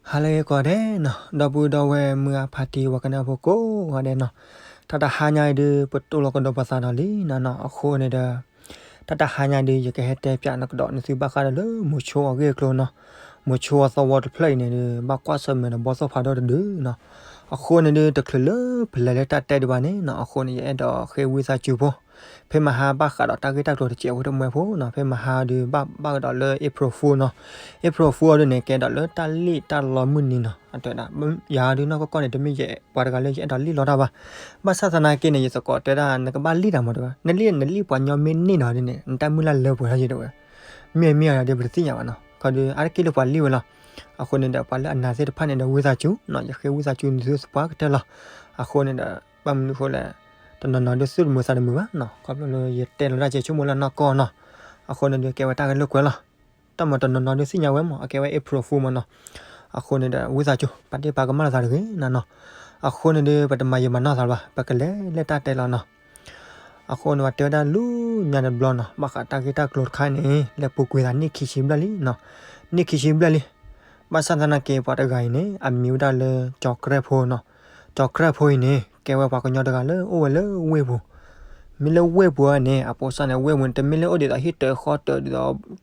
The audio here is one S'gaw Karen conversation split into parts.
ဟါလၢအဂ့ၤကိးဂၤဒဲးနီၤ, ဒီပုၢ်ဒီဝဲၢ်မုၢ်အါဖါတံၤ ပှၤကနၢ်ဖိကိးဂၤဒဲးနီၤ, တၢ်တဟါညါအံၤဒုး ပတိၢ်လီၤကဒီးပသးဒီးလံနီၤနီၤ, အဃိန့ၣ်ဒီး တၢ်တဟါညါအံၤဒုး ယကဟဲတဲပၠးနကဒီးနသုဘၣ်ဃးဒီးလၢမိၤဆိအဂ့ၢ်အကျိၤနီၤ, မိၤဆိအသဝီတဖျၢၣ်အံၤန့ၣ်ဒုး ဘၣ်ကွၢ်ဆၢၣ်မဲာ်ဒီးဘီသီၣ်ဖးဒိၣ်တဒုနီၤ, အဃိန့ၣ်ဒုး တချုးလၢပလဲၤလၢတၢ်တဲဒံးဘၣ်န့ၣ်နီၤ, အဃိန့ၣ် ယအဲၣ်ဒိးဃ့ဝံသးစူၤဖိ ဖဲမဟါဘၣ်ဃးဒီးတၢ်ဂ့ၢ်တၢ်ကျိၤတစဲးဖိတမှဲဖိနီၤ, ဖဲမဟါဒုးဘၣ် ဘၣ်ကဒီးလၢ April Fool နီၤ, April Fool အီၤဒုးန့ၣ် ကဲဒီးလၢတၢ်လံၣ်တၢ်လီမုၢ်နံၤနီၤ, အတဲဒၣ် ယၤဒုးနီၢ်ကီၢ်ကီၢ်န့ၣ် တမ့ၢ်ယပှၤတဂၤလၢယအဲၣ်ဒိးလံၣ်လီတၢ်ဘၣ်, ဘၣ်ဆၣ်သနာ်က့န့ၣ် ယသကိးတဲဒၣ် နကဘၣ်လံၣ်တၢ်မးတဂၤ, နလံၣ် နလံၣ်ပှၤညီမ့ၢ်န့ၢ်နီၤဒုးန့ၣ် နတၢ်မုၢ်လၢ်လၢပှဲၤထီၣ်ယဲဒၣ်ဝဲ, မ့ၢ်မ့ၢ်အီၤဒုး ပတသ့ၣ်ညါဘၣ်နီၤ, ခီဒုး အါတက့ၢ်လၢပှၤလံၣ်ဝဲလီၤ, အဃိန့ၣ်ဒီး ပှၤလၢအနာ်သ့ၣ်တဖၣ်န့ၣ်ဒီး ဝံသးစူၤနီၤ, ယဃ့ဝံသးစူၤနသုသပှၢ်ကတၢၢ်လီၤ, အဃိန့ၣ်ဒီး ဘၣ်မနုၤအဃိလဲၣ်, တနီၤနီၤဒုးသုတမုာ်သးတမုာ်ဘၣ်နီၤ, ခီဖျိလၢယတဲလီၤတၢ်ကဲဆိကမိၣ်လၢနီၢ်ကီၢ်နီၤ, အဃိန့ၣ်ဒုးကဲဝဲတၢ်ဂ့ၢ်လိာ်ကွဲလီၤ, တၢ်မၤတနီၤနီၤဒုးသ့ၣ်ညါဝဲမး အကဲဝဲ April Fool မးနီၤ, အဃိန့ၣ်ဒီး ဝံသးစူၤ ပာ်တ့ၢ်ပာ်ကမၣ်လိာ်သးတဂ့ၤနီၤနီၤ, အဃိန့ၣ်ဒုး ပတမၤယံာ်မၤနီၢ်သးလၢၤဘၣ်, ပကလဲၤလၢတၢ်တဲလီၤနီၤ, အဃိန့ၣ် ပှၤတဲဝဲဒၣ်လၢညါတဘျီနီၤ, ဘၣ်ဃးတၢ်ဂ့ၢ်တၢ်ကျိၤတခါန့ၣ် လဲၤပူၤကွံာ်သးနံၣ်ခံဆံဘျဲၣ်လံနီၤ, နံၣ်ခံဆံဘျဲၣ်လံ, ဘၣ်ဆၣ်သနာ်က့ ပှၤတဂၤအံၤန့ၣ် အမံၤဝဲဒၣ်လၢ ကၠီၤကြဲၢ်ဖိနီၤ, ကၠီၤကြဲၢ်ဖိအံၤန့ၣ် ကဲဝဲပှၤကညီတဂၤလၢအိၣ်ဝဲလၢဝ့ၢ်ပူၤ, မ့ၢ်လၢဝ့ၢ်ပူၤန့ၣ် အပိစၢ်န့ၣ် ဝ့ၢ်ပူၤန့ၣ် တမ့ၢ်လၢအိၣ်ဒ်သိးဟံၣ်တၢၤဃီတၢၤဒ်သိး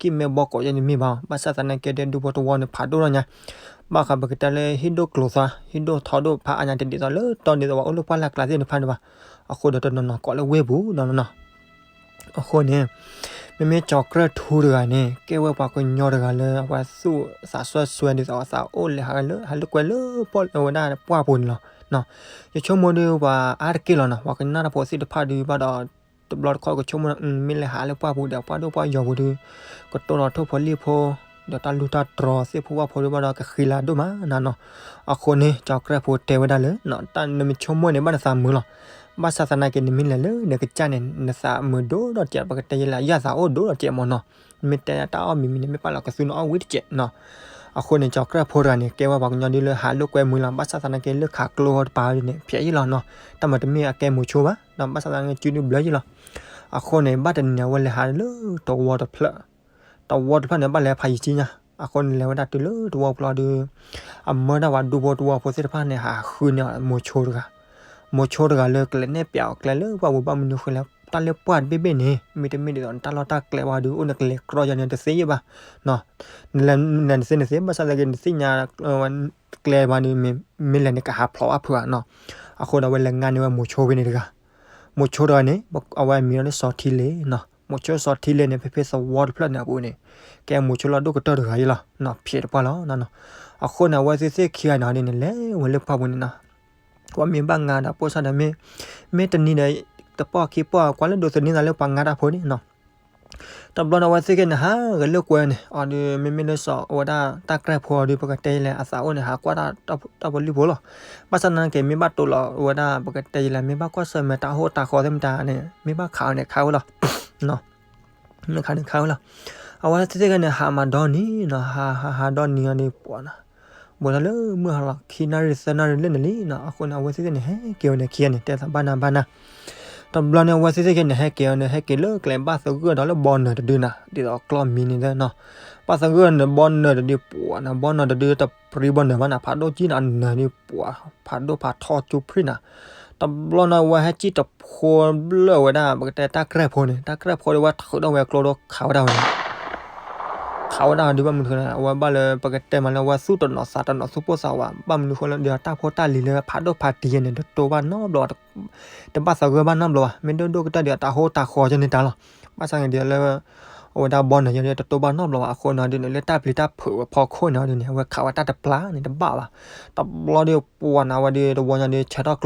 ကံၣ်မဲဘီကိးယဲန့ၣ်မ့ၢ်ဘၣ်, ဘၣ်ဆၣ်သနာ်က့ဒဲဒူဖိသဝီန့ၣ် ဖးဒိၣ်ထီၣ်ညါ, ဘၣ်ဃးပကတဲလၢဟံၣ်ဒိၣ်ကျိၤသီ ဟံၣ်ဒိၣ်ထီဒိၣ်ဖးအါညါတဒ်သိးလၢတီဒ်သိးပှၤအိၣ်လၢပှၢ်လၢ်ကျါသ့ၣ်တဖၣ်န့ၣ်ဘၣ်, အဃိဒီးတနီၤနီၤကိးလၢဝ့ၢ်ပူၤနီၤနီၤ အဃိန့ၣ် မ့မ့ၢ်ကၠီၤကြဲၢ်ထူတဂၤန့ၣ် ကဲဝဲပှၤကညီတဂၤလၢအဝဲသူၣ်သးစွဲစွဲဒ်သိးအသးအိၣ်လဲၤဟးလၢဟးလၢကွဲလၢပှၢ်ဝဲဒၣ်ပှၢ်ပူၤန့ၣ်လီၤ. ယဆိကမိၣ်ဒုးပှၤအါတက့ၢ်လီၤနီၤ, ပှၤကနၣ်တၢ်ဖိသ့ၣ်တဖၣ်ဒုးဘၣ်ဒီး တဘျီတခီၣ်ကဆိကမိၣ် မ့ၢ်လဲၤဟးလၢပှၢ်ပူၤဒီးပှၢ်ဒိၣ်ပှၢ်ယီၤပူၤဒုး ကတိၢ်ဒီးထိၣ်ဖိလံၣ်ဖိ ဒီးတၢ်လူၢ်တၢ်တြီၤသ့ၣ်ဖိဝၣ်ဖိဒုးဘၣ်ဒီးကဃံလၤဒိၣ်မးနၤနီၤ. အဃိန့ၣ် ကၠီၤကြဲၢ်ဖိတဲဝဲဒၣ်လၢ တၢ်နမ့ၢ်ဆိကမိၣ်န့ၣ် ဘၣ်နသးမုာ်လီၤ. ဘၣ်ဆၣ်သနာ်က့ နမ့ၢ်လဲၤလၢနကစၢ်န့ၣ် နသးမုာ်ဒိၣ်ဒီးတစဲး ပကတဲယဲလဲၣ် ယသးအိၣ်ဒိၣ်ဒီးတစဲးမးနီၤ. နမ့ၢ်တဲတၢ်အီၣ်မံၤမံၤန့ၣ် မ့ၢ်ပာ်လီၤကသူနအီၣ်ဝံၤတစဲးနီၤ. အဃိန့ၣ် ကၠီၤကြဲၢ်ဖိတဂၤန့ၣ် ကဲဝဲပှၤကညီဒုးလၢဟးလိာ်ကွဲမုာ်လီၤ. ဘၣ်ဆၣ်သနာ်က့ လၢခးကျိဟီတပၤဒ်န့ၣ် ဖျဲးယံာ်လီၤနီၤ. တၢ်မၤတမ့ၢ်အကဲမိၤဆိဘၣ်နီၤ. ဘၣ်ဆၣ်သနာ်က့ စုဒုးဘျၢယံာ်လီၤ. အဃိန့ၣ် ဘၣ်တနံၤန့ၣ် အဝဲလဲၤဟးလၢတဝီတဖျၢၣ် တဝီတဖျၢၣ်န့ၣ် ဘၣ်လဲၤဖးယံၤကံညါ, အဃိန့ၣ် လဲၤဝဲဒၣ်တုၤလၢတဝီပျီဒုး အမၢဒၣ်ပှၤဒူဖိတဝီဖိသ့ၣ်တဖၣ်န့ၣ် ဟးဃုန့ၢ်အီၤမိၤဆိတဂၤ, မိၤဆိတဂၤလၢကလဲၤနဲၣ်ပျးအီၤကျဲလၢပှၢ်ပူၤ ဘၣ်မနုၤဃိလဲၣ် တၢ်လၢပှၢ်တဘ့ၣ်ဘ့ၣ်န့ၣ် မ့တမ့ၢ်ဒ်သိးနတၢ်လီၢ်တၢ်ကျဲဘၣ်ဒုး အိၣ်နကလဲၤကြီယၤန့ၣ် တသ့ယဲၢ်ဘၣ်, နလဲၤနသ့နသ့ ဘၣ်ဆၣ်သနာ်က့ နသ့ၣ်ညါ ကျဲဘၣ်ဒုး မ့ၢ်လဲၤန့ၣ် ကဟးဖျိးဘၣ်ဖုးဧါနီၤ. အဃိဒီး အဝဲလဲၤငါန့ၢ်ဝဲမိၤဆိဖဲန့ၣ်တဂၤ, မိၤဆိတဂၤန့ၣ် အဝဲအမံၤလၢစီၤထံလ့နီၤ. မိၤဆိစီၤထံလ့န့ၣ် ဖဲဖဲသဝီတဖျၢၣ်န့ၣ်အပူၤန့ၣ် ကဲမိၤဆိလီၤဒိၣ်ကတၢၢ်တဂၤယဲလီၤ, ဖျဲးတပှၢ်လီၤ. အဃိန့ၣ် အဝဲသ့ၣ်သ့ၣ်ခံဂၤန့ၣ်ဒ်န့ၣ် လဲၤဝဲလၢပှၢ်ပူၤန့ၣ်နီၤ. ပှၤမ့ၢ်ဘၣ်ငါဒီးပိၢ်စၢ်ဒီး မ့ၢ်တနံၤဒီး တပီၢ်ခံပီၢ် ကွၢ်လၢဒိးသန့ၤသးလၢပှၤငါတၢ်ဖိန့ၣ်နီၤ. တဘျီန့ၣ် အဝဲသ့ၣ်က့န့ၣ် ဟးဂဲၤလိာ်ကွဲန့ၣ် အီၤဒုး မ့မ့ၢ်လၢစီၤ အဝဲဒၣ်တၢ်ကြဲၢ်ဖိအီၤဒုး ပကတဲယဲလဲၣ် အသးအိၣ်န့ၣ် ဟးကွၢ်တၢ်ဖိလံၣ်ဖိလီၤ. ဘၣ်ဆၣ်သနာ်က့ မ့ၢ်ဘၣ်တိၢ်လီၤ အဝဲဒၣ် ပကတဲယဲလဲၣ် မ့ၢ်ဘၣ်ကွၢ်ဆၢၣ်မဲာ်တၢ်ဟိၣ်တၢ်ဃီသ့ၣ်မတၤန့ၣ် မ့ၢ်ဘၣ်ခးအီၤန့ၣ် ခးဝဲလီၤ. မ့ၢ်ခးန့ၣ်ခးဝဲလီၤ. အဝဲသ့ၣ်သ့ၣ်က့န့ၣ် ဟးမးဒီနံၤနီၤ ဟးဟးဟးဒီနံၤအီၤဒုး ပှၤနီၤ ဘူးထီၣ်လၢမုၢ်ဟါလီၤ ခံနၣ်ရံၣ်သၢနၣ်ရံၣ်လၢန့ၣ်လံနီၤ. အဃိန့ၣ် အဝဲသ့ၣ်သ့ၣ်န့ၣ် ဟဲက့ၤဝဲန့ၣ်ခံဂၤန့ၣ် တဲသးဘၣ်နၤဘၣ်နၤ. တဘျီန့ၣ် အဝဲသ့ၣ်သ့ၣ်က့န့ၣ် ဟဲက့ၤဝဲန့ၣ် ဟဲက့ၤလၢကျဲဘၣ်သဂၢၢ်ဒီးလၢဘီနၢၤတဒုနီၤ ဒ်သိးကျီၢ်မံၤန့ၣ်နီၤ. ဘၣ်သဂၢၢ်န့ၣ် ဘီနၢၤတဒု ပှၤနီၤ ဘီနၢၤတဒု တပြံဘီနၢၤဘၣ်နီၤ ဖးဒိၣ်ကံနီၤ အနၢၤဒုး ပှၤ ဖးဒိၣ်ဖးထီကၠိဖှံနီၤ. တဘျီန့ၣ် အဝဲဟဲစံၣ်တဖိဘျၢၣ်ဝဲဒၣ် ပကတဲတၢ်ကြဲၢ်ဖိန့ၣ် တၢ်ကြဲၢ်ဖိဒီး အဝဲထုးထီၣ်ဝဲကျိဒီးခးဝဲဒၣ်ဝဲန့ၣ် ခးဝဲဒၣ်ဒုး ဘၣ်မနုၤဃိလဲၣ် အဝဲဘၣ်လၢ ပကတဲမးလၢအဝဲသူၣ်တနီၤသးတနီၤသူၣ်ပိၢ်သးဝး ဘၣ်မနုၤဃိလဲၣ်ဒီး တၢ်ဖိတၢ်လံၤလၢဖးဒိၣ်ဖးတံၤန့ၣ် တတိၢ်ဘၣ်နီတဘျီဘၣ် တဘၣ်သဂၢၢ်ဘၣ်နီတဘျီဘၣ် မ့ၢ်ဒိၣ်ဒိၣ်ကတၢၢ်ဒီး တၢ်ဟိတၢ်ဃီကန့ၣ်တၢ်လီၤ. ဘၣ်ဆၣ်န့ၣ်ဒီးလၢ အဝဲဒၣ်ဘီနၢၤယဲဒီး တတိၢ်ဘၣ်နီတဘျီဘၣ် အဃိန့ၣ်ဒုးန့ၣ် လၢတၢ်ပျံၤတၢ်ဖုးဝဲဖီခိၣ်န့ၣ်ဒုးန့ၣ် အဝဲခးဝဲတၢ်တပျၢ်န့ၣ်တဘၣ်ဘၣ်. တဘျီဒီးပှၤန့ၣ် အဝဲဒုးတဝီညါဒုး ဆဲးထီၣ်ကျိချံဒုး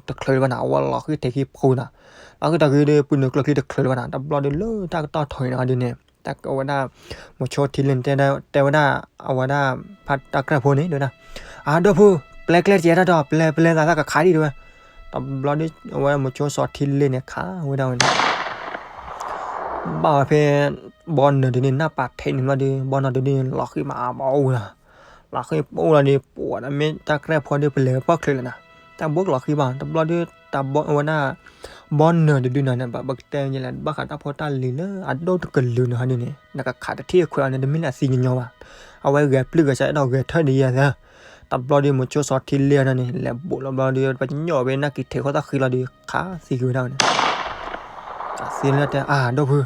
တချုးလၢၤဘၣ်န့ၣ် အဝဲလီၤဃံထံးခံဖှူနၤ လီၤဃံထံးခံဒုး ပုၢ်နုာ်ကျိချံတချုးလၢၤဘၣ်န့ၣ် တဘျီဒုးလၢတၢ်ကတီၢ်ထီၣ်အံၤန့ၣ်ဒုးန့ၣ် တၢ်ကဝဲဒၣ် မိၤဆိထံလ့န့ၣ် တဲဝဲဒၣ် အဝဲဒၣ် ဖါတၢ်ကြဲၢ်ဖိန့ၣ် တဲဝဲဒၣ် အဒိၣ်ဖု ပျဲကျဲတကဲတၢ်ဒီး ပျဲပျဲသးသၣ်ကခးဒံးတဲဝဲ. တဘျီဒုး အဝဲမိၤဆိစီၤထံလ့န့ၣ် ခးဝဲဒၣ်ဝဲန့ၣ် ဘၣ်ဝဲဖဲ ဘီနၢၤဒုးန့ၣ် နၢ်ပာ်ထဲးန့ၣ်ဘျီဒုး ဘီနၢၤဒုးန့ၣ် လီၤဃံမးအဘၣ်အိၣ်ဝဲလီၤ. လီၤဃံအိၣ်လီၤဒုး ပှၤန့ၣ်မ့ၢ်တၢ်ကြဲၢ်ဖိဒုး ပလဲၤပီၢ်ချၢလၢၤနၤ တၢ်ဘိးကလီၤဃံဘၣ် တဘျီဒုး တၢ်ဘီဝဲဒၣ် ဘီနၢၤတဒုန့ၣ်န့ၣ် ပကတဲလဲၣ် ဘၣ်ဃးတၢ်ဖိတၢ်လံၤလၢအဒိၣ်တကလုာ်န့ၣ်ဟီဒ်န့ၣ် နကခးတထံၣ်အခွဲးအီၤန့ၣ် တမ့ၢ်လၢအသံညီညီဘၣ်. အဝဲဂဲၤပျုၢ်ဂဲၤဆှးအဲၣ်ဒိးဂဲၤထၢၣ်ဒ်ယဲသၢ တဘျီဒီး မိၤဆိစီၤထံလ့အီၤန့ၣ် လဲၤဘူးလီၤဘျီဒီး ပညိၣ်ဝဲနၢ်က့ၤထဲးဃီသးဃံလီၤဒီး ခးသံကွံာ်ဝဲဒၣ်ဝဲန့ၣ် သံလၢတဲ အၢ ဒိၣ်ဖု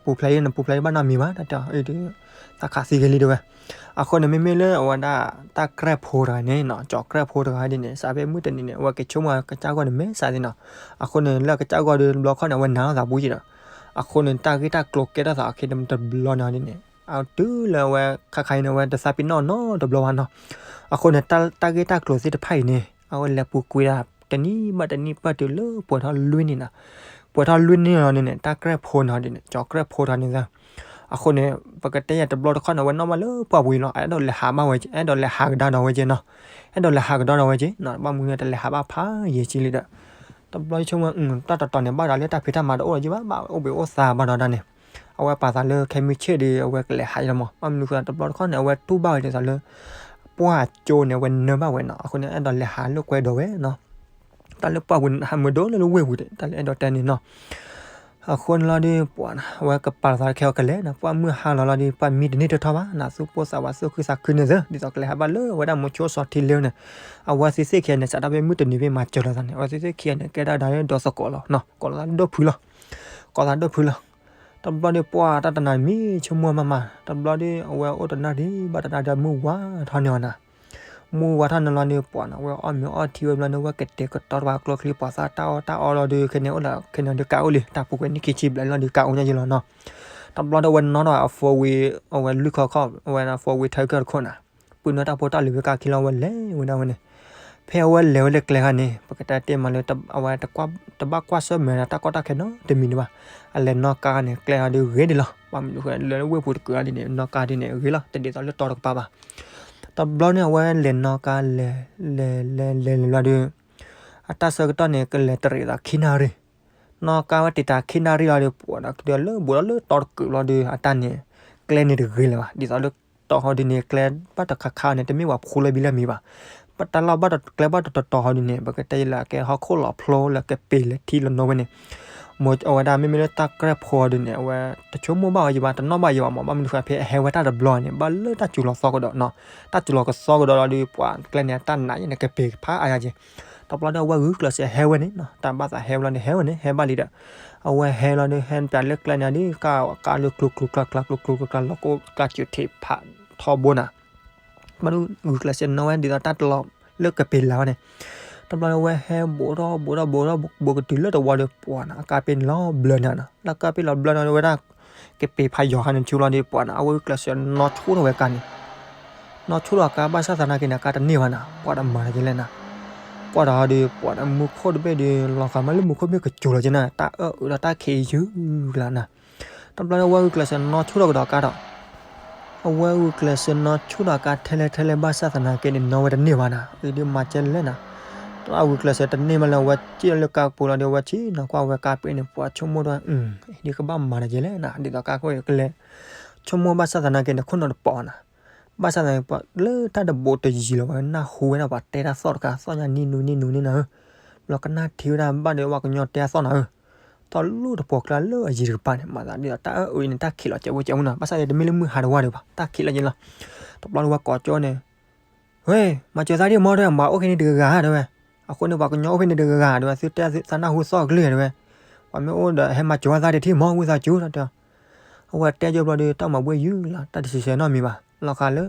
ပူၤဖျဲးအံၤ နပူၤဖျဲးအံၤဘၣ်နီတမံၤဘၣ် တၢ်တဲအီၤ သးခးသံက့ၤလံတဲဝဲ. အဃိန့ၣ် မ့မ့ၢ်လၢအဝဲဒၣ် တၢ်ကြဲၢ်ဖိတဂၤန့ၣ်နီၤ ကၠီၤကြဲၢ်ဖိတဂၤဒ်န့ၣ် စးဖဲမုၢ်တနံၤန့ၣ် အဝဲက့ၤဆိကမိၣ်ကစၢ်ဂီၢ်န့ၣ် မဲာ်ဆှးသ့နီၤ. အဃိန့ၣ် လၢကစၢ်ဂီၢ်ဒီး တဘျီခီန့ၣ် အဝဲနာ်လီၤသးဘူးက့ၤဒီး အဃိန့ၣ် တၢ်ဂ့ၢ်တၢ်ကျိၤကဲထီၣ်သးအခံတဘျီန့ၣ်ဒ်န့ၣ် အတုၤလၢအဝဲခါခါအံၤန့ၣ် အဝဲတသးပ့ၤနီၣ်နီတဘျီဘၣ်နီၤ. အဃိန့ၣ် တၢ်ဂ့ၢ်တၢ်ကျိၤသ့ၣ်တဖၣ်အံၤန့ၣ် အဝဲလဲၤပူၤကွံာ်ဒၣ် တနံၣ်ဘၣ်တနံၣ်ပၢၢ်တုၤလၢပှဲၤထီၣ်လွံၢ်နံၣ်နီၤ. ပှဲၤထီၣ်လွံၢ်နံၣ်လီၤန့ၣ်န့ၣ် တၢ်ကြဲၢ်ဖိန့ၣ်ဒ်န့ၣ် ကၠီၤကြဲၢ်ဖိတဂၤန့ၣ်သၢ အဃိန့ၣ် ပကတဲယၤတဘျီတခီၣ်န့ၣ် အဝဲနီၣ်ဘၣ်လၢပှၢ်ပူၤအံၤလီၤ. အဲၣ်ဒိးလဲၤဟးဘၣ်ဝဲ အဲၣ်ဒိးလဲၤဟးကဒါဒီးဝဲက့ၤနီၤ. အဲၣ်ဒိးလဲၤဟးကဒါဒီးဝဲက့ၤနီၤ ဘၣ်မနုၤတလဲၤဟးဘၣ်ဖးယံာ်ကံလံဒီး တဘျီဆိကမိၣ် တၢ်တတီၤန့ၣ် ဘၣ်ဒီးလၢတၢ်ဖံးတၢ်မၤတအိၣ်လၢၤဘၣ် ဘၣ်အိၣ်ဘှံးအိၣ်သါဘၣ်ဒီးဒၣ်န့ၣ် အဝဲပာ်သးလၢခဲမုၢ်ဆ့ၣ်ဒီး အဝဲကလဲၤဟးအံၤလီၤမး. ဘၣ်မနုၤဃိ တဘျီတခီၣ်န့ၣ် အဝဲတူၢ်ဘၣ်ဝဲဒ်သိးလၢ ပှၢ်ကၠိန့ၣ် အဝဲနၢဘၣ်ဝဲနီၤ. အဃိန့ၣ် အဲၣ်ဒိးလဲၤဟးလိာ်ကွဲဒီးဝဲနီၤ. တၢ်လၢပှၢ်ပူၤန့ၣ် ဟးမုာ်ဒိၣ်လၢလၢဝ့ၢ်ပူၤဒီး တၢ်လၢအဲၣ်ဒိးတဲန့ၣ်နီၤ. အဃိန့ၣ်လီၤဒီး ပှၤ အဝဲကပာ်သးခဲအီၤကလဲၤနီၤ. ပှၢ်မုၢ်ဟါလီၤလီၤဒီး ပှၢ်မံတန့ၢ်တထီၣ်ဘၣ်နီၤ. သူၣ်ပိၢ်သးဝးသူၣ်ခုသးခုန့ၣ်သၢ ဒ်သိးကလဲၤဟးဘၣ်လၢအဝဲဒၣ်မိၤဆိစီၤထံလ့န့ၣ် အဝဲသ့ၣ်သ့ၣ်ခံဂၤန့ၣ် စးထီၣ်ဖဲမုၢ်တနံၤဖဲမၤစၢၤလိာ်သးန့ၣ် အဝဲသ့ၣ်သ့ၣ်ခံဂၤန့ၣ် ကဲဒၣ်ဒၣ်လၢဒီသကိးလီၤနီၤ. ကိးလိာ်သးဒိၣ်ဖုလီၤ. ကိးသးဒိၣ်ဖုလီၤ. တဘျီဒီး ပှၢ်တၢ်တနၤမံၤ ဆိကမိၣ်မးမး တဘျီဒီး အဝဲအိၣ်တနၣ်ရံၣ်ဘၣ်တနၣ်ရံၣ်မုၢ်ဝါထီၣ်န့ၢ်အီၤနီၤ. မုၢ်ဝါထီၣ်န့ၢ်လီၤဒီး ပှၤနီၤ အဝဲအီၣ်မ့ၤအီထံဝဲဘျီန့ၣ် အဝဲကတဲာ်ကတီၤတပှၤကျိချံ ပှၤသၣ်တၢ်အီၣ်တၢ်အီလီၤဒီး ခဲန့ၣ်အိၣ်လၢ ခဲန့ၣ်ဒီးကးအိၣ်လံ တၢ်ပူၤကွံာ်နံၣ်ခံဆံဘျဲၣ်လီၤဒီး ကးအိၣ်ညါယံလီၤနီၤ. တဘျီဒီး အဝဲနီၣ်ထီၣ်အ four wheel အဝဲလွံၢ်ခီခီၣ် အဝဲဒၣ် four wheel ထၢကၢၢ်တခိၣ်နီၤ. ပုၢ်နၢ်တၢ်ဖိတၢ်လံၤဝဲကါခံလီၤ အဝဲလဲၤဝဲဒၣ်ဝဲန့ၣ်. ဖဲအဝဲလဲၤဝဲလၢကျဲခါန့ၣ် ပကတဲတ့ၢ်မးလၢ အဝဲတဘၣ်ကွၢ်ဆၢၣ်မဲာ်ဒီးတၢ်ကီတၢ်ခဲနီတမံၤဒံးဘၣ်. အလဲၤနီၣ်ကါန့ၣ် ကျဲအီၤဒီးဂ့ၤဒံးလီၤ. ဘၣ်မနုၤဃိ လၢဝ့ၢ်ပူၤတကုာ်အီၤဒ်န့ၣ် နီၣ်ကါဒ်န့ၣ် ဂ့ၤလီၤ တဒ်သိးလၢတီတကပၤဘၣ်. တဘျီန့ၣ် အဝဲလဲၤနီၣ်ကါ လဲၤ လဲၤ လဲၤ လဲၤ လဲၤလီၤဒီး အတၢ်ဆၢကတီၢ်န့ၣ် ကလဲၤတရံးသးခံနၣ်ရံၣ် နီၣ်ကါဝဲတံာ်တာ်ခံနၣ်ရံၣ်လီၤဒီး ပှၤဒီးလၢဘူးဒီးလၢတီတကုာ်လီၤဒီး အတၢ်န့ၣ် ကျဲန့ၣ်တဂ့ၤလၢၤဘၣ်. ဒ်သိးလၢတီဟီဒ်န့ၣ် ကျဲဘၣ်တခါခါန့ၣ် တမ့ၢ်ပှၤဖှူလၢဘံလၢမံၤဘၣ်. တၢ်လီၢ်ဘၣ်တကျဲဘၣ်တတီၤတီၤဟီဒ်န့ၣ် ပကတဲလၢအကဲဟီၣ်ခိၣ်လီၤဖျိလၢကပ့ၤလၢထံလီၤနိဝဲန့ၣ် မ့ၢ်အဝဲဒၣ်မ့မ့ၢ်လၢတၢ်ကြဲၢ်ဖိဒ်န့ၣ် အဝဲတဆိကမိၣ်ဘၣ်ဝဲယံၤဘၣ် တနီၣ်ဘၣ်ယံၤဘၣ်မး ဘၣ်မနုၤဃိဖဲအဟဲဝဲတၢ်တဘျီန့ၣ် ဘၣ်လၢတၢ်စူၤလီၤသီကဒီးနီၤ တၢ်စူၤလီၤကသီကဒီးလီၤဒီး ပှၤကျဲန့ၣ် တၢ်နးယဲန့ၣ် ကပ့ၤဖးအါယၤက့ၤ တဘျီဒီး အဝဲဂုာ်ကျဲးစၢးဟဲဝဲန့ၣ်နီၤ တၢ်ဘၣ်သးဟဲဝဲလီၤန့ၣ် ဟဲဝဲန့ၣ် ဟဲဘၣ်လံဒီး အဝဲဟဲလီၤဒီး ဟဲပၠးလၢကျဲန့ၣ်ဒီး ကါကါလၢကျူကျူကျါကျါ ကျူကျူကျါကျါ လီၤကိၣ်ကျါစူၤထံးဖးထီဘိနၤ ဘၣ်ဒီးဂုာ်ကျဲးစၢးနီၣ်ဝဲဒ်သိးတၢ်တလီၤလၢကပ့ၤလၢ်ဝဲန့ၣ် တဘျီဒီးအဝဲဟဲဘူးထီၣ်ဘူးထီၣ်ဘူးထီၣ်ဘူးကတုၤလၢတဝီဒီး ပှၤနီၤ အကါပ့ၤန့ၣ်လီၤဘျၢနၤနီၤ လၢကါပ့ၤလီၤဘျၢနၤဒီးဝဲဒၣ် ကပ့ၤဖးယီၤခါန့ၣ်ဆူလီၤဒီး ပှၤနီၤ အဝဲဂုာ်ကျဲးစၢးနီၣ်ဆိထီၣ်ဝဲကါန့ၣ် နီၣ်ဆိထီၣ်အကါ ဘၣ်ဆၣ်သနာ်က့န့ၣ် အကါတန့ၢ်ဘၣ်နီၤ ပှၤတမၤတက့ၤလဲၣ်နီၤ ကွၢ်ဒီးဟီဒီး ပှၤနီၤ မူခိၣ်တဘ့ၣ်ဒီး လီၤဂာ်မးလၢမူခိၣ်ဘ့ၣ်ကစူၤလီၤက့ၤနီၤ တၢ်အၢၣ်အုးဒီးတၢ်ခံးယုၢ်ကလါနီၤ တဘျီဒီးအဝဲဂုာ်ကျဲးစၢးနီၣ်ဆိထီၣ်ကဒီးအကါဒီး အဝဲဂုာ်ကျဲးစၢးနီၣ်ဆိထီၣ်အကါထဲလဲၣ်ထဲလဲၣ် ဘၣ်ဆၣ်သနာ်က့န့ၣ် နီၣ်ဝဲတန့ၢ်ဘၣ်နီၤ အံၤဒုးမၤကဲလဲၣ်နီၤ အဂုာ်ကျဲးစၢးတန့ၢ်မးလၢ အဝဲစံၣ်လၢကါပူၤလီၤဒီး အဝဲဆ့ၣ်နီၤကွၢ်ဝဲကါပ့ၤန့ၣ် ပှၤဆိကမိၣ်ဒီး အံၤဒုးကဘၣ်မၤတက့ၤလဲၣ်နီၤ ဒ်သိးကါခိၣ်အံၤကလဲၤ ဆိကမိၣ်ဘၣ်ဆၣ်သနာ်က့န့ၣ် ခိၣ်နီၤတပီၤနီၤ ဘၣ်ဆၣ်သနာ်က့ လၢတၢ်တဘူးတယံၤလီၤ ပှၤနၢ်ဟူဝဲဒၣ်ပှၤတဲတၢ်သီၣ်တခါ သီၣ်ညါနံၣ်နူနံၣ်နူန့ၣ်နီၤဧၢ ဘျီကနၣ်ထံဝဲဒၣ်ဘၣ်ဒီး ပှၤကညီတဲတၢ်သီၣ်နီၤဧၢ သီၣ်လိၣ်တပှီၤကျါလၢအယံၤတကပၤန့ၣ် မၤသးဒ်သိးတၢ်အၢၣ်အုးန့ၣ် တၢ်ခံးလီၤစဲးဝဲစဲးမူနီၤ ဘၣ်ဆၣ်သနာ်က့ တမ့ၢ်လၢမုၢ်ဟါတဝါဒံးဘၣ် တၢ်ခံးလီၤက့ၤလီၤ တဘျီဒီးဝဲကိးကၠိန့ၣ် ဝဲ မၤစၢၤသးဒံးမီၢ်တဲဝဲ မၤအိၣ်ဖဲန့ၣ်တဂၤဂၤတဲဝဲ အဃိန့ၣ် ပှၤကညီအိၣ်ဖဲန့ၣ်တဂၤဂၤတဲဝဲ သုတဲသးနၢ်ဟူသီၣ်ကလုၢ်တဲဝဲ ပှၤမ့ၢ်အိၣ်ဒီးဟဲမၤစၢၤသးဒံးထံမီၢ် ဝံသးစူၤတဲ အဝဲတဲကၠိဘျီဒီး တၢ်မၤဘှ့ၣ်ယုၢ်လီၤ တၢ်တဆံးဆဲးနီတမံၤဘၣ် လီၤဃာ်လၢ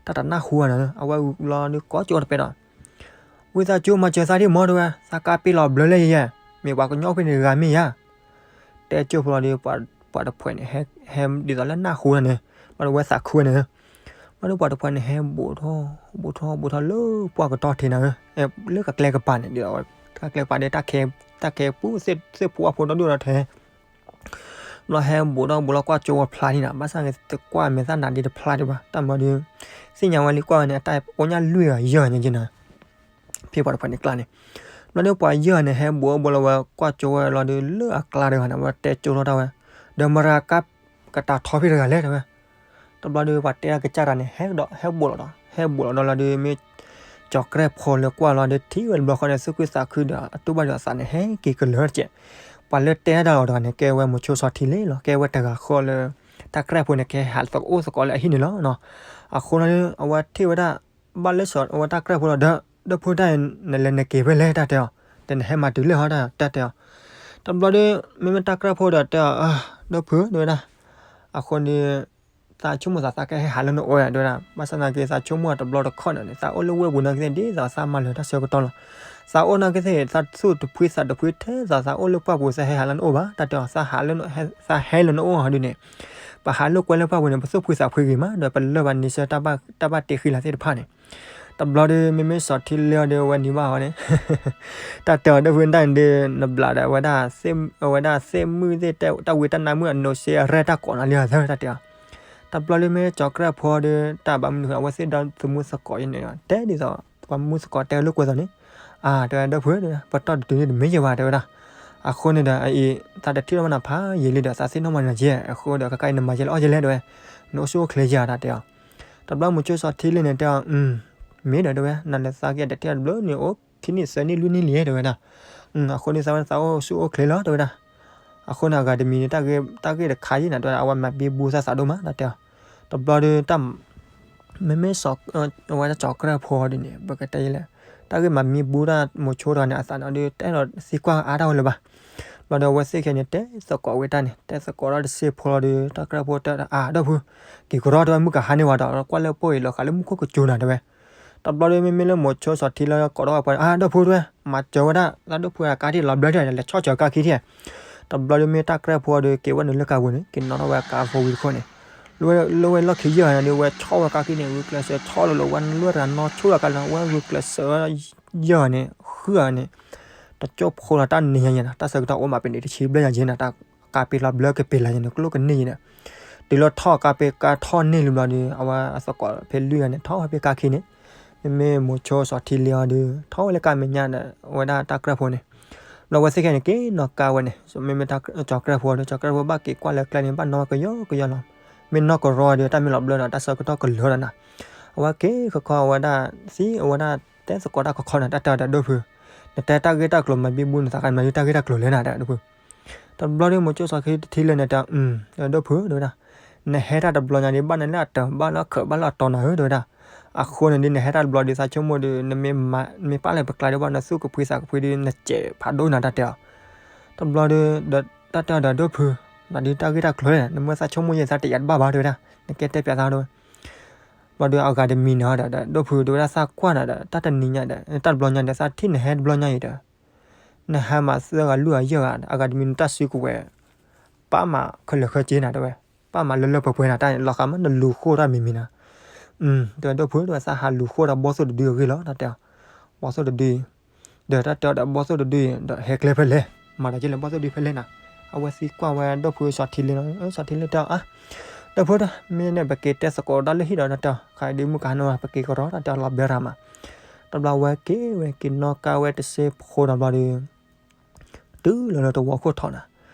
တၢ်တနၢ်ဟူဘၣ်နီၤ အဝဲဂုာ်လီၤဒီးကိးကၠိတပဲဒီး ဝံသးစူၤ မၤစၢၤသးဒံးမီၢ်တဲဝဲ သးကါပ့ၤလီၤဘျၢလၢယဲယဲ မ့ၢ်ပှၤကညီအိၣ်ဖဲန့ၣ်တဂၤမ့ၢ်ယါ တဲကၠိဖိလီၤဒီး ပှၤတဖှဲးန့ၣ် ဟဲဒ်သိးလၢနၢ်ဟူန့ၣ် ဘျီဒီးဝဲသးခုဝဲန့ၣ် ဘျီဒီးပှၤတဖှဲးန့ၣ် ဟဲဘူးထီၣ် ဘူးထီၣ်ဘူးထီၣ်လၢပှၢ်ကတီၢ်ထံးနၤဧၢ လၢကကျဲကပၤန့ၣ် ဒ်သိး ကကျဲကပၤဒီး တၢ်ခဲပူ သ့ၣ်ဖိအဖိဒီဒူၣ်ဒီးထဲ ဘျီဟဲဘူးထီၣ်ဘူးလီၤကွၢ်ကၠိဝဲဖျါန့ၣ်နီၤ ဘၣ်ဆၣ်သနာ်က့ တကွၢ်မဲာ်သၣ်နၤဒ်တဖျါဒံးဘၣ် တၢ်မၤဒီး သ့ၣ်ညါဝဲလံကွၢ်ဝဲန့ၣ် အတၢ်အိၣ်ညါလွံၢ်ဂၤယဲၢ်ဂၤန့ၣ်က့နီၤ ဖဲပှၤတဖှဲးန့ၣ်ကျါန့ၣ် ဘျီဒီးပှၤယဲၢ်ဂၤန့ၣ် ဟဲဘူးထီၣ်ဘူးလီၤဝဲကွၢ်ကၠိဝဲလီၤဒီး လၢအကျါတဂၤန့ၣ် ဝဲတဲကၠိထီၣ်တၢ်ဝဲ ဒီးမတၤကါကတၢၢ်ထီဖဲတဂၤလဲၣ်တဲဝဲ တဘျီဒီးပှၤတဲတၢ်ကစၢ်တဂၤန့ၣ် ဟဲဘူးလီၤဒီး ဟဲဘူးလီၤဒီးလီၤဒီး မ့ၢ်ဆိကမိၣ် ကၠီၤကြဲၢ်ဖိလၢကွၢ်လီၤဒီး ထံၣ်ဝဲတဘျီဃီန့ၣ် သူၣ်ခုသးခုဒီး အတူၢ်ဘၣ်ဒီးအသးန့ၣ် ဟဲက့ၤကလၢာ်တက့ၢ်. ပှၤလၢတဲတၢ်ဒီးအီၤတဂၤန့ၣ် ကဲဝဲမိၤဆိစီၤထံလ့လီၤ. ကဲဝဲတဂၤဃီလၢ တၢ်ကြဲၢ်ဖိန့ၣ် ကဟဲဟးသကိးအိၣ်သကိးလၢအဟံၣ်န့ၣ်လီၤ. အဃိန့ၣ် အဝဲထံၣ်ဝဲဒၣ် ဘၣ်လၢစီၤ အဝဲတၢ်ကြဲၢ်ဖိလီၤဒီး ဒီပုၢ်တၢ်အံၤ နလဲၤနက့ၤဖဲလဲၣ်တၢ်တဲအီၤ, ဒီးနဟဲမၤတုၤလၢဟီတၢ်တဲအီၤ. တဘျီဒီး မ့မ့ၢ်တၢ်ကြဲၢ်ဖိဒီးတဲအီၤ, ဒီပုၢ် တဲဝဲဒၣ်, အဃိန့ၣ် သးဆိကမိၣ်သးသးကဟဲဟးလၢနအိၣ်ဧါ တဲဝဲဒၣ်. ဘၣ်ဆၣ်သနာ်က့ သးဆိကမိၣ်တဘျီတခီၣ်န့ၣ် သးအိၣ်လၢဝ့ၢ်ပူၤနာ်က့သ့ၣ် ဒ်သိးသးမၤလၢၤတၢ်ဆၢကတီၢ်လီၤ. သးအိၣ်နာ်က့သ့ၣ် သးသူၣ်တဖှံသးတဖှံထဲသိးသးအိၣ်လၢပှၢ်ပူၤ သးဟဲဟးလၢနအိၣ်ဘၣ် တၢ်တဲအီၤ. သးဟဲလၢနအိၣ်ဟီဒုန့ၣ် ပဟးလိာ်ကွဲလၢပှၢ်ပူၤန့ၣ် ပသူၣ်ဖှံသးဖှံဂ့ၤမး ဒီးပလၢၢ်ဘၣ်န့ဆၢ တၢ်ဘၣ်တ့ဃံလၤသ့ၣ်တဖၣ်န့ၣ်. တဘျီဒီး မ့မ့ၢ်စီၤထံလ့အီၤဒီး အဝဲနံၤဘၣ်အီၤန့ၣ် တၢ်တဲအီၤ ဒီပုၢ်တၢ်န့ၣ်ဒီး နဘျးဒီး အဝဲဒၣ် အဝဲဒၣ်သ့ၣ်မုၣ်သ့ၣ် တၢ်ဝံတၢ်နါမုၣ်အနိးစ့အရဲၣ်တၢ်ကိးနၤလံအသၢ တၢ်တဲအီၤ. တဘျီဒီး မ့ၢ်ကၠီၤကြဲၢ်ဖိဒီး တၢ်ဘၣ်မနုၤဃိ အဝဲသ့ၣ်ဒီသမူသကိးအံၤန့ၣ် တဲဒ်သိး ပှၤမူသကိးတဲလိာ်ကွဲသိးန့ၣ်, အါ တဲဝဲ ဒီပုၢ် ပတီၢ်တတုၤန့ၣ်တမ့ၢ်ယဲဘၣ် တဲဝဲဒၣ်. အဃိန့ၣ်ဒီး အအံၤ သးတထံၣ်ထီၣ်ဘၣ်နၤဖးယံာ်လံဒီး သးသ့ၣ်နီၣ်မၤနၤယဲ, အဃိဒီး ခဲခါအံၤ နမၤယဲလဲၣ်အီၣ်ယဲလဲၣ် တဲဝဲ, နအိၣ်ဆူၣ်အိၣ်ချ့ယဲ တၢ်တဲအီၤ. တဘျီမိၤဆိစီၤထံလ့န့ၣ်တဲအီၤ, မ့ၢ်ဒီး တဲဝဲ, နလဲၤသးက့ၤတထံၣ်တဘျီန့ၣ် အိၣ်ခံနံၣ်သၢနံၣ်လွံၢ်နံၣ်လံ တဲဝဲဒၣ်. အဃိန့ၣ် သးဝဲသးအိၣ်ဆူၣ်အိၣ်ချ့လီၤ တဲဝဲဒၣ်. အဃိန့ၣ် အဂၤတမံၤန့ၣ် တၢ်ဂ့ၢ်တခါယံာ်နၤ တဲဝဲဒၣ်, အဝဲမၤဘံဘူသးသးဒိၣ်မး တၢ်တဲအီၤ. တဘျီဒီး မ့မ့ၢ် အဝဲတၢ်ကၠီၤကြဲၢ်ဖိဒ်န့ၣ် ပကတဲယဲလဲၣ်, တၢ်ဂ့ၢ်မၤဘံဘူတၢ်မိၤဆိတဂၤန့ၣ် အသးန့ၣ်ဒီး တအဲၣ်ဒိးသံကွၢ်အါတၢ်ဝဲလၢၤဘၣ်. ဘျီဒီး အဝဲသ့ၣ်ခဲန့ၣ် တဲသကိးဝဲတၢ်န့ၣ် တဲသကိးဒီးတစ့ဖိလီၤဒီး တၢ်ကြဲၢ်ဖိတဲဒီး အါ ဒီပုၢ်, က့ၤကရီ တဲဝဲ, မုၢ်ကဟါန့ၢ်ဝဲဒီး ကွၢ်လၢပှဲၤအံၤလီၤဃးလၢမူခိၣ်ကစူၤနၤ တဲဝဲ. တဘျီဒီး မ့မ့ၢ်လၢမိၤဆိစီၤထံလ့ကိးထီၣ်ဝဲပှၤ အါ ဒီပုၢ် တဲဝဲ, မၤစၢၤဝဲဒၣ် သးဒိၣ်ဖုအကါထံၣ်လီၤဘျၢထံၣ် လဲၤဆီၣ်စၢၤကါခံထံၣ်. တဘျီဒီး မ့ၢ်တၢ်ကြဲၢ်ဖိဒီး က့ၤဝဲနုာ်လၢကါပူၤန့ၣ် က့ၤနီၣ်ထီၣ်ဝဲကါဖိဝံၤတခိၣ်န့ၣ်, လၢဝဲလီၢ်ခံယဲၢ်ဂၤန့ၣ်ဒီး ဝဲဆီၣ်ဝဲကါခံန့ၣ် ဂုာ်ကျဲးစၢးဆီၣ်လီၤလီၤ ဝဲနုာ်လီၤတဂၤနီၣ်ဆိၣ်လီၤကါလီၤ ဝဲဂုာ်ကျဲးစၢး ယဲၢ်ဂၤန့ၣ် ဃုဂၤန့ၣ် တကၠိဖိလီၤတၢ်နံၤညါယဲၢ်န့ၣ် တၢ်ဆၢကတီၢ်အိၣ်မးပနံးတဆံဘျဲၣ်ညါယဲၢ်န့ၣ် တၢ်ကါပ့ၤလီၤဘျၢကပ့ၤလီၤယဲၢ်န့ၣ် ကျိကန့ၢ်ယဲၢ်န့ၣ်, တုၤလၢထီၣ်ကါပ့ၤကါထီၣ်န့ၢ်လံဘျီဒီး အဝဲအသကိးဖဲလွံၢ်ဂၤန့ၣ် ထီၣ်ဝဲဖဲကါခံန့ၣ်, မ့မ့ၢ်မိၤဆိစီၤထံလ့အီၤဒီး ထီၣ်ဝဲလၢကါမဲာ်ညါဒီး အဝဲဒၣ်တၢ်ကြဲၢ်ဖိန့ၣ်, ဘျီဝဲသ့ၣ်ခဲန့ၣ် က့ၤနီၣ်ကါဝဲန့ၣ် မ့မ့ၢ်တၢ်ကၠီၤကြဲၢ်ဖိဒီး ကၠီၤကြဲၢ်ဖိဘၣ်က့ၤကွၢ်လၢကျဲန့ၣ် ဘၣ်နီၣ်ဝဲကယီကယီလီၤ. မ့ၢ်နီၣ်ကရီဒီး တၢ်မ့ၢ်လီၤဘျၢဒီး တၢ်ဆၢကတီၢ်ကလၢာ်ဒီးနၤ, အဝဲက့ၤခီခီအဝဲဒၣ်သံ အဝဲဒၣ်တဲသကိးတၢ်ခီခီန့ၣ် တၢ်တဲအီၤဒီး ဒီပုၢ်, နတဲတၢ်ဂ့ၢ်တၢ်ကျိၤမၤဘံဘူန့ၣ် သးကမၤယုၢ်တၢ်ဂ့ၢ်တၢ်ကျိၤလဲၣ်နၤ ဒီပုၢ်. တဘျီဒီး မိၤဆိစီၤထံလ့န့ၣ်တဲ ဒီပုၢ် တဲဝဲဒၣ်, နဟဲတၢ်တဘျီညါဒီး ဘၣ်နၤလၢအတၢၤ ဘၣ်လၢအခၢး ဘၣ်လၢအတီနၤဧၢ တဲဝဲဒၣ်. အဃိန့ၣ်ဒီး နဟဲတၢ်တဘျီဒီး သးဆိကမိၣ်ဒီး နမ့ၢ်ပာ်လၢပကျါဒီး ဘၣ်နသူၣ်ကဖှံသးကဖှံဒီး နစဲးဖးဒိၣ်နၤ တၢ်တဲအီၤ. တဘျီဒီး ဒီးတၢ်တဲအီၤဒီး ဒီပုၢ်, နဒုးတၢ်ဂ့ၢ်တၢ်ကျိၤလဲၣ် နမ့ၢ်သးဆိကမိၣ်ယဲ သးတယာ်တဘၣ်ဘၣ် တဲဝဲဒၣ်, နကဲတဲပၠးသးဒီး ဘျီဒီးအဂၤတမံၤန့ၣ်ဒီး ဒီပုၢ် တဲဝဲဒၣ်သးကွၢ်နၤဒီး တၢ်တနံၤညါဒီး တၢ်တဘျီညါဒီး သးထံၣ်နဟဲတဘျီညါအံၤဒီး နဟဲမၤသၢဂၤလွံၢ်ဂၤယဲၢ်ဂၤ အဂၤတမံၤနတၢ်စုကဝဲၤ ပာ်မၤခဲလၢာ်ခဲဆ့နၤ တဲဝဲ, ပာ်မၤလၢလၢပှဲၤပှဲၤနၤ တၢ်လီၤဃာ်မး နလူၤဃိၣ်တၢ်မံၤမံၤနၤ. တဲဝဲ ဒီပုၢ် တဲဝဲ သးဟးလူၤဃိၣ်ဒီးဘီၣ်သိၣ်တဒုအဂ့ၢ်လီၤ တၢ်တဲအီၤ, ဘီၣ်သိၣ်တဒု ဒီးတၢ်တဲအီၤဒီး ဘီၣ်သိၣ်တဒုအံၤဒီး ဟဲကျဲဖဲလဲၣ်, မၤတၢ်က့ၤလၢဘီၣ်သိၣ်တဒုဖဲလဲၣ်နၤ. အဝဲသံကွၢ်ဝဲဒီပုၢ်စီၤထံလ့လီၤ, စီၤထံလ့တဲအီၤ အါ, ဒီပုၢ် မ့ၢ်န့ၣ် ပက့ၤတဲသကိးတၢ်လၢဟံၣ်ဒီး တၢ်တဲအီၤ ခါအံၤဒုးမုၢ်ကဟါန့ၢ်ဝဲ ပက့ၤကရီ တၢ်တဲအီၤ လီၤဘျၢတၢ်မး. တဘျီဝဲက့ၤဝဲက့ၤနီၣ်ကါဝဲတစ့ဖိဒီးဘျီဒီး တုၤလီၤလၢတဝီခိၣ်ထီးနၤ,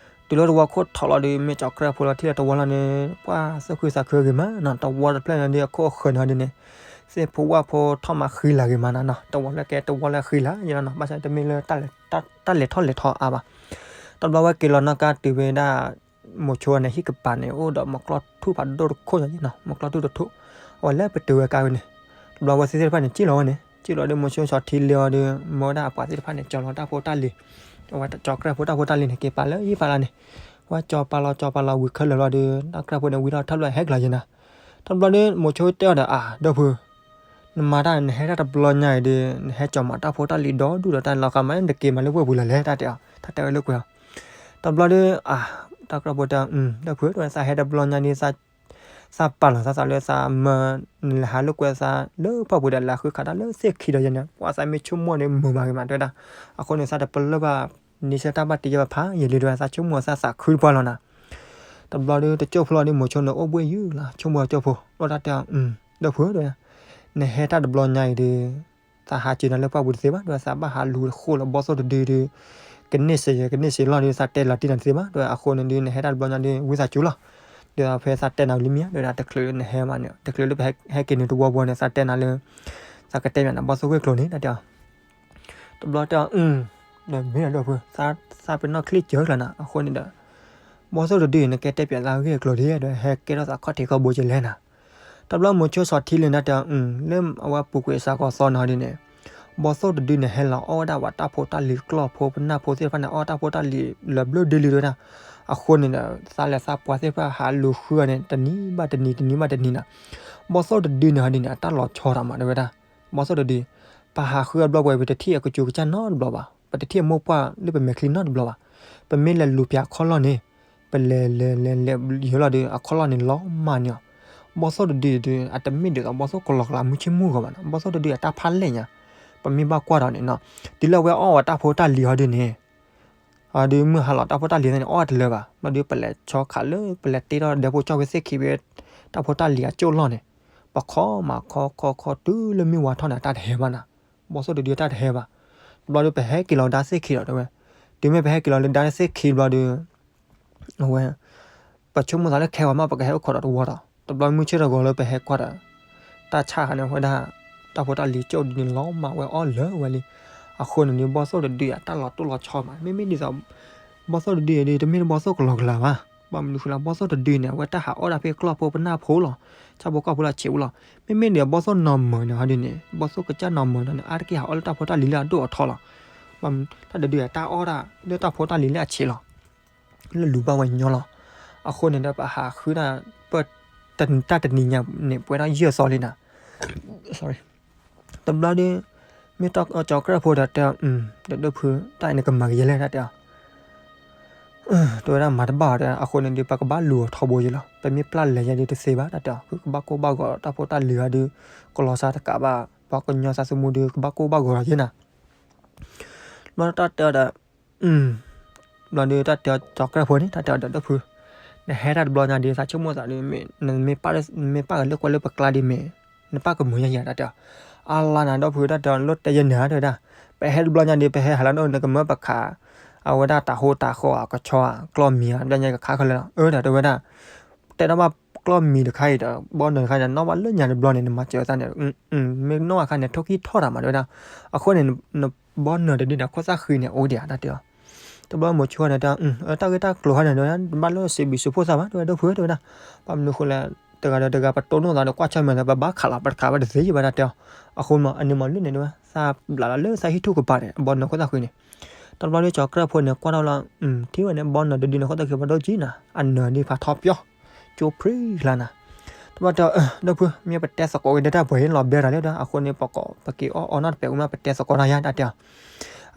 တုၤလၢတဝီခိၣ်ထီးလီၤဒီး မ့ၢ်ကၠီၤကြဲၢ်ဖိလီၤထံၣ်လၢတဝီလီၤန့ၣ် ပှၤသူၣ်ခုသးခုဂ့ၤမးနီၤ, တဝီတဖျၢၣ်န့ၣ်ဒီး အခိၣ်အဃၢၤန့ၣ်ဒ်န့ၣ် သ့ၣ်ဖိဝၣ်ဖိထီၣ်မးဃံလၤဂ့ၤမးနၤနီၤ, တဝီဖျၢၣ်ကဲတဝီလၢအဃံလၤယဲၢ်လီၤနီၤ, ဘၣ်ဆၣ်တမ့ၢ်လၢတၢ်လဲၤထီၣ်လဲၤထီအါဘၣ်. တဘျီဝဲက့ၤလီၤနီၣ်ကါတုၤဖဲဒၣ် မိၤဆိန့ၣ် ဟံၣ်ကပၤန့ၣ် အိၣ်ဒီးမီၤကျီၢ်ထူၣ်ဖးဒိၣ်တခိၣ်ညါနီၤ, မီၤကျီၢ်ထူၣ်တထူၣ်, အဝဲလဲၤပတုာ်ဝဲကါဝဲန့ၣ်, တဘျီဝဲသ့ၣ်သ့ၣ်တဖၣ်န့ၣ် စံၣ်လီၤဝဲန့ၣ်, စံၣ်လီၤဒီး မိၤဆိစီၤထံလ့အီၤဒီး မၢဝဲဒၣ်အပှၤသ့ၣ်တဖၣ်န့ၣ် ကၠီၤလီၤတၢ်ဖိတၢ်လံၤ, အဝဲကၠီၤကြဲၢ်ဖိတၢ်ဖိတၢ်လံၤန့ၣ် က့ၤပာ်လၢဟံၣ်ပာ်လီၤန့ၣ်, ဝဲကၠီၤပာ်လီၤကၠီၤပာ်လီၤဝံၤခဲလၢာ်လီၤဒီး တၢ်ကြဲၢ်ဖိန့ၣ် ဝံထီၣ်ထီၣ်လၢဟဲကျါယဲၢ်နၤ. တဘျီဒီး မိၤဆိတဲအီၤဒီး အါ ဒီပုၢ် နမၤတၢ် နဟဲတၢ်တဘျီညါအံၤဒီး နဟဲကၠီၤမၤတၢ်ဖိတၢ်လံၤဒီဒူၣ်ဒီး တၢ်လီၤဃာ်မး နတက့ၤမၤလၢပှၢ်ပူၤလၢၤလဲၣ် တၢ်တဲအီၤ, တၢ်တဲဝဲလၢကွဲၤအီၤ. တဘျီဒီး အါ တၢ်ကြၢးဖိတဲ ဒီပုၢ် တဲဝဲ သးဟဲတဘျီညါဒီး သးပာ်လီၤသးသးလၢသးမၢ နလဲၤဟးလိာ်ကွဲသးလၢပှၢ်ပူၤဒီး လဲၤဃုခးတၢ်လၢသ့ၣ်ခံဒီးယဲၢ်န့ၣ် ပှၤသးမ့ၢ်ဆိကမိၣ်န့ၣ် မုာ်မးဂ့ၤမး တဲဝဲဒၣ်. အဃိန့ၣ် သးတပလၢၢ်ဘၣ် န့ဆၢၣ်တၢ်ဘၣ်တ့ယဲၢ်ဘၣ်ဖးယံာ်လံ တဲဝဲ သးဆိကမိၣ်သးသးခုတပှၢ်လီၤနၤ. တဘျီဒီး တကၠိၢ်ဖိလီၤဒီး မိၤဆိန့ၣ် အိၣ်ဘှ့ၣ်ယုၢ်လီၤ ဆိကမိၣ်ကၠိၢ်ဖိ အိၣ်တၢ်တဲအီၤ ဒီပုၢ် တဲဝဲ နဟဲတၢ်တဘျီညါအံၤဒီး သးဟးစၢၤနၤလၢပှၢ်ပူၤတသ့ဘၣ် တဲဝဲ သးဘၣ်ဟးလူၤဃိၣ်လၢဘီၣ်သိၣ်တဒုဒီး ကန့ၢ်စ့ၢ်ယဲၢ် ကန့ၢ်စ့ၢ်လီၤဒီး သးတဲလီၤတံၢ်နၤတသ့ဘၣ် တဲဝဲ. အဃိန့ၣ်ဒီး နဟဲတၢ်တဘျီညါဒီး ဝံသးစူၤလီၤ ဒီးဖဲသးတဲနၤလံမ့ၢ်ဧါ တဲဝဲဒၣ် တချုးနဟဲမးန့ၣ် တချုးလၢပဟဲက့ၤနုာ်တဝီဘီန့ၣ် သးတဲနၤလၢ သးကတဲမ့ၢ်န့ၣ် ဘီၣ်သိၣ်ဂ့ၢ်ကျိၤန့ၣ် တၢ်တဲအီၤ. တဘျီတဲအီၤ အု ဒီးမ့ၢ်ဒီးဒိၣ်ဖု သးပ့ၤနီၣ်ချံကၢၢ်ကျါနၤ အဃိန့ၣ်ဒီး ဘီၣ်သိၣ်တဒုအံၤ နကဲတဲပၠးသးဂ့ၢ်ကျိၤဒ်ဒီး ဟဲကဲထီၣ်သးခီၣ်ထံးခီၣ်ဘိကလဲၣ်နၤ. တဘျီမိၤဆိစီၤထံလံန့ၣ် တၢ်တဲအီၤ အု လၢအဝဲပူၤကွံာ်စးကီးသီန့ၣ်ဟီဒ်န့ၣ် ဘီၣ်သိၣ်တဒုန့ၣ် ဟဲလီၤအီၣ်ဝဲဒၣ်ပှၤတၢ်ဖိတၢ်လံၤကျီၢ်ဖိပနၢ်ဖိသ့ၣ်တဖၣ်န့ၣ် အီၣ်တၢ်ဖိတၢ်လံၤလၢဘျုးဒ်လံတဲဝဲဒၣ်. အဃိန့ၣ်ဒီး သးလဲၤသးပှၢ်သ့ၣ်တဖၣ်ဟးလူၤဃုအီၤန့ၣ် တနံၤဘၣ်တနံၤ တနံၤဘၣ်တနံၤနၤ. ဘီၣ်သိၣ်တဒုန့ၣ်ဟီဒ်န့ၣ် အတၢ်လီၤဆီတၢ်မးတဲဝဲဒၣ်. ဘီၣ်သိၣ်တဒု ပဟးဃုအဘျီပှဲၤ ပတထံၣ်အကစူၤကစၢ်နီတဘျီဘၣ်, ပတထံၣ်အမိၢ်ပှၢ်လၢပမဲာ်ချံနီတဘျီဘၣ်. ပမ့ၢ်လဲၤလူၤပၠးအခီၣ်လီၢ်န့ၣ် ပလဲၤလဲၤလဲၤလဲၤယိၤလီၤဒီး အခီၣ်လီၢ်န့ၣ်လီၤမၢ်န့ၢ်အီၤ. ဘီၣ်သိၣ်တဒုဒုး အတမ့ၢ်ဒ်သိးဘီၣ်သိၣ်ကလီကလးမုၢ်ဆ့ၣ်မုၢ်ဂီၤဘၣ်နီၤ, ဘီၣ်သိၣ်တဒုအတၢ်ဖးလဲၢ်ညါ, ပမ့ၢ်ဘၣ်ကွၢ်ဒီးန့ၣ်နီၤ, တုၤလၢအဝဲအီၣ်ဝဲတၢ်ဖိတၢ်လံၤဟီဒုန့ၣ် အဒုးမုၢ်ဟါလီၤ တၢ်ဖိတၢ်လံၤန့ၣ် အီၣ်တလၢဘၣ်, ဘျီဒုးပလဲၤဆီခးလၢ ပလဲၤတ့ထီၣ်ဒဲဖိကၠီၣ်ဝဲသ့ၣ်ခံဘ့ၣ် တၢ်ဖိတၢ်လံၤအကၠိၣ်လီၢ်န့ၣ်, ပခီမးခီခီခီတုၤလၢမုၢ်ဝါထီၣ်န့ၣ် အတၢ်တဟဲဘၣ်နီၤ, ဘီၣ်သိၣ်တဒုအတၢ်တဟဲဘၣ်. တဘျီဒုးပဟဲက့ၤလီၤဒါသ့ၣ်ခံဒီးတဲဝဲ, တုၤမ့ၢ်ပဟဲက့ၤလီၤလၢဒါသ့ၣ်ခံဘျီဒုး အဝဲ ပဆိကမိၣ်သးလၢခဲဂီၤမး ပကဟဲအိၣ်ခိးဒီးတဝီဒီး တဘျီမုၢ်ဆ့ၣ်တဂီၤလၢပဟဲကွၢ်ဒီး တၢ်ဆၣ်ခါန့ၣ်ဝဲဒၣ် တၢ်ဖိတၢ်လံၤကၠိၣ်ဒ်န့ၣ်လီၤမၢ်ဝဲအီၣ်လၢာ်ဝဲလံ. အဃိန့ၣ်ဒုး ဘီၣ်သိၣ်တဒုအတၢ်လီၤတိၢ်လီၤဆီမး, မ့မ့ၢ်ဒ်သိး ဘီၣ်သိၣ်တဒုအံၤဒုး တမ့ၢ်ဘီၣ်သိၣ်ကလီကလးဘၣ်. ဘၣ်မနုၤဃိလၢ ဘီၣ်သိၣ်တဒုန့ၣ် အဝဲတၢ်ဟးအီၣ်ဒၣ်ဖဲကျီၢ်ဖိပနၢ်ဖိလီၤ, ဆၣ်ဖိကီၢ်ဖိလၢအဆံးဖိလီၤ. မ့မ့ၢ်ဒ်ဘီၣ်သိၣ်နီၢ်မုာ်န့ၣ်ဟီဒုးန့ၣ် ဘီၣ်သိၣ်ကစၢ်နီၢ်မုာ်န့ၣ် အါတက့ၢ်ဟးအီၣ်လၢတၢ်ဖိတၢ်လံၤလၢအဒိၣ်အထီလီၤ. ဘၣ်မနုၤ တၢ်တဒုအံၤ တၢ်အီၣ်ဒၣ်လၢတၢ်ဖိတၢ်လံၤလၢအဆံးလီၤ လၢလူၤဘၣ်ဝဲညီလီၤ. အဃိန့ၣ်ဒီး ပဟးဃုဒၣ် ပ တၢ်တနံၤညါန့ၣ် ပှဲၤထီၣ်ယဲၢ်သီလံနၤ. တဘျီဒီး မ့ၢ်ကၠီၤကြၢၣ်ဖိဒီးတဲအီၤ ဒီးဒိၣ်ဖု တၢ်အံၤနကမၤကယဲၢ်လဲၣ် တၢ်တဲအီၤ. တဲဝဲဒၣ်မၤတဘၣ်အီၤတဲ အဃိန့ၣ်ဒီး ပကဘၣ်လူၤအီၤထီဘိယဲၢ်လီၤ. ပမ့ၢ်ပျၢ်လဲၤယဲၢ်ဒီးတသ့ဘၣ် တၢ်တဲအီၤ. ဃုကဘၣ်ကိၢ်ဘၣ်ဂီၤတၢ်ဖိတၢ်လံၤဟီဒုး ကလီၤစၢ်တကးဘၣ် ပှၤကညီသးသမူဒီး ကဘၣ်ကိၢ်ဘၣ်ဂီၤလီၤယဲၢ်နၤ. ဘျီတၢ်တဲအီၤဒီး ဘျီဒုးတၢ်တဲအီၤကၠီၤကြၢၣ်ဖိန့ၣ် တၢ်တဲအီၤဒီးဒိၣ်ဖု နဟဲတၢ်တဘျီညါဒီး သးဆိကမိၣ်သးဒီး မ့ၢ်ပာ်ကလၢကွဲလၢပကျါဒ်မ့ၢ် နပာ်ကမုာ်ညါယၤ တၢ်တဲအီၤ. အလါနၤဒိၣ်ဖု တၢ်တဲအီၤ လိၣ်တဲယဲၢ်နၤ တဲဝဲဒၣ်. ပဟဲတဘျီညါဒီး ပဟဲဟးလီၤဒိၣ် နကမၢပခး အဝဲဒၣ်တၤဟိတၤဃီအကဆီဧါ ကျီၢ်မံၤဧါ တဘျီညါကခါခဲလၢာ်လီၤ အၢ တၢ်တဲဝဲဒၣ်. တဲနီၣ်ဘၣ်ကျီၢ်မံၤတခါအံၤဒီး ဘီနၢၤတခါဒီး နီၣ်ဘၣ်လၢညါတဘျီန့ၣ် နမၤစၢၤသးန့ၣ် မ့ၢ်နီၣ်အခါန့ၣ် ထိၣ်ခံထီၣ်တၢ်မး တဲဝဲဒၣ်. အဃိန့ၣ် နဘီနၢၤတဒုန့ၣ် ခိၣ်သၣ်ဃံန့ၣ် အိၣ်ဒံးဧါ တၢ်တဲအီၤ. တဘျီမိၤဆိန့ၣ်တဲ တၢ်ဂ့ၢ်တၢ်ကျိၤခါန့ၣ် တဲဝဲဒၣ် ဘၣ်လၢစံးဘျုးစံးဖှိၣ်သးဘၣ် တဲဝဲ ဒိၣ်ဖု တဲဝဲဒၣ်. ဘၣ်မနုၤဃိလဲၣ် တဂၤဒီးတဂၤ ပတိၢ်နီၣ်သးဒီးကွၢ်ဆၢၣ်မဲာ်ဒီး ပဘၣ်ခးလီၤ ပတခးဘၣ်တသ့ယံၤဘၣ် တၢ်တဲအီၤ. အဃိန့ၣ် အန့ၣ်မးလၢန့ၣ်တဲဝဲ သးဘျးလီၤလၢသးဟံၣ်ထူၣ်ကပၤန့ၣ် အဘီနၢၤခိၣ်သၣ်ဃံန့ၣ်. တဘျီဒီးကၠီၤကြၢၣ်ဖိန့ၣ် ကွၢ်ထီၣ်လီၤ ထံၣ်ဝဲန့ၣ် ဘီနၢၤတဒုန့ၣ် ခိၣ်သၣ်ဃံပှၤဒိၣ်ကံနၤ အနၢၤဒ်ဖးထီပျီ ကၠိဖျံလါနၤ. တဘျီတဲ ဒိၣ်ဖု မ့ၢ်ပတဲသကိးက့ၤဒီးတၢ်ပှဲၤလီၤဘဲတၢ်လၢဒီး အဃိန့ၣ် ပက့ၤအီၣ်အီနီတပဲာ်ဝံၤမး ပတဲသကိးတၢ်ယါ တၢ်တဲအီၤ.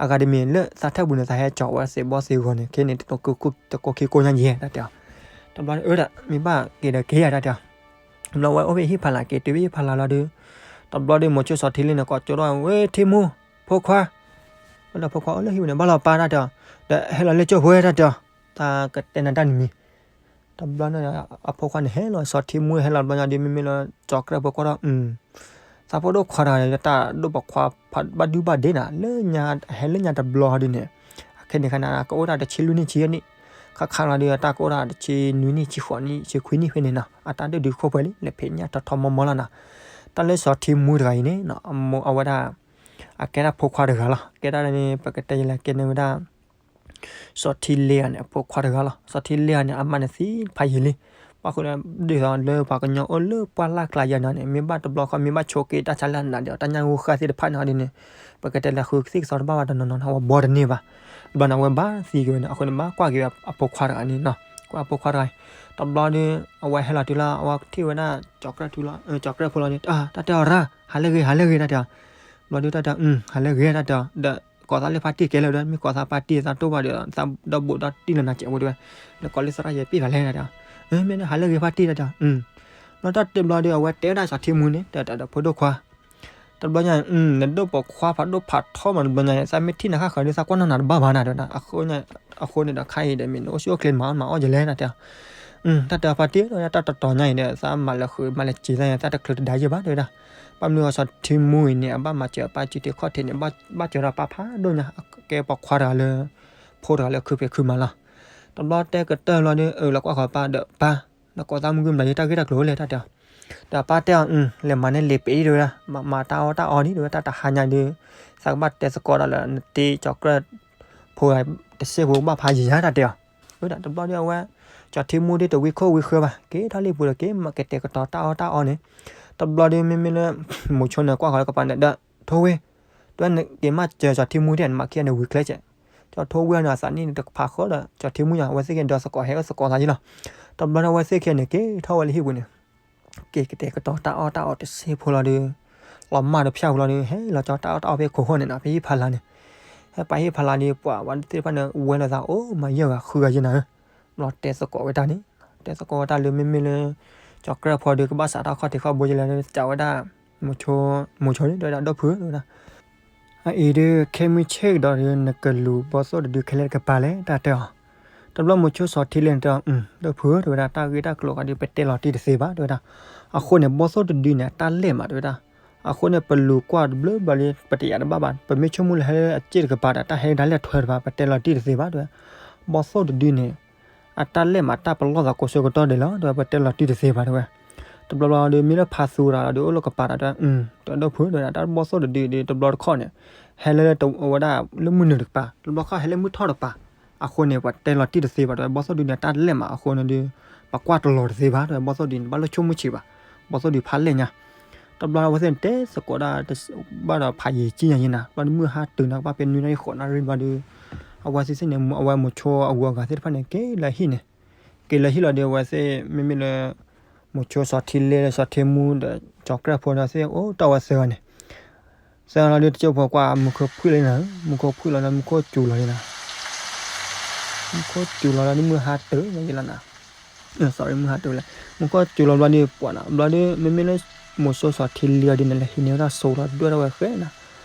အဂၤတမံၤလၢသးထၢၣ်ပူၤန့ၣ် သးဟဲကၠီၤဝဲသ့ၣ်ဘီသ့ၣ်ဂီၤန့ၣ် ခဲန့ၣ် တကိးခံကိးညါယဲၢ် တၢ်တဲအီၤ. တဘျီအၢဒၣ် မ့ၢ်ဘၣ်က့ၤဒီးက့ၤယါ တၢ်တဲအီၤ. တဘျီဝဲအိၣ်ဖဲဟံၣ်ဖးလာ် က့ၤတုၤဖဲဟံၣ်ဖးလာ်လီၤဒီး တဘျီဒီးမိၤဆိစီၤထံလံန့ၣ် ကိးကၠိထီၣ်ဝဲ ထံမူ ဖိခွါ ဝဲဒီးဖိခွါအိၣ်လၢဟံၣ်ပူၤန့ၣ် ဘၣ်လီၤပၢ် တၢ်တဲအီၤ. ဒီးဟဲလီၤလၢကၠိဖိ တၢ်တဲအီၤ. တၢ်ကတဲနၤတၢ်နမံၤ တဘျီန့ၣ် အဖိခွါန့ၣ်ဟဲလီၤ စီၤထံမူဟဲလီၤတဘျီညါဒီး မ့မ့ၢ်လၢကၠီၤကြၢၣ်ဖိကွၢ်ထီၣ် သးဖိဒိၣ်ခွါတဂၤ တၢ်ဒိၣ်ပိာ်ခွါဖးဘၣ်ဒုဘၣ်ဒ့နၤ လၢညါဟဲလၢညါတဘျီဟီဒုန့ၣ် အခဲန့ၣ်ခါန့ၣ် ကအိၣ်ဒၣ်တဆံလွံၢ်နံၣ်ဆံယဲၢ်နံၣ် ခါခါလီၤဒီး တၢ်ကအိၣ်ဒၣ်တဆံနွံနံၣ် ဆံဃိးနံၣ် ဆံခွံနံၣ်ဖဲန့ၣ်နီၤ အတၢ်ဒုးဒုးခိၣ်ပှဲၤလံ လဲၤဖံးညၣ်ထီထီမီမီလီၤနီၤ. တၢ်လၢစီၤထံမူတဂၤအံၤန့ၣ် အဝဲဒၣ် အကဲဒၣ်ဖိခွါတဂၤလီၤ ကဲဒၣ်န့ၣ် ပကတဲယလဲၤကဲန့ၢ်ဝဲဒၣ် စီၤထံလ့ဧါန့ၣ် အဖိခွါတဂၤလီၤ. စီၤထံလ့ဧါန့ၣ် အမါန့ၣ်သံဖးယံာ်လံ. ဘၣ်ဃိဒီး ဒ်သိးလၢပှၤကညီအိၣ်လၢပှၢ်လၢ်ကျါယဲၢ်နၤန့ၣ် မ့ၢ်ဘၣ်တဘျီဃီ မ့ၢ်ဘၣ်ဆိးက့တၢ်ဆါလၢအနးဒီး တၢ်ညၣ်ဂိၢ်ဃၢ်သ့ၣ်တဖၣ်န့ၣ်ဟီဒ်န့ၣ် ပကတဲလဲၤဃုသ့ၣ်ကစီၤတဘၣ်ဘၣ်တနီၤနီၤန့ၣ် အဝဲဘီတန့ၢ်ဘၣ်. တဘျီန့ၣ် အဝဲဘၣ်သံက့ၤဝဲန့ၣ် အဃိန့ၣ် ဘၣ်ကွၢ်က့ၤအဖိခွါတဂၤန့ၣ်နီၤ ကွၢ်အဖိခွါတဂၤအံၤ တဘျီဒီး အဝဲဟဲလီၤတုၤလီၤ အဝဲထံၣ်ဝဲဒၣ် ကၠီၤကြၢၣ်ဖိလီၤန့ၣ် တၢ်တဲအီၤရၣ် ဟးလၢဂ့ၤ ဟးလၢဂ့ၤ တၢ်တဲအီၤ. ဘျီဒီးတၢ်တဲအီၤ ဟးလၢဂ့ၤ တၢ်တဲအီၤ ဒီးကိးသးလၢဖါတံၢ်ကဲလၢာ်ဒီး မ့ၢ်ကိးသးဖါတံၢ် သးတိၢ်ဘၣ်ဒီး သးဒီဘူးဒီတံၢ်လၢနၤစဲးဖိတဲဝဲ နကိးလၢသရၣ်ယဲၢ်ပ့ၢ်ဖးလဲၣ် တၢ်တဲအီၤ. မ့ၢ်ဟးလၢဂ့ၤဖါတံၢ် တၢ်တဲအီၤ. ဘျီတၢ်တဲဘျီဒီး အဝဲတဲဝဲဒၣ်စီၤထံမူန့ၣ် တၢ်တဲဒီးဖိဒိၣ်ခွါ တဘျီညါ နဒိၣ်ပိာ်ခွါဖးဒိၣ်ဖးထီမး တဘျီညါ သးမ့ၢ်ထံၣ်နၤဃၣ်ဃၢၤဒီး သးကွၢ်နီၣ်နၤတဘၣ်ဘၣ်နၤတဲဝဲဒၣ်. အဃိန့ၣ်ဒီး ခါအံၤဒီး မ့ၢ်နအိၣ်ဆူၣ်အိၣ်ချ့မၤအီၣ်မၤအီၣ်ယလဲၣ် တၢ်တဲအီၤ. တၢ်တဲအီၤဖါတံၢ်ဒီး တၢ်တတီၤညါအံၤဒီး သးမၤလၢာ်ဃုာ်မၤလၢာ်စ့ၤသး သးတချုးတဒါယဲၢ်ဘၣ် တဲဝဲဒၣ်. ဘၣ်မနုၤအီၤ စီၤထံမူအံၤန့ၣ် အဘၣ်မၤစၢၤအပၢ်စုတ့ၢ်ခီၣ်ထံးန့ၣ် ဘၣ်စၢၤဒီးပၢ်ဖးဒိၣ်ညါ ကဲပိာ်ခွါတဂၤလၢ ဖိတဂၤလၢခုဖံးခုမၤလီၤ. တဘျီတဲကတၢၢ်လီၤဒီး အၢ လီၤကွၢ်ဃီၤပၢ်ဒီး ပၢ် နကိးသးမုၢ်ဂံၢ်မနုၤယဲၢ် တၢ်ဂ့ၢ်တၢ်ကျိၤလဲၣ် တၢ်တဲအီၤ. ဒီးအပၢ်တဲအီၤ, လဲၤမၤန့ၢ်လံာ်ပ့ၤဒံး တဲဝဲဒၣ်, မၤတၢ်အီၣ်တၢ်အီဒံး တဲဝဲဒၣ်, တၢ်တဟါညါဒုး သးကဘၣ်တဲသကိးဒီးလၢနတ့ကၠီၤကြၢၢ်ဖိတစဲးဖိ ကဘၣ်ဖးယံၤညါတၢ်တဲအီၤ. ဝဲဒၣ်တဘျီဒီး အဝဲ ကၠီၤထံမူဒုးတဝံခိၣ်ဝံဃၢဘၣ်, က့ၤထီၣ်လံာ်ပူၤဒီး က့ၤမၤကတဲာ်ကတီၤတၢ်အီၣ်တၢ်အီန့ၣ်. တဘျီဒီး မ့မ့ၢ်လၢ မိၤဆိန့ၣ် ကွၢ်ဃီၤလၢကပၤန့ၣ်ဒီး, ထိဝ့ၢ်, တဲဝဲ နက့ၤမၤစၢၤကၠီၤထံမူဒံး နမၤခံဂၤန့ၣ်ဝံၤချ့ကဲး. ကၠီၤထိဝ့ၢ်န့ၣ် အသးနံၣ်န့ၣ်တဖးဃီဒီး ကၠီၤထံမူညါ အဝဲသ့ၣ်က့ၤဒီးသကိးဟဲအိၣ်သကိးသးယံၤလီၤ. တဘျီဒီး အဝဲသ့ၣ်ခံဂၤန့ၣ် က့ၤထီၣ်ဝဲလၢဟံၣ်ပူၤန့ၣ် က့ၤကတဲာ်ကတီၤတၢ်အီၣ်တၢ်အီတစဲးဖိလီၤဒီး, လီၤမၢ်ဒီးဖၠၣ်ဝံၤလီၤဒီး ဟဲလီၤကၠီၤတၢ်အီၣ်တၢ်အီဖဲခိၣ်ဃိန့ၣ်နီၤ, ဖဲဟံၣ်ဖးလာ်န့ၣ်. ဟဲပာ်ဟံၣ်ဖးလာ်ဒီး ပှၤဝဲသ့ၣ်တဖၣ်န့ၣ် ဝဲလိာ်သးအိၣ်မၤယၢၢ်ဂၤဃုဂၤယဲၢ်နၤဧၢ. ဘျီတဲသကိးဝဲတၢ်န့ၣ်, တဲသကိးဝဲတၢ်လၢမ့မ့ၢ်လၢ ကၠီၤကြၢၢ်ဖိဒီး ကဘၣ်စးထီၣ်ခီၣ်ထံးခီၣ်ဘိယဲၢ်လဲၣ် တဲဝဲဒၣ်, မိၤဆိန့ၣ် တဲဝဲဒၣ် ဒီပုၢ်ဧၢ တဲဝဲဒၣ် အအံၤဒုး ခဲမုၢ်ဆ့ၣ်ကဒီးဒီး နကလူၤဘီသိၣ်တဒုခဲလၢာ်တကပၤလဲၣ် တၢ်တဲအီၤ. တဘျီမိၤဆိစီၤထံလဲၣ်န့ၣ်တဲအီၤ, ဒီပုၢ်ဧၢ တဲဝဲဒၣ် တၢ်ဂ့ၢ်တၢ်ကျိၤဃီဒီး ပတဲလီၤတံၢ်တသ့ဘၣ် တဲဝဲဒၣ်. အဃိန့ၣ် ဘီသိၣ်တဒုန့ၣ် အတၢ်လဲၢ်မး တဲဝဲဒၣ်. အဃိန့ၣ် ပလူၤကွၢ်တဘျုးဘျီဒီး ပတယာ်တဘၣ်ဘၣ်, ပမ့ၢ်ဆိကမိၣ်လၢဟဲလၢအစ့ၣ်တကပၤဒီး တၢ်ဟဲဒၣ်လဲာ်ထွဲတပၤ ပတဲလီၤတံၢ်တသ့ဘၣ် တဲဝဲ. ဘီသိၣ်တဒုန့ၣ် အတၢ်လဲၢ်မး တၢ်ပလီၢ်သးကိးဆၢကတီၢ်ဒဲးလီၤ တဲဝဲ, ပတဲလီၤတံၢ်တသ့ဘၣ် တဲဝဲ. တဘျီဘျီဒီး မ့ၢ်လၢဖးသူဒီး ဒီးအိၣ်လၢကပၤဒီး တဲဝဲ, ဒီပုၢ်ဧၢ တဲဝဲဒၣ် တၢ်ဘီသိၣ်တဒုဒီး တဘျီတခီၣ်န့ၣ် ဟဲလၢ ဝဲဒၣ်လၢမုၢ်နုာ်တကပၤ, တဘျီတခီၣ်ဟဲလၢမုၢ်ထီၣ်တကပၤ. အဃိန့ၣ် ပတဲလီၤတံၢ်တသ့ဘၣ် တဲဝဲ, ဘီသိၣ်တဒုန့ၣ် တၢ်လဲၢ်မး အဃိန့ၣ်ဒီး ပကွၢ်တလီၤတသ့ဘၣ် တဲဝဲ, ဘီသိၣ်တဒုန့ၣ် ဘၣ်လိၣ်ဆိကမိၣ်ဆံးဘၣ်, ဘီသိၣ်တဒုဖးလဲၢ်ညါ. တဘျီအဝဲသ့ၣ်န့ၣ် တဲသကိးဒၣ် ဘၣ်ဒီးဖးယံာ်ကံညါယဲၢ်နၤ, ဘျီဒီးမုၢ်ဟါတုၤနၤ ကဘၣ်ဖဲနွံနၣ်ရံၣ်ဃိးနၣ်ရံၣ်ဘျီဒီး အဝဲသ့ၣ်န့ၣ် အဝဲမိၤဆိအဂုၤအဂၤသ့ၣ်တဖၣ်န့ၣ် က့ၤလၢဟံၣ်န့ၣ်, က့ၤလၢဟံၣ်လီၤဒီး အဝဲသ့ၣ် မ့မ့ၢ်လၢ မိၤဆိစီၤထံလဲၣ် စီၤထံမူဒီး ကၠီၤကြၢၢ်ဖိဒီးသ့ၣ် အိၣ်တ့ၢ်ဝဲသၢဂၤန့ၣ် သၢဂၤလီၤဒီး တကၠိဖိကွၢ် မူခိၣ်ဖှံၣ်လီၤနၤ, မူခိၣ်ဖှံၣ်လီၤလီၤ မူခိၣ်စူၤလီၤလံနၤ, မူခိၣ်စူၤလီၤလီၤ မုၢ်ဟါတုၤလီၤယဲၢ်လီၤနၤ, မုၢ်ဟါတုၤလီၤ, မူခိၣ်စူၤလီၤဘျီဒီးပှၤနၤ, ဘျီဒီး မ့မ့ၢ်လၢ မိၤဆိစီၤထံလဲၣ်အီၤဒ်န့ၣ် လဲၤဟံးန့ၢ်ဝဲဒၣ်စိလီၤ ဒွဲၣ်ထီၣ်ဝဲဃဲနၤ,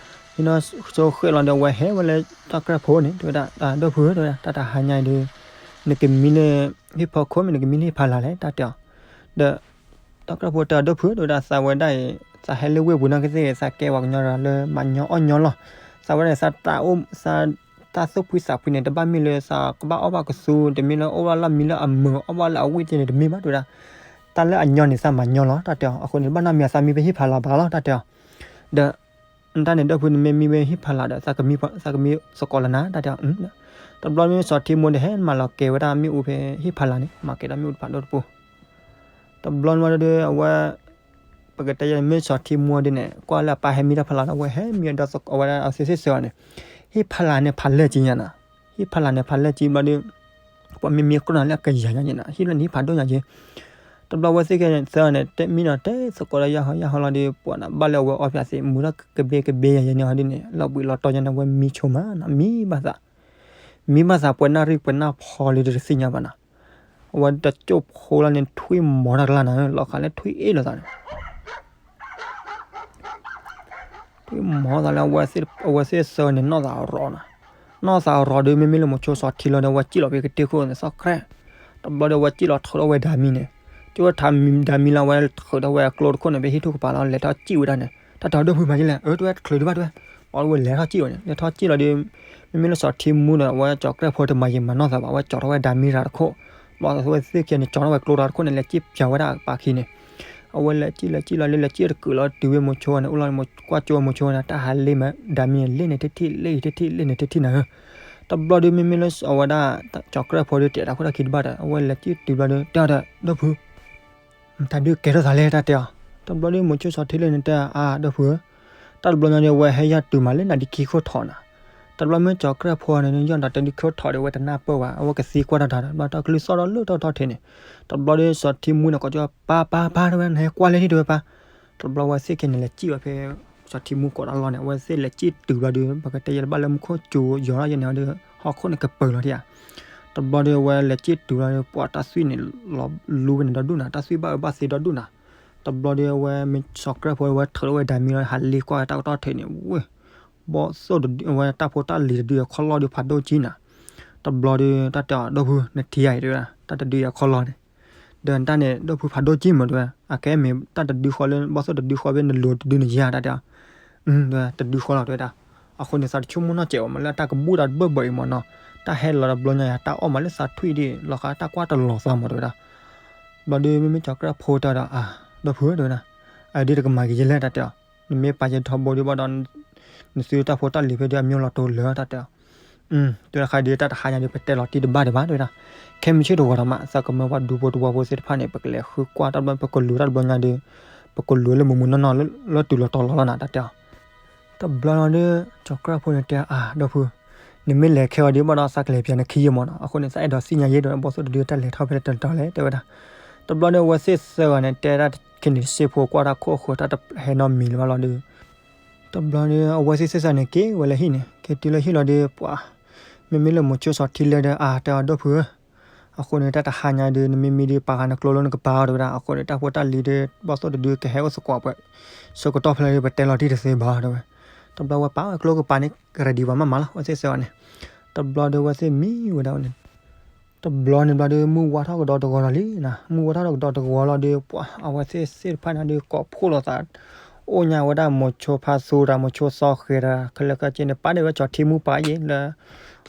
ဟံးန့ၢ်စိဃဲလီၤဒီး အဝဲဟဲဝဲလၢ ကၠီၤကြၢၢ်ဖိန့ၣ် တဲဝဲဒၣ်, ဒီပုၢ်ဧၢ တဲဝဲဒၣ် တၢ်တဟါညါအံၤဒီး နကမံလၢ ဟံၣ်ဖီခိၣ်မ့ၢ် နကမံလၢဟံၣ်ဖးလာ်လဲၣ် တၢ်တဲအီၤ, ဒီး ကၠီၤကြၢၢ်ဖိတဲအီၤ ဒီပုၢ်ဧၢ တဲဝဲဒၣ် သးဝဲဒၣ်အံၤ သးဟဲလၢဝ့ၢ်ပူၤနီၢ်ကသ့ၣ် သးကဲပှၤကညီလၢမၤညီအီၣ်ညီလီၤ, သးဝဲဒၣ် သးတၢ်အိၣ် သး တၢ်သူၣ်ဖှံသးဖှံန့ၣ် တဘၣ်မ့ၢ်လၢသးကဘၣ်အီၣ်ဘၣ်ကသူ တမ့ၢ်လၢအိၣ်ဘၣ်လၢအမံလၢအမုာ် အီၣ်ဘၣ်လၢအဝံၣ်သ့ၣ်န့ၣ် တမ့ၢ်ဘၣ် တဲဝဲဒၣ်, တၢ်လၢအညီန့ၣ် သးမၤညီလီၤ တၢ်တဲအီၤ, အဃိန့ၣ် တဘၣ်နီတမံၤ သးမံဖဲဟံၣ်ဖးလာ်ဘၣ်လီၤ တၢ်တဲအီၤ, ဒီး တၢ်န့ၣ် ဒီပုၢ်ဧၢ နမ့ၢ်မံဖဲဟံၣ်ဖးလာ်ဒီး သးကမံသကိးလၢနၤ တၢ်တဲအီၤ, တဘျီမ့ၢ်စီၤထံမူန့ၣ် ဟဲမၤလီၤကဲၤဝဲဒၣ်မ့ၣ်အူဖဲဟံၣ်ဖးလာ်န့ၣ် မၤကဲၤဒီးမ့ၣ်အူတဖၣ်ဒိၣ်တပူၤ တဘျီန့ၣ်ဒီး အဝဲ ပကတဲယဲၢ်န့ၣ် မ့ၢ်စီၤထံမူဒ်န့ၣ် ကွၢ်လၢအပၢ်ဟဲမံတၢ်ဖးလာ်ဒီး အဝဲဟဲမံအဒီးအဝဲဒၣ်အဝဲသ့ၣ်သၢဂၤန့ၣ်, ဟံၣ်ဖးလာ်န့ၣ် ဖးလဲၢ်ကံညါနၤ, ဟံၣ်ဖးလာ်န့ၣ် ဖးလဲၢ်ကံဘျီဒီး ပှၤမ့ၢ်မံကြၢးနၤလၢအကယၤညါန့ၣ်နၤ, ဟံၣ်ဖးလဲၢ်န့ၣ် ဟံၣ်ဖးဒိၣ်ညါက့ၤ, တဘျီအဝဲသ့ၣ်ခဲန့ၣ်သၢဂၤန့ၣ် တဲမံနီၤ တဲသကိးဒီးယၢ်ဟီယၢ်ဟီလီၤဒီး ပှၤနၤဘၣ်လၢအဝဲအီၣ်ဖျါသ့ၣ် မူထီၣ်ကဘ့ကဘ့ယၤယဲၢ်န့ၣ်ဟီဒ်န့ၣ် လီၤဘှံးလီၤတီၤညါန့ၣ် အဝဲမံဆိမးနၤ မံဘၣ်သး မံဘၣ်သး ပှဲၤနၣ်ရံၣ်ပှဲၤနၣ်ဖီလံဒီးတသ့ၣ်ညါဘၣ်နၤ, အဝဲတကၠိၢ်ဖိလီၤန့ၣ် ထွံၣ်မီၤတၢ်ကျါနၤ လီၤဃးလၢထွံၣ်အ့ၣ်လိာ်သးန့ၣ် ထွံၣ်မီၤသးလၢ အဝဲသ့ၣ်သၢဂၤန့ၣ် နီၢ်သးအရီၤနၤ, နီၢ်သးအရီၤဒီး မ့မ့ၢ်လၢမိၤဆိစီၤထံလီၤဒီး အဝဲစံၣ်လီၤဖဲကတ့ၢ်ခိၣ်န့ၣ် သီၣ်ခရဲၣ်, တဘျီဒီး အဝဲစံၣ်လီၤထုးထီၣ်ဝဲဒၤမံန့ၣ်, ကၠိဝဲထးဒၤမံလၢ အဝဲထုးထီၣ်ဝဲအကျိတခိၣ်န့ၣ် ဖဲဟံၣ်ထူၣ်ကပၤလီၤ လဲၤထီၣ်စံၣ်ဝဲဒၣ်န့ၣ် တၢ်တဲအီၤ ဒီပုၢ်မၤယဲလဲၣ်, အၢ တဝဲတချုးဒံးဘၣ်တဝဲ, ပှၤဝဲလဲၤထီၣ်စံၣ်ဝဲန့ၣ် လဲၤထီၣ်စံၣ်လီၤဒီး မ့မ့ၢ်လၢစီၤထံမူဒီး အဝဲကၠီၤကြၢၢ်ဖိတမၤယံာ်မၤနီၢ်သးဘၣ် အဝဲကၠီၤထီၣ်ဝဲဒၤမံရၤတခိၣ်, ဘျီအဝဲသ့ၣ်ခံဂၤန့ၣ် ကၠီၤထီၣ်ဝဲကျိတၢ်တခိၣ်န့ၣ် လဲၤစံၣ်ပၠးဝဲဒၣ်ပာ်ခံန့ၣ်, အဝဲလဲၤစံၣ်လဲၤစံၣ်လီၤလၢလဲၤစံၣ်တကုာ်လီၤ တုၤဝဲမိၤဆိန့ၣ် အိၣ်လီၤ ကွၢ်ကၠိဝဲမိၤဆိန့ၣ် တၢ်ဟးလ့မး ဒၤမံန့ၣ် လ့န့ၣ်တထံၣ် လ့အံၤတထံၣ် လ့န့ၣ်တထံၣ်နၤဧၢ, တဘျီဒီး မ့မ့ၢ်လၢအဝဲဒၣ် ကၠီၤကြၢၢ်ဖိဒီး တဲတၢ်ခိၣ်တၢ်ခံတဘၣ်ဒီး အဝဲလဲၤစံၣ်တုၤဘျီဒီး တဲအီၤဒီး ဒီပုၢ် တၢ်ဒုးကဲထီၣ်သးလဲၣ် တၢ်တဲအီၤ, တဘျီဒီး မိၤဆိစီၤထံလၢန့ၣ်တဲ အါ ဒီပုၢ်ဧၢ, တၢ်တဘျီညါဒီး အဝဲဟဲယၢ်တုၤမးလၢနၤဒ်ခံခိၣ်ထီၣ်နၤ, တဘျီမ့ၢ်ကၠီၤကြၢၢ်ဖိန့ၣ် ယီၢ်ဒီးတဒုးခိၣ်ထီၣ်ဒီး အဝဲတနၢ်ပၢၢ်ဘၣ် အဝဲကသံကွၢ်တၢ်တၢ်ဒီး ဘျီတၢ်ကလုၢ်သီၣ်ဒီးလၢတၢ်ထီၣ်ထံးန့ၣ်, တဘျီဒီး စီၤထံမူန့ၣ် ကိးကၠိ ပၢ် ပၢ် ပၢ် တဲဝဲ နဟဲကွၢ်လၢဟံၣ်တဲဝဲပၢ်, တဘျီအဝဲသ့ၣ်ခံန့ၣ် လဲၤစံၣ်ဝဲဖဲ စီၤထံမူကိးတၢ်လီၢ်န့ၣ် အဝဲသ့ၣ်လဲၤစံၣ်တုၤဘျီဒီး ပကတဲယဲၢ်တဘၣ်လၢမူခိၣ်စူၤယီၤထီၣ်ယဲၢ်န့ၣ်ဒီး ဟီၣ်ခိၣ်န့ၣ်ကပၢၤလီၤဒံးဧါ တဘျီဒီး အဝဲလဲၤစံၣ်တုၤလီၤဒီး ပှၤတၢ်သွံၣ်န့ၣ် လီၤလူဝဲန့ၣ်ဒီဒူၣ်နၤ တၢ်သွံၣ်ဘၣ်အၢဘၣ်သီဒီဒူၣ်နၤ, တဘျီဒီး အဝဲမ့ၢ်စီၤကြၢၢ်ဖိ အဝဲထုးထီၣ်ဝဲဒၤမံလီၤ ဟးလ့ကွၢ်ဝဲတၢ်ကတီၢ်ထံးန့ၣ် ဝ့ၢ် ဘီၣ်သိၣ်တဒု အဝဲတၢ်ဖိတၢ်လံၤတဒုအခီၣ်လီၢ်ဒီးဖးဒိၣ်ကံနၤ, တဘျီဒီး တၢ်တဲအီၤ ဒီပုၢ် နထံၣ်ဧါအံၤတဲဝဲဒၣ် တၢ်တဒုအခီၣ်လီၢ်န့ၣ်, ဒီးတၢ်န့ၣ် ဒီပုၢ်ဖးဒိၣ်ကံမးတဲဝဲ, အကဲမ့ၢ်တၢ်တဒုဃီလၢ ဘီၣ်သိၣ်တဒုဃီဖဲနလိၤတဒုန့ၣ်ယါတၢ်တဲအီၤ တဲဝဲဒၣ်တဒုဃီလီၤတဲဝဲဒၣ်, အဃိန့ၣ် သးတဆိကမိၣ်နီၢ်စဲးဘၣ်မးလၢတၢ်ကဘူၣ်တၢ်တဘၢၣ်ဘၢၣ်အံၤမးနီၤ, တၢ်ဟဲလီၤတဘျီညါယါ တၢ်အီၣ်မးလၢသးထွံၣ်ဒံး လီၤဃးတၢ်ကွၢ်တလီၤသးမးတဲဝဲဒၣ်, ဘျီဒီး မ့မ့ၢ်ကၠီၤကြၢၢ်ဖိတဲဒီး အါ ဒီပုၢ်ဧၢ တဲဝဲဒၣ်, အဒုးတကမၤက့ၤယဲလဲၣ် တၢ်တဲအီၤ, နမ့ၢ်ပာ်ယဲထီဘိဒုးဘၣ်ဒီး နသုတၢ်ဖိတၢ်လံၤဖဲဒုးအမံၤလီၤတိၤလၢာ် တၢ်တဲအီၤ, တဲဝဲဒၣ် တၢ်တဟါညါဒုးပတဲလီၤတံၢ်တဘၣ်ဒံးဘၣ် တဲဝဲဒၣ်, ခဲမုၢ်ဆ့ၣ်တဂီၤဒီးမး သးကမၢဝဲဒူဖိတဝီဖိသ့ၣ်တဖၣ်န့ၣ် ပကလဲၤဃုကွၢ်တၢ်ဘျီ ပကလူၤတၢ်တဘျီညါဒီး ပကလူၤလၢမုာ်မုာ်နီၢ်နီၢ်လၢတုၤလီၤတီၤလီၤလီၤနၤ တၢ်တဲအီၤ တဘျီလီၤဒီး ကၠီၤကြၢၢ်ဖိန့ၣ်တဲအီၤ ဒီပုၢ်, နမ့ၢ်လဲၤခဲအံၤဒုးဘၣ်ဒီး သးကလဲၤပျးနခံယဲၢ်မးနီၤ, အဃိန့ၣ် သးအဲၣ်ဒိးသ့ၣ်ညါယဲဒီး ဘီၣ်သိၣ်တဒုတၢ်လဲၤထီၣ်ဖဲလဲၣ်တတီၤလဲၣ် တဲဝဲဒၣ်, တဘျီဒီးအဝဲသ့ၣ်သၢဂၤန့ၣ် တဲဒၣ်ခဲန့ၣ်တစ့ဖိကွၢ်တၢ်ခိၣ်ဃၢၤတၢ်တဟဲနီတမံၤလၢၤဘၣ်လီၤဒီး တဘျီဒီးအဝဲသ့ၣ်သၢဂၤန့ၣ်က့ၤဝဲလၢဟံၣ်န့ၣ် က့ၤတုၤလၢဟံၣ်လီၤဒီး ပှၤ မ့မ့ၢ်လၢမိၤဆိစီၤထံလၢဒီး အါ တဲအီၤ ဒီပုၢ်ဧၢ အဃိန့ၣ် တၢ်တဟါညါဒုး နမ့မ့ၢ်ဒုးပာ်ဃာ်နကျိလၢနကပၤအီၤ တဲဝဲဒၣ်, အဃိန့ၣ် တၢ်ဖိတၢ်လံၤဒီး ဘီၣ်သိၣ်တဒုကဟဲအိၣ်သကိးပှဲၤ ဆၢကတီၢ်ဖဲလဲၣ်ဒီး ပတဲလီၤတံၢ်တသ့ဘၣ် တဲဝဲ, တဘျီဝဲပာ်ဝဲကျိကပၤန့ၣ် ကရၢဒံးပှၤမးမးလီၤ အဝဲသ့ၣ်သၢဂၤန့ၣ်, တဘျီဒီးအဝဲသ့ၣ်မံဝဲဒၣ်န့ၣ် တဘျီန့ၣ်ဘျီဒီး မုၢ်ဝါထီၣ်ကဒီးတဂီၤလီၤလံနၤ, မုၢ်ဝါထီၣ်ကဒီးတဂီၤလီၤဒီး ပှၤအဝဲသ့ၣ်သ့ၣ်တဖၣ်န့ၣ်ဒီး ကိးဖှိၣ်လိာ်သး အိၣ်ညါဝဲဒၣ်မိၤဆိဖါသူတၢ် မိၤဆိစီၤဃဲၤတၢ် ခဲလၢာ်ခဲဆ့န့ၣ် ပာ်ဒ့ၣ်ဝဲကၠီၤထံမူပၢ်ယဲလၢ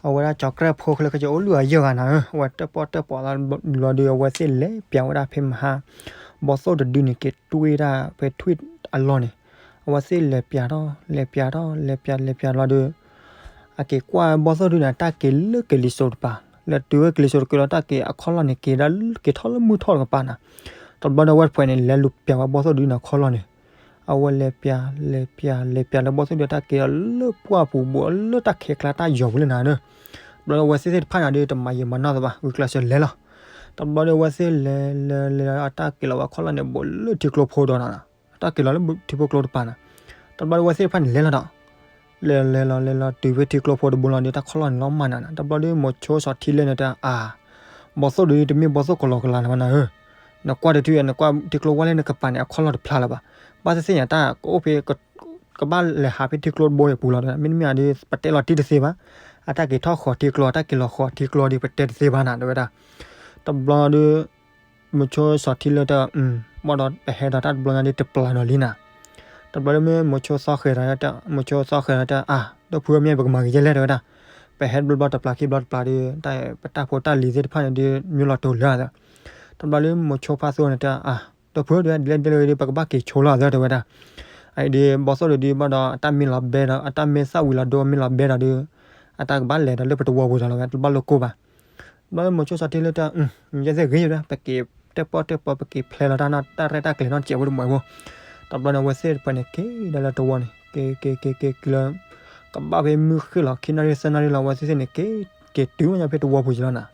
အဝဲဒၣ်ကၠီၤကြၢၢ်ဖိ ခဲလၢာ်ခဲဆ့အိၣ်လုၢ်အယၢၢ်ဂၤနၤဧၢ, အဝဲတၢၣ်ပီၣ်တၢၣ်ပီၤလီၤဒီး အဝဲသ့ၣ်လဲၤပျးဝဲဒၣ်ဖဲမဟါ ဘီၣ်သိၣ်တဒုန့ၣ် က့ၤတွ့ဒၣ်ဖဲထွံၣ်အလီၢ်န့ၣ်, အဝဲသ့ၣ်လဲၤပျးထီၣ် လဲၤပျးထီၣ် လဲၤပျး လဲၤပျးလီၤဒီး အက့ၤကွၢ်ဘီၣ်သိၣ်တဒုန့ၣ် အတၢ်က့ၤလၢကလံၤစိးတပၤ, လဲၤတုၤဝဲကလံၤစိးတက့ၤလီၤ တၢ်က့ၤအခီၣ်လီၢ်န့ၣ် က့ၤဒၣ်က့ၤထီၣ်လၢမုၢ်ထီၣ်တကပၤနၤ, တဘျီဒီးအဝဲတဖှဲးန့ၣ် လဲၤလူၤပျးဝဲဘီၣ်သိၣ်တဒုန့ၣ်အခီၣ်လီၢ်န့ၣ်, အဝဲလဲၤပျး လဲၤပျး လဲၤပျးလၢဘီၣ်သိၣ်တဒုအတၢ်က့ၤအီၤလၢပှၢ်ပူၤဘိးလၢတၢ်ခဲကျါတၢ်ယီၤပူၤလၢနၤဧၢ, တဘျီဒီးအဝဲသ့ၣ်သ့ၣ်တဖၣ်န့ၣ်ဒီး တမၤယံာ်မၤနီၢ်သးဘၣ် ဂုာ်ကျဲးစၢးလဲၤလီၤ, တဘျီဒီးအဝဲသ့ၣ်လဲၤ လဲၤ လဲၤ အတၢ်က့ၤလီၤဝဲအခီၣ်လီၢ်န့ၣ် ဘူးလၢထံကျိဖိဒီးနၤ, အတၢ်က့ၤလီၤလၢထံဖိကျိတပၤနၤ, တဘျီဒီးအဝဲသ့ၣ်တဖၣ်န့ၣ်လဲၤလီၤဒီး လဲၤ လဲၤလီၤ လဲၤလီၤတုၤဖဲထံကျိဖိတဘိလီၤဒီး တၢ်ခီၣ်လီၢ်န့ၣ်လီၤမၢ်နၤနၤ, တဘျီဒီးမိၤဆိစီၤထံလၢန့ၣ်တဲအါ, ဘီၣ်သိၣ်တဒုတမ့ၢ်ဘီၣ်သိၣ်ကလီကလီနၤဘၣ်နၤဧၢ, နကွၢ်တထံၣ် နကွၢ်ထံကျိဝဲလဲၣ်နကပၤန့ၣ် အခီၣ်လီၢ်တဖျါလၢၤဘၣ်, ဘၣ်သ့ၣ်သ့ၣ်ညါတၢ်ကအိၣ်ဖဲ ကဘၣ်လဲၤဟးဖဲထံကျိတဘိအပူၤလီၤ, မ့တမ့ၢ်ဒီး ပတဲလီၤတံၢ်တသ့ဘၣ်, အတၢ်က့ၤထီၣ်ဃီၤထံကျိ အတၢ်က့ၤလီၤဃီၤထံကျိဒီး ပတဲတသ့ဘၣ်နၤ တဲဝဲဒၣ်, တဘျီဒီး မိၤဆိစီၤထံလၢတဲ ဘၣ်ဒီးပဟဲဒီးတၢ်တဘျီညါဒီးတပျၢ်ဒီးလံနၤ, တဘျီဒီးမ့ၢ်မိၤဆိသီဃဲၤဒီး မိၤဆိသီဃဲၤဒီးတဲအါ ဒီပုၢ်ဧၢ မ့ၢ်ပကမၤက့ၤယဲလဲၣ် တဲဝဲဒၣ်, ပဟဲတဘျီတပျၢ်ခံဘျီတပျၢ်ဒီး တၢ်ပတၢ်ဖိတၢ်လံၤသ့ၣ်တဖၣ်န့ၣ်ဒီး မံလီၤတိၤလၢာ်သး, တဘျီဒီးမိၤဆိဖါသိန့ၣ်တဲအါ ဒီပုၢ်ဧၢ ဒ်လဲၣ်ဒ်လဲၣ်ဒီး ပကဘၣ်က့ၤဆိလီၤသး တဲဝဲဒၣ်, အအံၤဒီး ဘီၣ်သိၣ်တဒုဘၣ်ဒီး အတၢ်မ့ၢ်လီၤဘဲဒီး အတၢ်မ့ၢ်သၣ်ဝံၤလီၤဒိ အမ့ၢ်လီၤဘဲဒီးဒီး အတၢ်ကဘၣ်လဲၤဒီးလၢပတဝီပူၤဒီးလီၤဝဲ တဘၣ်လိာ်ကိၢ်ဘၣ် တဘျီဒီးမိၤဆိစီၤထံလၢတဲ ယဲသ့ၣ်ဂ့ၤဒီး ပက့ၤတၢၣ်ပီၣ်တၢၣ်ပီၤ ပက့ၤဖျဲလီၤတၢ်နီၢ်တၢ်ရဲၣ်တၢ်ကျဲၤနီၢ်တစဲးဖိတမံၤဖိ, တဘျီဒီးအဝဲသ့ၣ်တဖၣ်န့ၣ် က့ၤဒီးလၢတဝီန့ၣ် က့ၤက့ၤက့ၤက့ၤက့ၤလၢ ကဘၣ်ဖဲမုၢ်ဃ့ၢ်လီၤ ခံနၣ်ရံၣ်သၢနၣ်ရံၣ်လီၤ အဝဲသ့ၣ်သ့ၣ်န့ၣ် က့ၤက့ၤတုၤဝဲညါဖဲတဝီပူၤယလီၤနၤ,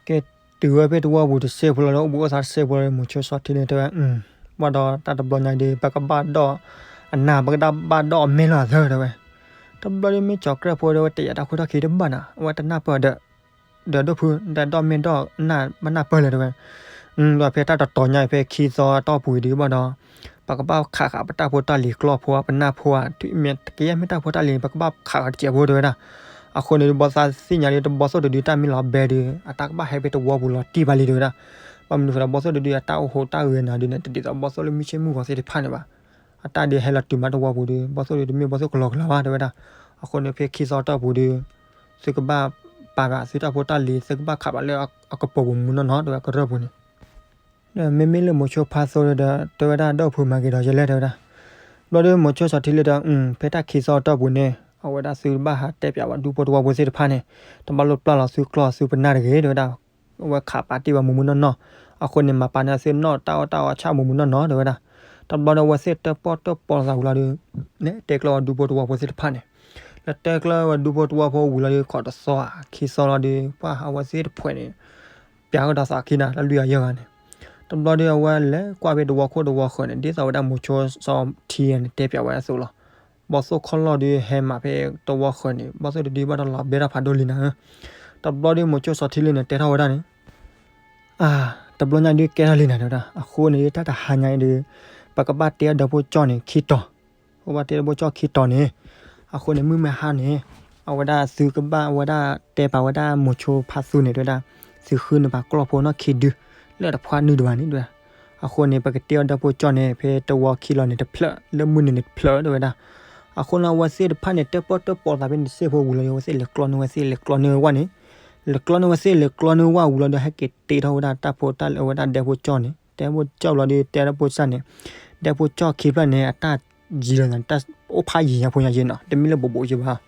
က့ၤတုၤဝဲဖဲတဝီပူၤတစဲးဖိလီၤဒီး အိၣ်ဘူးအိၣ်သးတစဲးဖိလီၤဒီး မိၤဆိစီၤထံလၢတဲဝဲ ဘၣ်ဒီးတၢ်တဘျီညါဒီး ပကဘၣ်ဒီးအနၢ် ပကဘၣ်ဒီးအမဲာ်လီၤသၢ တဲဝဲ, တဘျီဒီးမ့ၢ်ကၠီၤကြၢၢ်ဖိဒီး အဝဲတယာ်တၢ်ခိၣ်တၢ်ခံတဘၣ်နၤ အဝဲတနၢ်ပၢၢ်ဒီး ဒီးဒိၣ်ဖု တၢ်ဒီးမ့ၢ်ဒီးနၢ်ဘၣ်နၢ်ပၢၢ်လဲၣ် တဲဝဲ, ဒီးဖဲတၢ်တတီၤညါအံၤ ဖဲခံသီအတီၢ်ပူၤအံၤဒုးဘၣ်ဒီး ပကဘၣ်ခးဃာ်ပတၢ်ဖိတၢ်လံၤကျီၢ်ဖိ ပနၢ်ဖိဧါ မ့ၢ်ကယဲၢ်မ့ၢ်တၢ်ဖိတၢ်လံၤ ပကဘၣ်ခးဃာ်တစဲးဖိ တဲဝဲဒၣ်, အဃိန့ၣ်ဒီး ဘီၣ်သိၣ်သ့ၣ်ညါဒီး တဘီၣ်သိၣ်တဒုတၢ်မ့ၢ်လီၤဘဲဒီး အတၢ်ကဘၣ်ဟဲဖဲတဝီပူၤလီၤတံၢ်ဘၣ်လံ တဲဝဲဒၣ်, ဘၣ်မနုၤဃိဒီး ဘီၣ်သိၣ်တဒုအတၢ်အိၣ်ဟူးတၢ်ဂဲၤနၤဒုးန့ၣ် တဒ်သိးဘီၣ်သိၣ်လၢမုၢ်ဆ့ၣ်မုၢ်ဂီၤသ့ၣ်တဖၣ်န့ၣ်ဘၣ်, အတၢ်ဒုးဟဲလီၤတုၤမးတဝီပူၤဒီး ဘီၣ်သိၣ်ဒုးတမ့ၢ်ဘီၣ်သိၣ်ကလီကလီဘၣ် တဲဝဲဒၣ်, အဃိန့ၣ် ဖဲခံသီတီၢ်ပူၤဒီး သုကဘၣ်ပာ်ဃာ်သုတၢ်ဖိတၢ်လံၤ သုကဘၣ်ခးဘၣ်လၢအကပီၤပူၤမုၢ်နီၢ်နီၢ် တဲဝဲကရၢၢ်ပူၤန့ၣ်, မ့မ့ၢ်လၢမိၤဆိဖါသိဒီး တဲဝဲဒၣ် ဒီးဖုမၤက့ၤဒီးယလဲၣ် တဲဝဲဒၣ်, ဘျီဒီးမိၤဆိစီၤထံလၢဒီး ဖဲတၢ်ခံသီတီၢ်ပူၤန့ၣ် အဝဲဒၣ်သုဘၣ်ဟးတဲပျးဝဲဒူဖိတဝီဖိသ့ၣ်တဖၣ်န့ၣ် တဘၣ်လိၣ်ပျၢ်လီၤသုကျီၢ်သုပနၢ်တဂ့ၤ တဲဝဲဒၣ်, အဝဲခးပာ်တ့ၢ်ဝဲမုၢ်မုၢ်နီၢ်နီၢ်, အဃိန့ၣ် မၤပာ်န့ၢ်သုနီၣ်တၢ်အီၣ်တၢ်အီဆၣ်မုၢ်မုၢ်နီၢ်နီၢ် တဲဝဲဒၣ်, တဘျီဒီးအဝဲသ့ၣ်တၢၣ်ပီၣ်တၢၣ်ပီၤသးဝံၤလီၤဒီး တဲကျၢဝဲဒူဖိတဝီဖိသ့ၣ်တဖၣ်န့ၣ် လၢတဲကျၢဝဲဒူဖိတဝီဖိဝံၤလီၤဒီး ခီၣ်တသီဧါ ခံသီလီၤဒီး ပှၤအဝဲသ့ၣ်တဖှဲးန့ၣ် ပျးကဒီးသးခံနၤ တၢ်လွံၢ်အယဲၢ်ဂၤန့ၣ်, တဘျီဒီးအဝဲလဲၤကွၢ်ဖဲတဝီခိၣ်တဝီဃၢၤန့ၣ် ဒ်သိးဝဲဒၣ်မိၤဆိစီၤထံန့ၣ် တဲပျးဝဲအသိးလီၤ. ဘီၣ်သိၣ်ခီၣ်လီၢ်ဒီးဟဲမးဖဲတဝီဃၢၤန့ၣ် ဘီၣ်သိၣ်တဒုဘၣ်ဒီးလီၤဘဲတၢ်ဖးဒိၣ်လံနၤဧၢ, တဘျီဒီးမိၤဆိစီၤထံလၢန့ၣ် တဲထီၣ်ဝဲဒၣ်န့ၣ် အါ, တဘျီညါဒုးကဲထီၣ်လံနၤ တဲဝဲဒၣ်, အဃိန့ၣ် တၢ်တဟါညါအံၤဒီး ပကဘၣ်တဲအီၤဒီးဖိကၠီၣ်န့ၣ် ခံတီၤ, ပကဘၣ်တဲဒီးဖိကၠီၣ်ခံတီၤန့ၣ်, အဃိန့ၣ် မုၢ်မ့ၢ်ဟါန့ၣ် အဝဲဒၣ်သုကဘၣ်ဝဲဒၣ်တဲပာ်ဝဲဒၣ်မိၤဆိဖါသူန့ၣ် တဲဝဲဒၣ်, သုဃုန့ၢ်ပှၤကျီၢ်ဖိနီၢ်ခံဒု လၢတဖှါနုာ်တဘၣ်န့ၣ် တဲဝဲဒၣ်, အဃိန့ၣ် ပကတဲအီၤဒီးဖိကၠီၣ်န့ၣ် ဖဲတဝီခံလီၤန့ၣ်တဖျၢၣ် လၢမုၢ်နုာ်န့ၣ်တဖျၢၣ် တဲဝဲဒၣ်, အဃိန့ၣ် အဝဲသ့ၣ်တဖၣ်န့ၣ် တၢၣ်ပီၣ်တၢၣ်ပီၤသးဖဲန့ၣ်တစဲးဖိဝံၤလီၤဒီး အဝဲသ့ၣ်လဲၤကျီန့ၢ်ဝဲသ့ၣ် လဲၤကျီန့ၢ်ဝဲဝဲန့ၣ်, လဲၤကျီန့ၢ်ဝဲသ့ၣ် လဲၤကျီန့ၢ်ဝဲဝံၤလီၤဒီး ဟဲက့ၤတ့ထီၣ်ဝဲဒၣ်တၢ်ဖိတၢ်လံၤ အဝဲဒၣ်ဒဲဖိကၠီၣ်န့ၣ်, တဲဖိကၠီၣ်ဘျီဒီး တဲဒၣ်ဖိစၢ်န့ၣ်, ဒဲဖိကၠီၣ်ခံဖျၢၣ်န့ၣ် အတၢ်ယံၤလီၤ တၢ်အိၣ်ဖးယံၤညါဖိညါယ့နီၤ, တမ့ၢ်လၢဘိးဘိးယ့ဘၣ်.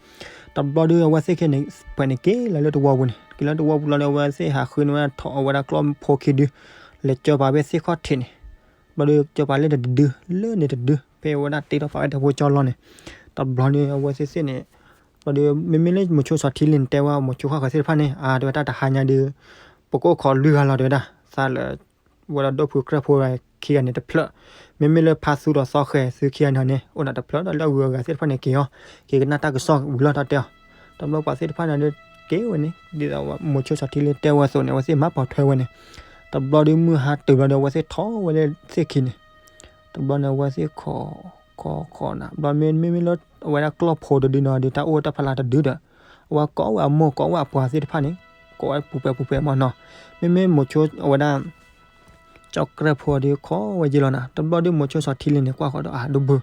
တဘျီဒီး အဝဲသ့ၣ်ခံန့ၣ် ဖဲန့ၣ်က့ၤလီၤလၢတဝီပူၤန့ၣ်, က့ၤလီၤတဝီပူၤလီၤဒီး အဝဲသ့ၣ်ဟးဃုန့ၢ်ဝဲဒၣ်ထိးအဝဲဒၣ်ကျီၢ်ဖိခံဒု, လဲၤကၢပာ်ဝဲသ့ၣ်ခီၣ်ထံးန့ၣ်, ဘျီဒီး ကၢပာ်လၢတဒု လၢန့ၣ်တဒု ဖဲဝဲဒၣ်တ့ထီၣ်ပာ်ဝဲဒၣ်ဒဲဖိကၠီၣ်လီၢ်န့ၣ်, တဘျီန့ၣ် အဝဲသ့ၣ်သ့ၣ်န့ၣ်, ဘျီဒီး မ့မ့ၢ်လၢမိၤဆိစီၤထံလ့န့ၣ် တဲဝဲမိၤဆိဃၣ်ဃၢၤသ့ၣ်တဖၣ်န့ၣ် အါ တဲဝဲတၢ်တဟါညါဒီး ပကအိၣ်ခိးလွံၢ်ဂၤလီၤ တဲဝဲဒၣ်, သးလၢ ဝဲဒီးဒိၣ်ဖုကြဲၢ်ဖိခံဂၤန့ၣ်တဖျၢၣ်, မ့မ့ၢ်လၢဖါသူဒီးသီဃဲၤသုခံဂၤန့ၣ်န့ၣ် အိၣ်နၤတဖျၢၣ်ဒီးလၢအဂုၤအဂၤသ့ၣ်တဖၣ်န့ၣ်က့ၤအီၤ, က့ၤကနၣ်တၢ်ကစီၣ်ဝံၤလီၤ တၢ်တဲအီၤ. တဘျီပှၤသ့ၣ်တဖၣ်န့ၣ်ဒီး က့ၤဝဲန့ၣ် ဒ်သိးမိၤဆိစီၤထံလ့တဲဝဲအသိးန့ၣ် အဝဲသ့ၣ်မၤပိာ်ထွဲဝဲန့ၣ်, တဘျီဒီးမုၢ်ဟါတုၤဘျီဒီး အဝဲသ့ၣ်ထိးဝဲလၢသ့ၣ်ခံန့ၣ်, တဘျီန့ၣ် အဝဲသ့ၣ်ခိး ခိးခိးနၤ ဘျီမ့မ့ၢ်လၢ အဝဲဒၣ်ကျီၢ်ဖိတဒုန့ၣ်ဒီး တၢ်အိၣ်တၢ်ဖီလာ်တဒုဒီး အဝဲကိးဝဲအမိၢ်ကိးဝဲအပှၤသ့ၣ်တဖၣ်န့ၣ် ကိးဝဲပူၤပဲပူၤပဲမနီၤ, မ့မ့ၢ်မိၤဆိအဝဲဒၣ် ကၠီၣ်ကြဲၢ်ဖိဒီးခိးဝဲယ့လီၤနၤ, တဘျီဒီးမိၤဆိစီၤထံလ့န့ၣ် ကွၢ်ဃီၤဒီး အါ ဒိၣ်ဖု,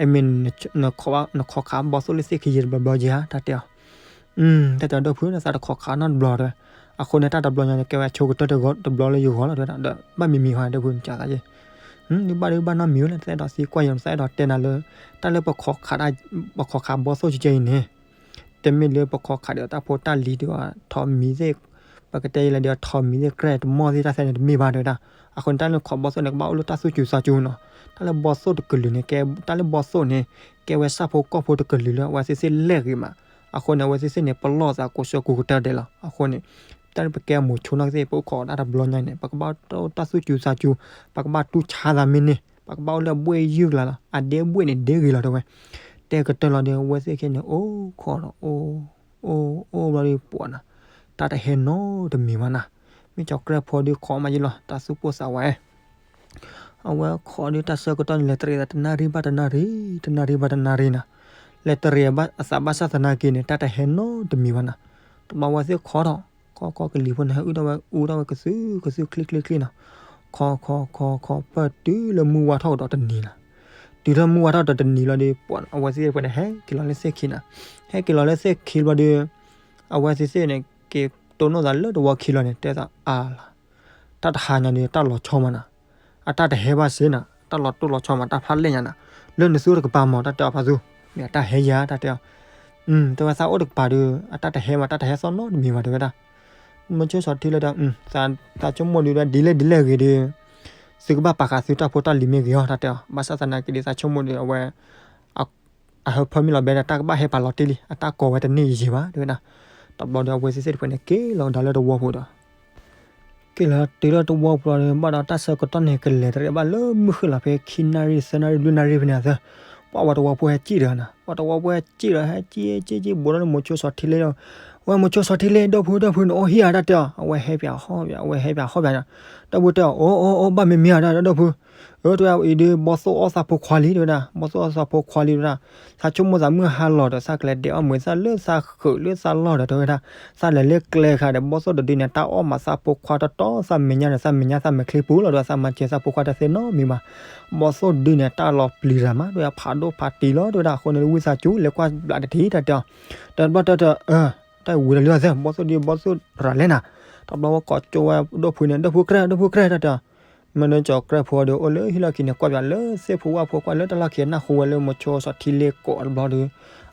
အမ့ၢ် နခိးခးဘီသိၣ်လၢသ့ၣ်ခံယ့ၢ်တဘျီဘျီယ့ဧါ တၢ်တဲအီၤ. တၢ်တဲအီၤဒိၣ်ဖု သးတခိးခးနီတဘျီတဲဝဲ, အဃိန့ၣ် တၢ်တဘျီညါန့ၣ် ကဲဝဲဆိကတၢၢ်တဘျီလၢယဂီၢ်လီၤ တဲဝဲဒၣ်, ဒီးဘၣ်မံၤမံၤဟီဒိၣ်ဖု နကသးယ့ၢ် ဒုးဘၣ်ဒုးဘၣ်နီတမံၤဝဲလၢ သးအဲၣ်ဒိးသံကွၢ်ယဲ သးအဲၣ်ဒိးတဲနၤလၢ တၢ်လၢ ပခိးခးဘီသိၣ်ကဲကဲအံၤန့ၣ် တမ့ၢ်လၢပခိးခးဒီးတၢ်ဖိတၢ်လံၤဒီး ထိးမံၤသ့ၣ်, ပကတဲယဲလၢဒီးထိးမံၤသ့ၣ် ကြဲၢ်တမီၢ်သ့ၣ်တၢ်သဲန့ၣ်တမ့ၢ်ဘၣ် တဲဝဲဒၣ်. အဃိန့ၣ် တၢ်လၢခိးဘီသိၣ်န့ၣ် ကဘၣ်အိၣ်လၢတၢ်သူၣ်စူၤသးစူၤနီၤ. တၢ်လၢဘီသိၣ်တကလုာ်န့ၣ် ကဲ တၢ်လၢဘီသိၣ်န့ၣ် ကဲဝဲဆၣ်ဖိကီၢ်ဖိတကလုာ်လၢအဝဲသ့ၣ်သ့ၣ်လဲၢ်ဂ့ၤမး. အဃိန့ၣ် အဝဲသ့ၣ်သ့ၣ်န့ၣ် ပလီၢ်သးကိးဆၢကိးကတၢၢ်ဒဲးလီၤ. အဃိန့ၣ် တၢ်လၢပကဲမိၤဆိနီၢ်ကသ့ၣ် ပအိၣ်ခိးဒၣ်တဘျီညါန့ၣ် ပကဘၣ်တၢ်သူၣ်စူၤသးစူၤ, ပကဘၣ်တူၢ်ဆါသးမ့ၢ်န့ၣ် ပကဘၣ်အိၣ်လၢအဘှ့ၣ်ယုၢ်ကလါလီၤ. အဒ့ဘှ့ၣ်န့ၣ်ဒ့ဂ့ၤလီၤတဲဝဲ. တဲကတၢၢ်လီၤဒီး အဝဲသ့ၣ်ခဲန့ၣ် အိၣ်ခိးဒီး အိၣ် အိၣ် အိၣ်ဘျီဒီးပှၤနၤ, တၢ်တဟဲနီတမံၤဘၣ်နၤ. မ့ၢ်ကၠီၤကြဲၢ်ဖိဒီးခိးမးယ့လီၤ တၢ်သူၣ်ပိၢ်သးဝး အဝဲခိးဒီးတၢ်ဆၢကတီၢ်န့ၣ် လဲၤတရံးသးတနၣ်ရံၣ်ဘၣ်တနၣ်ရံၣ်, တနၣ်ရံၣ်ဘၣ်တနၣ်ရံၣ်နၤ. လဲၤတရံးအသးဘၣ်ဆၣ်သနာ်က့န့ၣ် တၢ်တဟဲနီတမံၤဘၣ်နၤ. တဘျီဝဲသ့ၣ်ခိးထီၣ်, ခိးခိးကလံၤဖိန့ၣ် ဟဲအုၣ်ထီၣ်ဝဲ အုၣ်ထီၣ်ဝဲကသုကသုချ့ချ့ချ့နီၤ. ခိးခိးခိးခိး ပၢၢ်တုၤလၢမုၢ်ဝါထီၣ်ကဒီးတနံၤနၤ. တုၤထီၣ်မုၢ်ဝါထီၣ်ဒီးတနံၤလီၤဒီး ပှၤအဝဲသ့ၣ်တဖၣ်န့ၣ် ဟဲက့ၤလီၤလၢသ့ၣ်ခံနၤ. ဟဲက့ၤလီၤလၢသ့ၣ်ခံဘျီဒီး အဝဲသ့ၣ်သ့ၣ်န့ၣ် က့ၤတိၢ်နီၣ်သးလၢတဝီခံလီၤန့ၣ် တဲသးအါလီၤ. တၢ်တဟါညါဒီး တၢ်လီၤဆီမးနၤ, အတၢ်တဟဲဘၣ်စ့ၢ်နၤ, တၢ်လီၤတိၢ်လီၤဆီမး တၢ်ဖးလဲၢ်ညါနၤ, လၢနသုတကပၤမး တၢ်တဲအီၤဖါသူ, မ့ၢ်အတၢ်ဟဲယၤ တၢ်တဲအီၤ, တဲဝဲသးအိၣ်တကပၤဒီး အတၢ်တဟဲမး တၢ်တဟဲသီၣ်နီတမံၤဘၣ် တဲဝဲဒၣ်. မိၤဆိစီၤထံလ့ဒီး သးဆိကမိၣ်ဒီး ဒ်လဲၣ်ဒ်လဲၣ်ဂ့ၤဒီး သုကဘၣ်ပာ်ဃာ်သုတၢ်ဖိတၢ်လံၤမ့ၢ်ဂ့ၤအီၤ တၢ်တဲအီၤ, ဘၣ်ဆၣ်သနာ်က့ဒီး သးဆိကမိၣ်ဒီး အဝဲ အဟၢဖၢမ့ၢ်လီၤဘဲဒီး တၢ်ကဘၣ်ဟဲပာ်လီၤတ့ၢ်လံ, အတၢ်ကိးဝဲတန့ၢ်ယံာ်ဘၣ် တဲဝဲဒၣ်. တဘျီဒီး အဝဲသ့ၣ်သ့ၣ်တဖၣ်န့ၣ် က့ၤလီၤကဒါလၢတဝီပူၤဒီး က့ၤလီၤတုၤလၢတဝီပူၤလီၤဒီး ဘၣ်ဒီးတၢ်ဆၢကတီၢ်န့ၣ် ကလဲၤတရံးဘၣ်လၢမုၢ်ဃ့ၢ်လီၤ ဖဲခံနၣ်ရံၣ် သၢနၣ်ရံၣ် လွံၢ်နၣ်ရံၣ်ဖဲန့ၣ်အသး, ပှၤဝဲတဝီဖိဟဲစံၣ်ဒီးနၤ, ပှၤတဝီဖိဟဲစံၣ်ဒီး ဟဲစံၣ်စံၣ်စံၣ် ဘူးဒီးမိၤဆိစီၤထံလ့ဒီး ဝဲမိၤဆိစီၤထံလ့ ဒီပုၢ်ဝဲၢ် ဒီပုၢ်ဝဲၢ် နအိၣ်ဟံၣ်ဧါ တၢ်တဲအီၤ, အဝဲဟဲပၠးဟီၣ်ပၠး အဝဲဟဲပၠးဟီၣ်ပၠးန့ၣ်, ဒီပုၢ်ဝဲၢ်တဲအီၤ အိၣ်အိၣ်အိၣ် ဘၣ်မံၤမံၤဧါ တၢ်ဒီပုၢ်ဝဲၢ်, အၢ တဲဝဲအံၤဒီး ဘီသိၣ်အီၣ်သးဖိခွါလံ တဲဝဲဒၣ်, ဘီသိၣ်အီၣ်သးဖိခွါလံ တဲဝဲဒၣ်, သးဆိကမိၣ်သးမုၢ်ဟါလီၤဒီး သးကလဲၤဒဲးအီၣ်မ့ၤသၣ်လၢသးဃုာ်လၢသးလီၢ်ဒီး တဲဝဲဒၣ်, သးလဲၤလၢကျဲခါဒီး ဘီသိၣ်တဒုန့ၣ် တၢ်အီၣ်မးသးဖိခွါတီတီ သးမဲာ်ညါဒီး သးမဲာ်ညါသးမဲာ်ချံပူၤလီၤဒီး သးမၤစၢၤသးဖိခွါတသ့နီတမံၤဘၣ်, ဘီသိၣ်တဒုန့ၣ် တၢ်လီၤပျံၤတၢ်မး တဲဝဲဒၣ် ဖးဒိၣ်ဖးတံၢ်လီၤ တဲဝဲဒၣ်, အဃိန့ၣ် ဝံသးစူၤ လဲၤကွၢ်ဘျးတထံၣ် တၢ်တဲအီၤ, တဘျီတၢ်တဲ တၢ်ဝံၤဒီးလံအသး ဘီသိၣ်ဒု ဘီသိၣ်ရၤလဲၣ်နၤ, တဘျီဝဲကိးကၠိဝဲဒိၣ်ဖုန့ၣ် ဒိၣ်ဖုကြဲၢ် ဒိၣ်ဖုကြဲၢ် တၢ်တဲအီၤ, မ့ၢ်ဒီးကၠီၤကြဲၢ်ဖိဒီး အိၣ်လၢဟံၣ်လီၢ်ခံန့ၣ် ကွၢ်ပၠးလၢသ့ၣ်ဖိဝၣ်ဖိ ကွၢ်လၢတၢ်လီၢ်ခံ နၢ်ဟူဝဲလၢမိၤဆိစီၤထံလ့ကိးတဘျီဒီး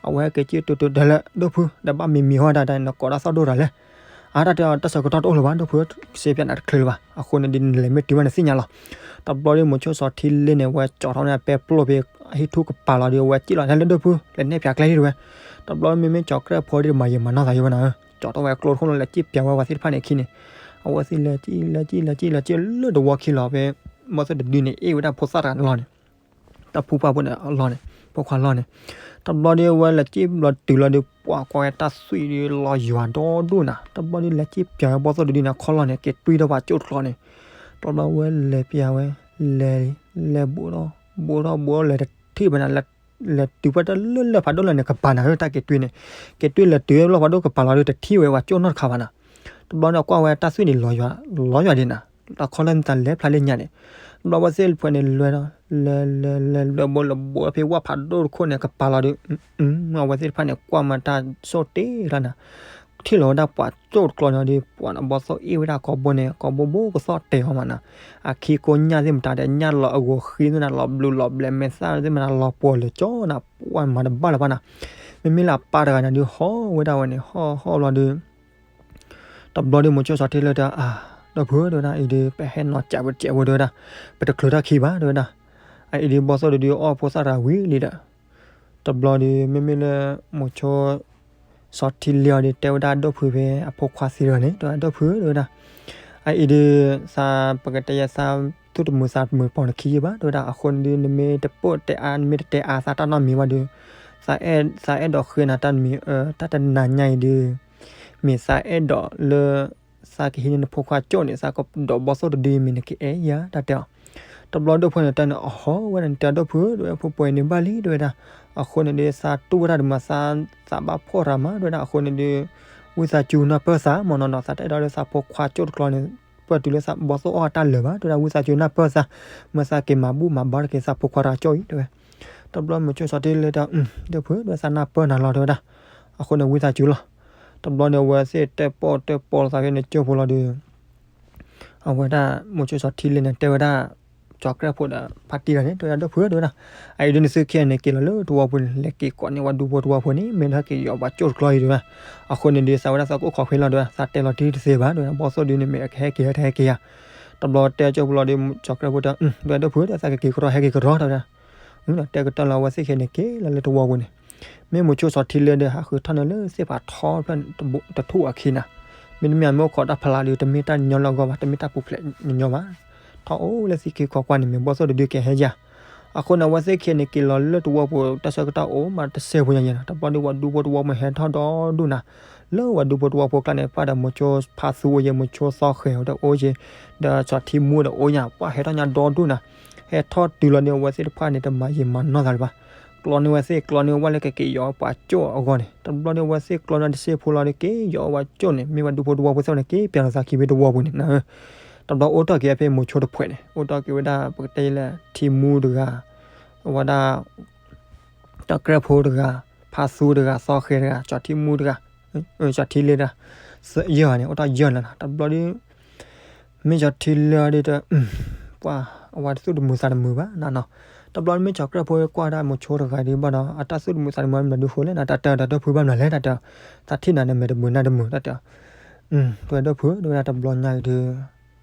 အဝဲဟဲက့ၤစံၣ်တုၤတုၤဒဲးလၢ ဒိၣ်ဖု ဒီးဘၣ်မံၤမံၤဟီၣ်ဒၣ်ဒၣ် နကိးတၢ်သီၣ်ဒိၣ်ရၤလဲၣ်, အါ တၢ်တဲအီၤ တၢ်ဆၢကတီၢ်တအိၣ်လၢၤဘၣ် ဒိၣ်ဖု စ့ပၠးနၤတချုးလၢၤဘၣ်, အဃိန့ၣ်ဒီး နလဲၤမ့ၢ်တုၤဘၣ်နသ့ၣ်ညါလီၤ. တဘျီဒီးမိၤဆိစီၤထံလ့န့ၣ် ဝဲကၠီၤထီၣ်န့ၣ် ပဲပျိၢ်ဖဲ ဟံၣ်ထူၣ်ကပၤလီၤဒီး အဝဲစံၣ်လီၤ ဟဲလၢဒိၣ်ဖု လဲၤနဲၣ်ပၠးကျဲဒၣ်ဝဲ, တဘျီမ့မ့ၢ်ကၠီၤကြဲၢ်ဖိဒီး မၤယံာ်မၤနီၢ်သးယိဝဲနၤဧၢ, ကၠီၤထီၣ်ဝဲကျိတခိၣ်လီၤ လဲၤစံၣ်ပၠးဝဲပှၤသ့ၣ်တဖၣ်န့ၣ်အခံန့ၣ်, အဝဲသ့ၣ်လဲၤစံၣ် လဲၤစံၣ် လဲၤစံၣ် လဲၤစံၣ်လၢတဝီခံလီၤဖဲ ဘီသိၣ်တဒုန့ၣ် အ့ၣ်ဝဲဒၣ်ဖိသၣ်တဂၤန့ၣ်လီၤန့ၣ်, တၢ်ဖူပှၢ်ဖိန့ၣ်အလီၢ်န့ၣ် ဖိခွါလီၢ်န့ၣ်, တဘျီဒီးအဝဲလဲၤစံၣ်ဘျီတုၤလီၤဒီး ပှၤကွၢ်ဝဲတၢ်သွံၣ်ဒီးလီၤယွၤဒီဒိၣ်နၤ, တဘျီဒီးလဲၤစံၣ်ပၠးဝဲဘီသိၣ်တဒုန့ၣ် ခီလီၢ်န့ၣ် က့ၤတွံၢ်ထီၣ်ပှၤကၠိတကျီန့ၣ်, တဘျီဝဲလဲၤပၠးဝဲ လဲၤ လဲၤဘူးထီၣ် ဘူးထီၣ်ဘူးထီၣ် လဲၤတထံၣ်ဘၣ်နၤ လဲၤတုၤဖဲတၢ်လၢလၢၢ်ဖးဒိၣ်လၢန့ၣ် ကပၤနၤဧၢ တၢ်က့ၤတွံၢ်န့ၣ်, က့ၤတွံၢ်လဲၤတုၤလၢလၢၢ်ဖးဒိၣ်ကပၤလီၤဒီး တထံၣ်ဝဲပှၤကၠိနီတခါဘၣ်နၤ, တဘျီန့ၣ်ကွၢ်ဝဲတၢ်သွံၣ်န့ၣ်လီၤယွၤ လီၤယွၤဒံးနၤ, တၢ်ခီလၢနသးလဲၤဖျါလၢညါန့ၣ်, တဘျီဝဲသ့ၣ်တဖၣ်န့ၣ်လဲၤဒီး လဲၤ လဲၤ လဲၤ လဲၤဘိးလဲၤဘိးဖဲဝၣ်ဖးဒိၣ်တခိၣ်န့ၣ် ကပၤလီၤဒီး အဝဲသ့ၣ်တဖၣ်န့ၣ် ကွၢ်မၤတၢ်ဆိၣ်တ့ၢ်လီၤနၤ, ထံၣ်လီၤဝဲဒၣ်ပှၤကၠိၣ်တကျီန့ၣ်ဒီး ပှၤနီၤ ဘီသိၣ်အ့ၣ်ဝဲဒၣ်ကိးဘိန့ၣ် ကိးဘိဘိကသီၣ်တဲာ်အီၤမးနီၤ. အခံကိးညၣ်သ့ၣ်မတၤဒီး ညၣ်လီၤအဂီၤဃံသ့ၣ်မတၤ လီၤဘျုးလီၤဘျဲး မဲာ်သၣ်သ့ၣ်မတၤလီၤပှီၤလၢာ်ကၠီနီၤ ပှၤမၤတဘၣ်လၢၤဘၣ်နီၤ. မ့မ့ၢ်လၢအပၢ်တဂၤန့ၣ်ဒီး ဟီၣ်ဝဲဒၣ်ဝဲန့ၣ် ဟီၣ်ဟီၣ်ဘျီဒီး တဘျီဒီး မိၤဆိစီၤထံလၢတဲ အၢ ဒီပုၢ် တဲဝဲဒၣ် အံၤဒီး ပဟဲနီၢ်ကးပကဲဝဲ တဲဝဲဒၣ်, ပတချုးထီၣ်ခံဘၣ် တဲဝဲဒၣ်. အအံၤဒီး ဘီသိၣ်တဒုအီၣ်ဖိသၣ်တဂၤဝံၤလံဒီး တဘျီဒီး မ့မ့ၢ်လၢ မိၤဆိစီၤထံလၢအီၤဒီး တဲဝဲဒၣ် ဒီပုၢ်ဖဲအဖိခွါသံတဂၤန့ၣ် တဲဝဲဒၣ် ဒီပုၢ် တဲဝဲဒၣ်, အအံၤဒီး သးပကတဲယဲ သးသူၣ်တမုာ်သးတမုာ်ပီၤနခံယဲဘၣ် တဲဝဲဒၣ်. အဃိန့ၣ်ဒီး နမ့ၢ်တပိာ်တဲအါ နမ့ၢ်တတဲအါသးတၢ်နီတမံၤဘၣ်ဒီး သးအဲၣ်ဒိးဃ့နၤတၢ်တမံၤ တၢ်တနၤညါအံၤဒီး မ့ၢ်သးအဲၣ်ဒိးလၢ သးကဟံးန့ၢ်နဖိခွါကၠိၣ်န့ၣ် သးကဒိးဘီသိၣ်တဒုအံၤမ့ၢ်နကအဲၣ်ယၤ တၢ်တဲအီၤ. တဘျီဒီပုၢ်ဖဲန့ၣ်တဲန့ၣ် အဟီၣ်ဝဲဒၣ်န့ၣ် တဲဒီပုၢ် တဲဝဲဒၣ် အဖိပှဲၤန့ၣ်ဘၣ်လံ တဲဝဲဒၣ်. အဃိန့ၣ်ဒီး သးတူၢ်ဝဲဒၣ်တမံၤ သးဘၣ်ဖှီၣ်ရၤမး တဲဝဲဒၣ်. အဃိန့ၣ်ဒီး ဝံသးစူၤနၢ်ပၢၢ်သးမ့ၢ်နီၤနီၤ သးတအဲၣ်ဒိးလၢသးဖိခွါကၠိၣ်တကျီန့ၣ် ပၢၢ်တုၤလၢသးဘီသိၣ်အီၣ်တၢ်လၢာ်ဘၣ် တဲဝဲဒၣ်. ဝံသးစူၤနၢ်ပၢၢ်သး မ့ၢ်သးက့ၤမၤဘူၣ်မၤဘါတက့ၤသးဖိခွါတဂၤကၠိၣ်အံၤ တဲဝဲ. တဘျီမိၤဆိစီၤထံလၢတဲ ဒီပုၢ် တဲဝဲ သးနၢ်ပၢၢ်နၤလီၤ တဲဝဲဒၣ်. အဃိန့ၣ် ဝံသးစူၤလီၤ. တဘျီန့ၣ် အဝဲသ့ၣ်တဲပိာ်တဲပိာ်သးဖဲန့ၣ်ကၠိဖိလီၤဒီး အဝဲဒၣ် မိၤဆိစီၤထံလၢန့ၣ် တဲဝဲဒၣ် ကၠီၤကြဲၢ်ဖိဒီးဖါတံၢ်တဂၤန့ၣ် တဲဝဲဒၣ် ဒီပုၢ် တဲဝဲဒၣ်, အအံၤဒ်န့ၣ် သုခံဂၤန့ၣ် က့ၤလီၤလၢတဝီပူၤန့ၣ် လဲၤက့ၤကိးန့ၢ်ဝဲဒူဖိတဝီဖိန့ၣ် မ့ၢ်တဟဲက့ၤယီၤပှၤကၠိၣ်တကျီအံၤ တဲဝဲ. အဃိန့ၣ်ဒီး သးဝဲဒၣ်သးကအိၣ်ခိးဃ့လီၤ တဲဝဲ, သးတဲလီၤတံၢ်တသ့ဘၣ် တဲဝဲဒၣ်. ဘီသိၣ်ဒုန့ၣ်မ့ၢ်ကဟဲက့ၤဟဲတဟဲက့ၤယၤ. တဘျီတဲကၠိဖိလီၤဒီး ကၠီၤကြဲၢ်ဖိတဲ ဒီပုၢ် တဲဝဲ သးကက့ၤကရီဟဲက့ၤကရီ တဲဝဲဒၣ်. တဲကတၢၢ်လီၤ အဝဲသ့ၣ်ခံဂၤန့ၣ် က့ၤလီၤလၢတဝီပူၤန့ၣ် မ့ၢ်မိၤဆိစီၤထံလၢဒီး ဟးဃုထီၣ်န့ၣ်လၢသ့ၣ်ဖးထီဖဲ တထူၣ်အခံန့ၣ်, မ့တမ့ၢ်မ့ၢ်အိၣ်ခိးတၢ်ဖးလၢ်ဒီး တမ့ၢ်တၢ်ညီလၢအဂီၢ်ဘၣ်, တမ့ၢ်တၢ်ပူၤဖျဲးညီညီဘၣ်. ထီၣ်အိၣ်လၢသံခံခီကွၢ်န့ၣ် မ့ၢ်ဘီသိၣ်တဒုကဟဲယၤ. အဃိန့ၣ် အဝဲသ့ၣ်ခံဂၤန့ၣ် က့ၤလီၤလၢတဝီပူၤ တၢ်ဆၢကတီၢ်အိၣ်မးတစဲးဖိညါယဲၢ်နီၤ. တဘျီဒီး ပှၤဒူဖိတဝီပူၤဟဲထီၣ်ဒီဒူၣ်နၤ, လၢပှၤဒူဖိတဝီဖိကျါန့ၣ် ပှၤဒီးမိၤဆိဖါသူအိၣ်ယဲၢ်, မိၤဆိသီဃဲၤဒီးအိၣ်ယဲၢ်, ဒီးစီၤထံမူဒီးအိၣ်ညါ, ပှၤဟဲထီၣ်ညါဒီဒူၣ်နၤ. ဟဲထီၣ်တုၤလီၤဒီး အဝဲသ့ၣ်တဖၣ်န့ၣ် တမၤယံာ်မၤနီၢ်သးလၢၤဘၣ်. ကျီန့ၢ်ဝဲသ့ၣ် ကျီန့ၢ်ဝဲလၢကက့ၤယီၤပှၤကၠိၣ်အဂီၢ်န့ၣ်, တဘျီန့ၣ် အဝဲသ့ၣ်ကျီန့ၢ်တစဲးဖိလီၤဒီး က့ၤယီၤပှၤကၠိၣ်န့ၣ် မ့ၢ်ပှၤဒူဖိတဝီဖိသ့ၣ်န့ၣ် က့ၤပၠးလီၤသးခံဖဲတဝီပူၤန့ၣ်နၤ. တဘျီအိၣ်ထီၣ်က့ၤဖဲမိၤဆိတဖှဲးန့ၣ် အိၣ်ထီၣ်က့ၤဝဲဒၣ် ပကတဲလၢ ထံမူတဂၤ, အဝဲဒၣ် တၢ်ကြဲၢ်ဖိတဂၤ, ဖါသူတဂၤ, သီဃဲၤတဂၤ, စီၤထံမူတဂၤ, စီၤထံလၢတဂၤ, ယဲၢ်ဂၤန့ၣ် အိၣ်ထီၣ်ယဲၢ်လီၤနီၤ. တဘျီဒီး မ့ၢ်စီၤထံလၢဒီး ပှၤအဝဲတသူၣ်တမုာ်သးတမုာ်ဘၣ်နၤနီၤ. တဘျီမ့ၢ်စီၤကြဲၢ်ဖိ ကွၢ်ဒၣ်မိၤဆိတဂၤဒီးဘၣ်ဒီး အတၢ်သူၣ်တမုာ်သးတမုာ်မနုၤဒုးဃိလဲၣ်နၤ, တၢ်တဲဒီး ဒီပုၢ်ဘၣ်မနုၤလဲၣ် တၢ်တဲ, သးထံၣ်နၤန့ၣ် မဲာ်တမုာ်နါတမုာ် တၢ်တဲ, တဲဒီပုၢ် တဲဝဲဒၣ် တဘျီညါအံၤဒီး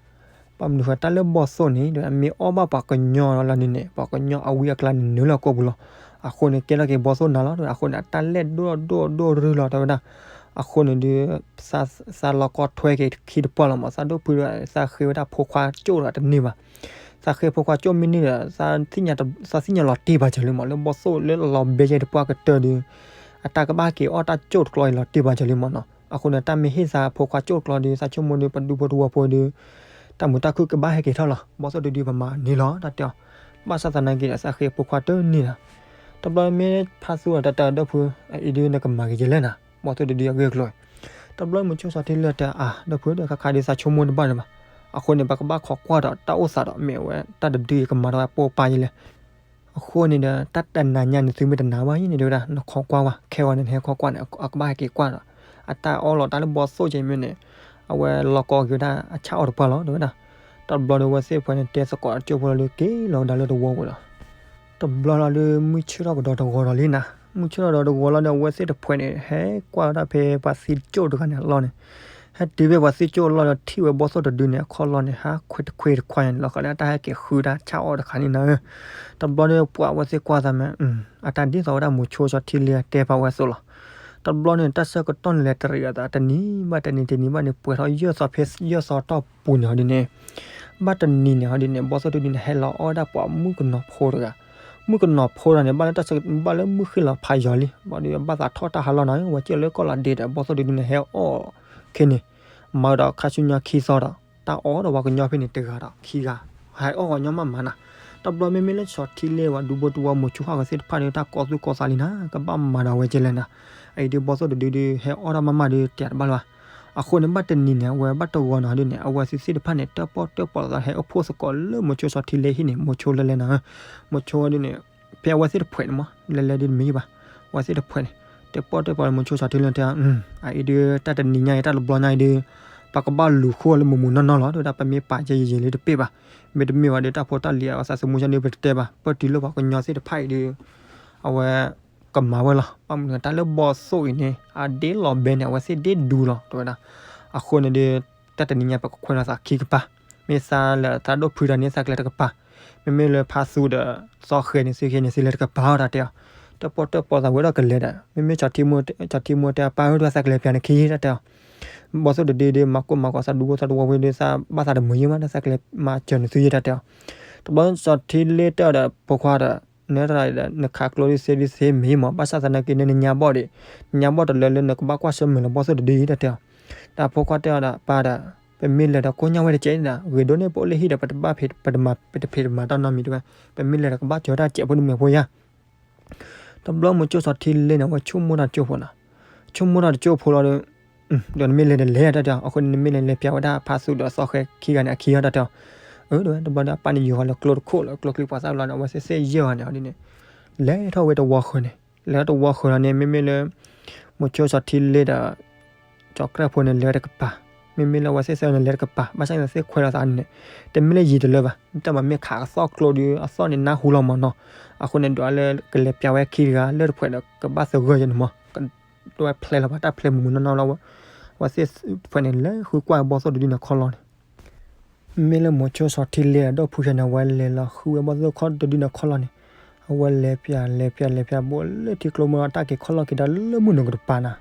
ဘၣ်မနုၤဃိ တၢ်လၢဘီၣ်သိၣ်န့ၣ် မ့ၢ်အီၣ်ဘၣ်ပှၤကညီလီၤန့ၣ်န့ၣ် ပှၤကညီအဝံအကျါန့ၣ် နုာ်လီၤကိာ်ပူၤလီၤ. အဃိန့ၣ် ကဲထီၣ်က့ၤဘီၣ်သိၣ်နၤလီၤ. အဃိန့ၣ် အတၢ်လဲၣ်ဒိၣ်ဒိၣ်ဒိၣ်ရူၢ်လီၤ တဲဝဲဒၣ်. အဃိန့ၣ်ဒီး သးလီၤကီထွဲက့ၤခံတပှၢ်လီၤမး သးဒိၣ်ဖုဒီး သးဃ့ဝဲဒၣ်ဖိခွါကၠိၣ်ဒီးတန့ၢ်ဘၣ်. သးဃ့ဖိခွါကၠိၣ်မ့ၢ်န့ၢ်ဒီး သးသ့ၣ်ညါလီၤတ့ၢ်ဘၣ်စၢၤလံမး လၢဘီၣ်သိၣ်လၢလီၤဘဲယဲၢ်တပှၢ်ကတၢၢ်ဒီး အတၢ်ကဘၣ်က့ၤအီၣ်တၢ်ကၠိၣ်တကျီအံၤလီၤတ့ၢ်ဘၣ်စၢၤလံမးနီၤ. အဃိန့ၣ် တၢ်မ့ၢ်ဟ့ၣ်သးဖိခွါကၠိၣ်တကျီဒီး သးဆိကမိၣ်ဒီး ပဒူဖိတဝီဖိဒီး တၢ်မုာ်တၢ်ခုၣ်ကဘၣ်ဟဲက့ၤထီၣ်လီၤ. ဘီၣ်သိၣ်တဒုပမၤန့ၢ်လီၤ တၢ်တဲအီၤ. ဘၣ်ဆၣ်သနာ်က့ဒီး သးဃ့ဖိခွါတန့ၢ်လီၤ. တဘျီမ့ၢ်ဖါသူဒီးတဲ ဒီပုၢ် အအံၤဒုးနကမၤက့ၤယဲလဲၣ်နၤ ဘီၣ်သိၣ်တဒုအဂ့ၢ်အကျိၤ တဘျီမိၤဆိစီၤထံလၢတဲ အၢ ဒီပုၢ်ဒီး ခါခါဒုးသးဆိကမိၣ်တဘၣ်လၢၤဘၣ်. အဃိန့ၣ် ပကဘၣ်ခိးကွၢ်ဒီးတၢ်အိၣ်သးဒီး မ့ၢ်အဝဲတၢ်တဒုအံၤကမၤထီၣ်ဝဲပိာ်ပာ်ယဲလဲၣ်. အဃိန့ၣ်ဒီး တၢ်တနၤညါန့ၣ် သုမ့ၢ်တနာ်ဘၣ်အံၤန့ၣ် တဲဝဲဒၣ် နခိးကွၢ်ဝဲ ခဲဂီၤန့ၣ် နဟဲခိးကွၢ်န့ၣ် အကဘၣ်ဟဲက့ၤကွၢ်ဒီး အတၢ်အီၣ်လီၤတၢ်လၢဘီၣ်သိၣ်က့မ့ၢ်န့ၣ် အဝဲလီၤကီက့ၤဝဲဒၣ်အဆၣ်အီၣ်တပှၢ်လီၤ တဲဝဲဒၣ်. တဘျီဒီး အဝဲသ့ၣ်တဖၣ်န့ၣ် တဲသကိးကၠိဖိလီၤဒီး က့ၤလီၤဝဲဒၣ်လၢတဝီပူၤလီၤ. တဘျီလီၤဒီး မုၢ်ဆ့ၣ်ထီၣ်ကဒီးတဂီၤဒီးလံနၤ. မုၢ်ဆ့ၣ်ထီၣ်ဒီးတဂီၤလီၤဒီး အဝဲသ့ၣ်တဖၣ်န့ၣ် ဟဲကွၢ်ဝဲဒၣ်ဖဲပှၤသံကၠိၣ်တဂၤန့ၣ်အလီၢ်န့ၣ် ဟဲတုၤဖဲပှၤသံကၠိၣ်အလီၢ်ဒီး ထံၣ်ဝဲဘီၣ်သိၣ်တဒုန့ၣ် အခီၣ်လီၢ်န့ၣ် ဟးခွဲးတခွဲးတခွဲးန့ၣ် လီၤဃာ်လၢတၢ်ဟဲက့ၤဃုတၢ်ဆၣ်အီၣ်တခါန့ၣ်နၤဧၢ. တဘျီဒီး ပှၤအဝဲသ့ၣ်ကွၢ်သးမး အတၢ်ဒ်သိးဝဲဒၣ်မိၤဆိစီၤထံလၢတဲပာ်ဝဲအသိးလီၤ. တဘျီန့ၣ် တၢ်ဆၢကတီၢ်န့ၣ်လဲၤတရံးအသး တနံၤဘၣ်တနံၤ တနံၤဘၣ်နံၤ ပှဲၤထီၣ်ယဲၢ်သီဖဲယဲၢ်သီတီၢ်ပူၤန့ၣ်ဟီဒ်န့ၣ် ဘၣ်တနံၤန့ၣ်ဟီဒ်န့ၣ် ဘီၣ်သိၣ်တဒုန့ၣ် ဟဲလီၤအီၣ်ဝဲဒၣ်ပှၤမုၣ်ကနီၤဖိတဂၤ. မုၣ်ကနီၤဖိတဂၤန့ၣ် ဘၣ်လၢတၢ်ဆၢ ဘၣ်လၢမုၢ်ဃ့ၢ်လီၤဖးယီၤလံ ဘၣ်ဒီးဘၣ်သးထီၣ်တၢ်ဟးလီၢ်နီၤ ဝဲကၢၢ်လၢကီၢ်လီၤဒ့ဒီး ဘီၣ်သိၣ်တဒုန့ၣ်ဟဲအီၣ်ခဲန့ၣ် မၤဒီးခါဆူညါခံသီဒီး တၢ်အီၣ်ဒီးပှၤကညီဖဲန့ၣ်တဂၤဒီးခံဂၤ ဟဲအီၣ်ပှၤကညီမးမးနၤ. တဘျီမ့မ့ၢ်လၢစီၤထံလၢပှၤဒူဖိတဝီ မိၤဆိဟီၣ်ကသ့ၣ်တဖၣ်ဒီး တၢ်ကီသူၣ်ကီသးလံနၤ ကဘၣ်မၤဒီးဝဲကဲလဲၣ်နၤ. အအံၤဒုးဘီၣ်သိၣ်တဒုဒုး ဟဲအီၣ်တၢ်မးမးဒုး တဲတဘၣ်လၢၤဘၣ်. အဃိန့ၣ် ဘၣ်တနံၤန့ၣ် အဝဲဘၣ်တဂီၤန့ၣ်ဟီဒ်န့ၣ် အဝဲသ့ၣ်သ့ၣ်တဖၣ်န့ၣ် တၢၣ်ပီၣ်တၢၣ်ပီၣ်လီၤသး ဟဲအိၣ်ဖှိၣ်သကိးလၢမိၤဆိစီၤထံလၢဟံၣ်န့ၣ် မိၤဆိလဲၤလဲၤနၤဧၢ. မိၤဆိဒ်န့ၣ် ဖဲအဝဲသ့ၣ်တဖၣ်န့ၣ်မး လဲၤလဲၤဒ်တမံၤဘၣ်. အဝဲသ့ၣ်တဖၣ်န့ၣ် တပီၢ်တပီၢ်လၢမိၤဆိစီၤထံလ့တဲ, အအံၤဒုး တၢ်တနံၤညါအံၤ တၢ်တဘျီညါအံၤဒုး ပှၤကဘၣ်လူၤဃိလၢမုာ်မုာ်နီၢ်နီၢ်လီၤ တဲဝဲဒၣ်, ပမ့ၢ်ပာ်ကဲယံာ်ယံာ်လံတပ့ၢ်ဘၣ်, မ့တမ့ၢ်ဘၣ်ဒီး တၢ်ဖိတၢ်လံၤအသးသမူဆၢန့ၣ် ပတတဲဘၣ်, ပၢၢ်တုၤလၢပှၤကညီသ့ၣ်တဖၣ်အံၤဒုး အဝဲ ကမၤဝဲလီၤ. ဘၣ်မနုၤတၢ်လၢဘီၣ်သိၣ်အံၤန့ၣ် အဒ့လီၤဘဲန့ၣ် အဝဲသ့ၣ်ဒ့ဒူလီၤ တဲဝဲဒၣ်. အဃိန့ၣ်ဒီး တၢ်တနံၤညါပကခွဲးလီၤသးခံကပၤ, မ့ၢ်သးလၢသးဒိၣ်ဖုတၢ်န့ၣ် သးကလဲၤတကပၤ, မ့မ့ၢ်လၢဖါသူဒီးသီဃဲန့ၣ် သုဃဲန့ၣ် သုလဲၤတကပၤအီၤ တၢ်တဲအီၤ. တပီၢ်တပီၢ်သးဝဲဒီးကလဲၤဒီး မ့မ့ၢ် စီၤထံမူတဲအပၢ်ဧၢ တဲဝဲ သးကလဲၤပၠးန့ၣ်ခံ တၢ်တဲအီၤ. ဘီၣ်သိၣ်တဒုဒီး မၤကိၢ်မၤဂီၤသးဒူဖိသးတဝီဝံၤဒီး သးဘၣ်သးတမုာ်ယံၤမး သးကလဲၤမၤစၢၤန့ၣ်သုယဲ တၢ်တဲအီၤ. တဘျီစီၤထံလ့တဲအီၤဒီး ဖိခွါဒီး နတၢ်ဒီး နခးကျိဒုးသ့ဒုးသ့မ့ၢ်မး, ဘၣ်ဆၣ်သနာ်က့န့ၣ် နညါဘီၣ်ဒီး နညါဘီၣ်တလၢလၢနကဘၣ်ကွၢ်ဆၢၣ်မဲာ်လၢဘီၣ်သိၣ်တဒုအံၤ တၢ်တဲအီၤ. ဒီးဖိခွါတဲအီၤဒီးပၢ်ဒီး ပမ့ၢ်လဲၤဒီးကိညၢ်ဝဲတကဲးန့ၣ်ဒီး ဂ့ၤဒိၣ်န့ၢ်ပအိၣ်လၢဟံၣ်ဒီး ပတဘၣ်ဖံး ပတဖံးတမၤတၢ်နီတမံၤတဲဝဲ, ပမ့ၢ်လဲၤဒီးကဘၣ်စၢၤတၢ်စဲးဖိတမံၤဖိယါ. တဘျီမိၤဆိစီၤထံလ့န့ၣ် အဝဲဆိကမိၣ်တၢ်တကၠိၢ်ဖိနီၤ, ဆိကမိၣ်တၢ်တကၠိၢ်ဖိလီၤဒီး ဒီးနမ့ၢ်လဲၤဒီးလဲၤတၢ်တဲအီၤ, အဃိန့ၣ်နမ့ၢ်လဲၤလဲၤပၠးဝဲဒၣ်ဖါသူဒီးသီဃဲခံဂၤန့ၣ်အခံအီၤ တၢ်တဲအီၤ. အၢ တဲဝဲ တဘျီဒီးအပၢ်န့ၣ်ယိၤဃီၤလၢကျိတခိၣ်လၢ ကျိချံပှၤသၣ်ဘျီန့ၣ် အဝဲသ့ၣ်သ့ၣ်ယဲၢ်ဂၤန့ၣ် အဒ်န့ၣ် လဲၤထီၣ်ဝဲတဝီဃၢၤန့ၣ်, လဲၤထီၣ်တဝီဃၢၤလီၤန့ၣ် မ့မ့ၢ်လၢ မိၤဆိစီၤထံလ့ဒီး ကၠီၤကြၢၢ်ဖိန့ၣ် လဲၤဝဲတကပၤ, မ့မ့ၢ်လၢအဝဲသ့ၣ်သၢဂၤန့ၣ် လဲၤတကပၤ, ဘၣ်ဆၣ်န့ၣ်သ့ၣ်ခွဲးလီၤသးန့ၣ် တမ့ၢ်လၢယံၤတလၢဘၣ်, တၢ်မၤမ့ၢ်ခးကသီၣ်ကျိဒီး အသီၣ်န့ၣ်နၢ်ဟူလီၤမးနီၤ, အဃိန့ၣ် ဒွးလၢကလဲၤပၠးဝဲခံတဂၤ လၢတဖှဲးဒီးကဘၣ်သဂၢၢ်ယဲန့ၣ်မး, ကဝဲဖျဲလီၤဘၣ် တၢ်ဖျဲမုာ်မုာ်နီၢ်နီၢ်လီၤ, အဝဲသ့ၣ်ဖှဲးန့ၣ် လဲၤဃုကွၢ်ဘီၣ်သိၣ်တဒုန့ၣ်ခီလီၤန့ၣ် မ့မ့ၢ်လၢမိၤဆိစီၤထံလ့ဒီး ဒိၣ်ဖုဆဲန့ၣ် အဝဲလဲၤလီၤဃုဝဲဘီၣ်သိၣ်တဒုန့ၣ်ခီလီၤန့ၣ်, အဝဲလဲၤပၠးလဲၤပၠးလဲၤပၠး ဘူးလၢထံကျိမ့ၢ်တၢ်က့ၤခီလီၤက့ၤဒီးလၢမုၢ်နုာ်ကတပၤနီၤ,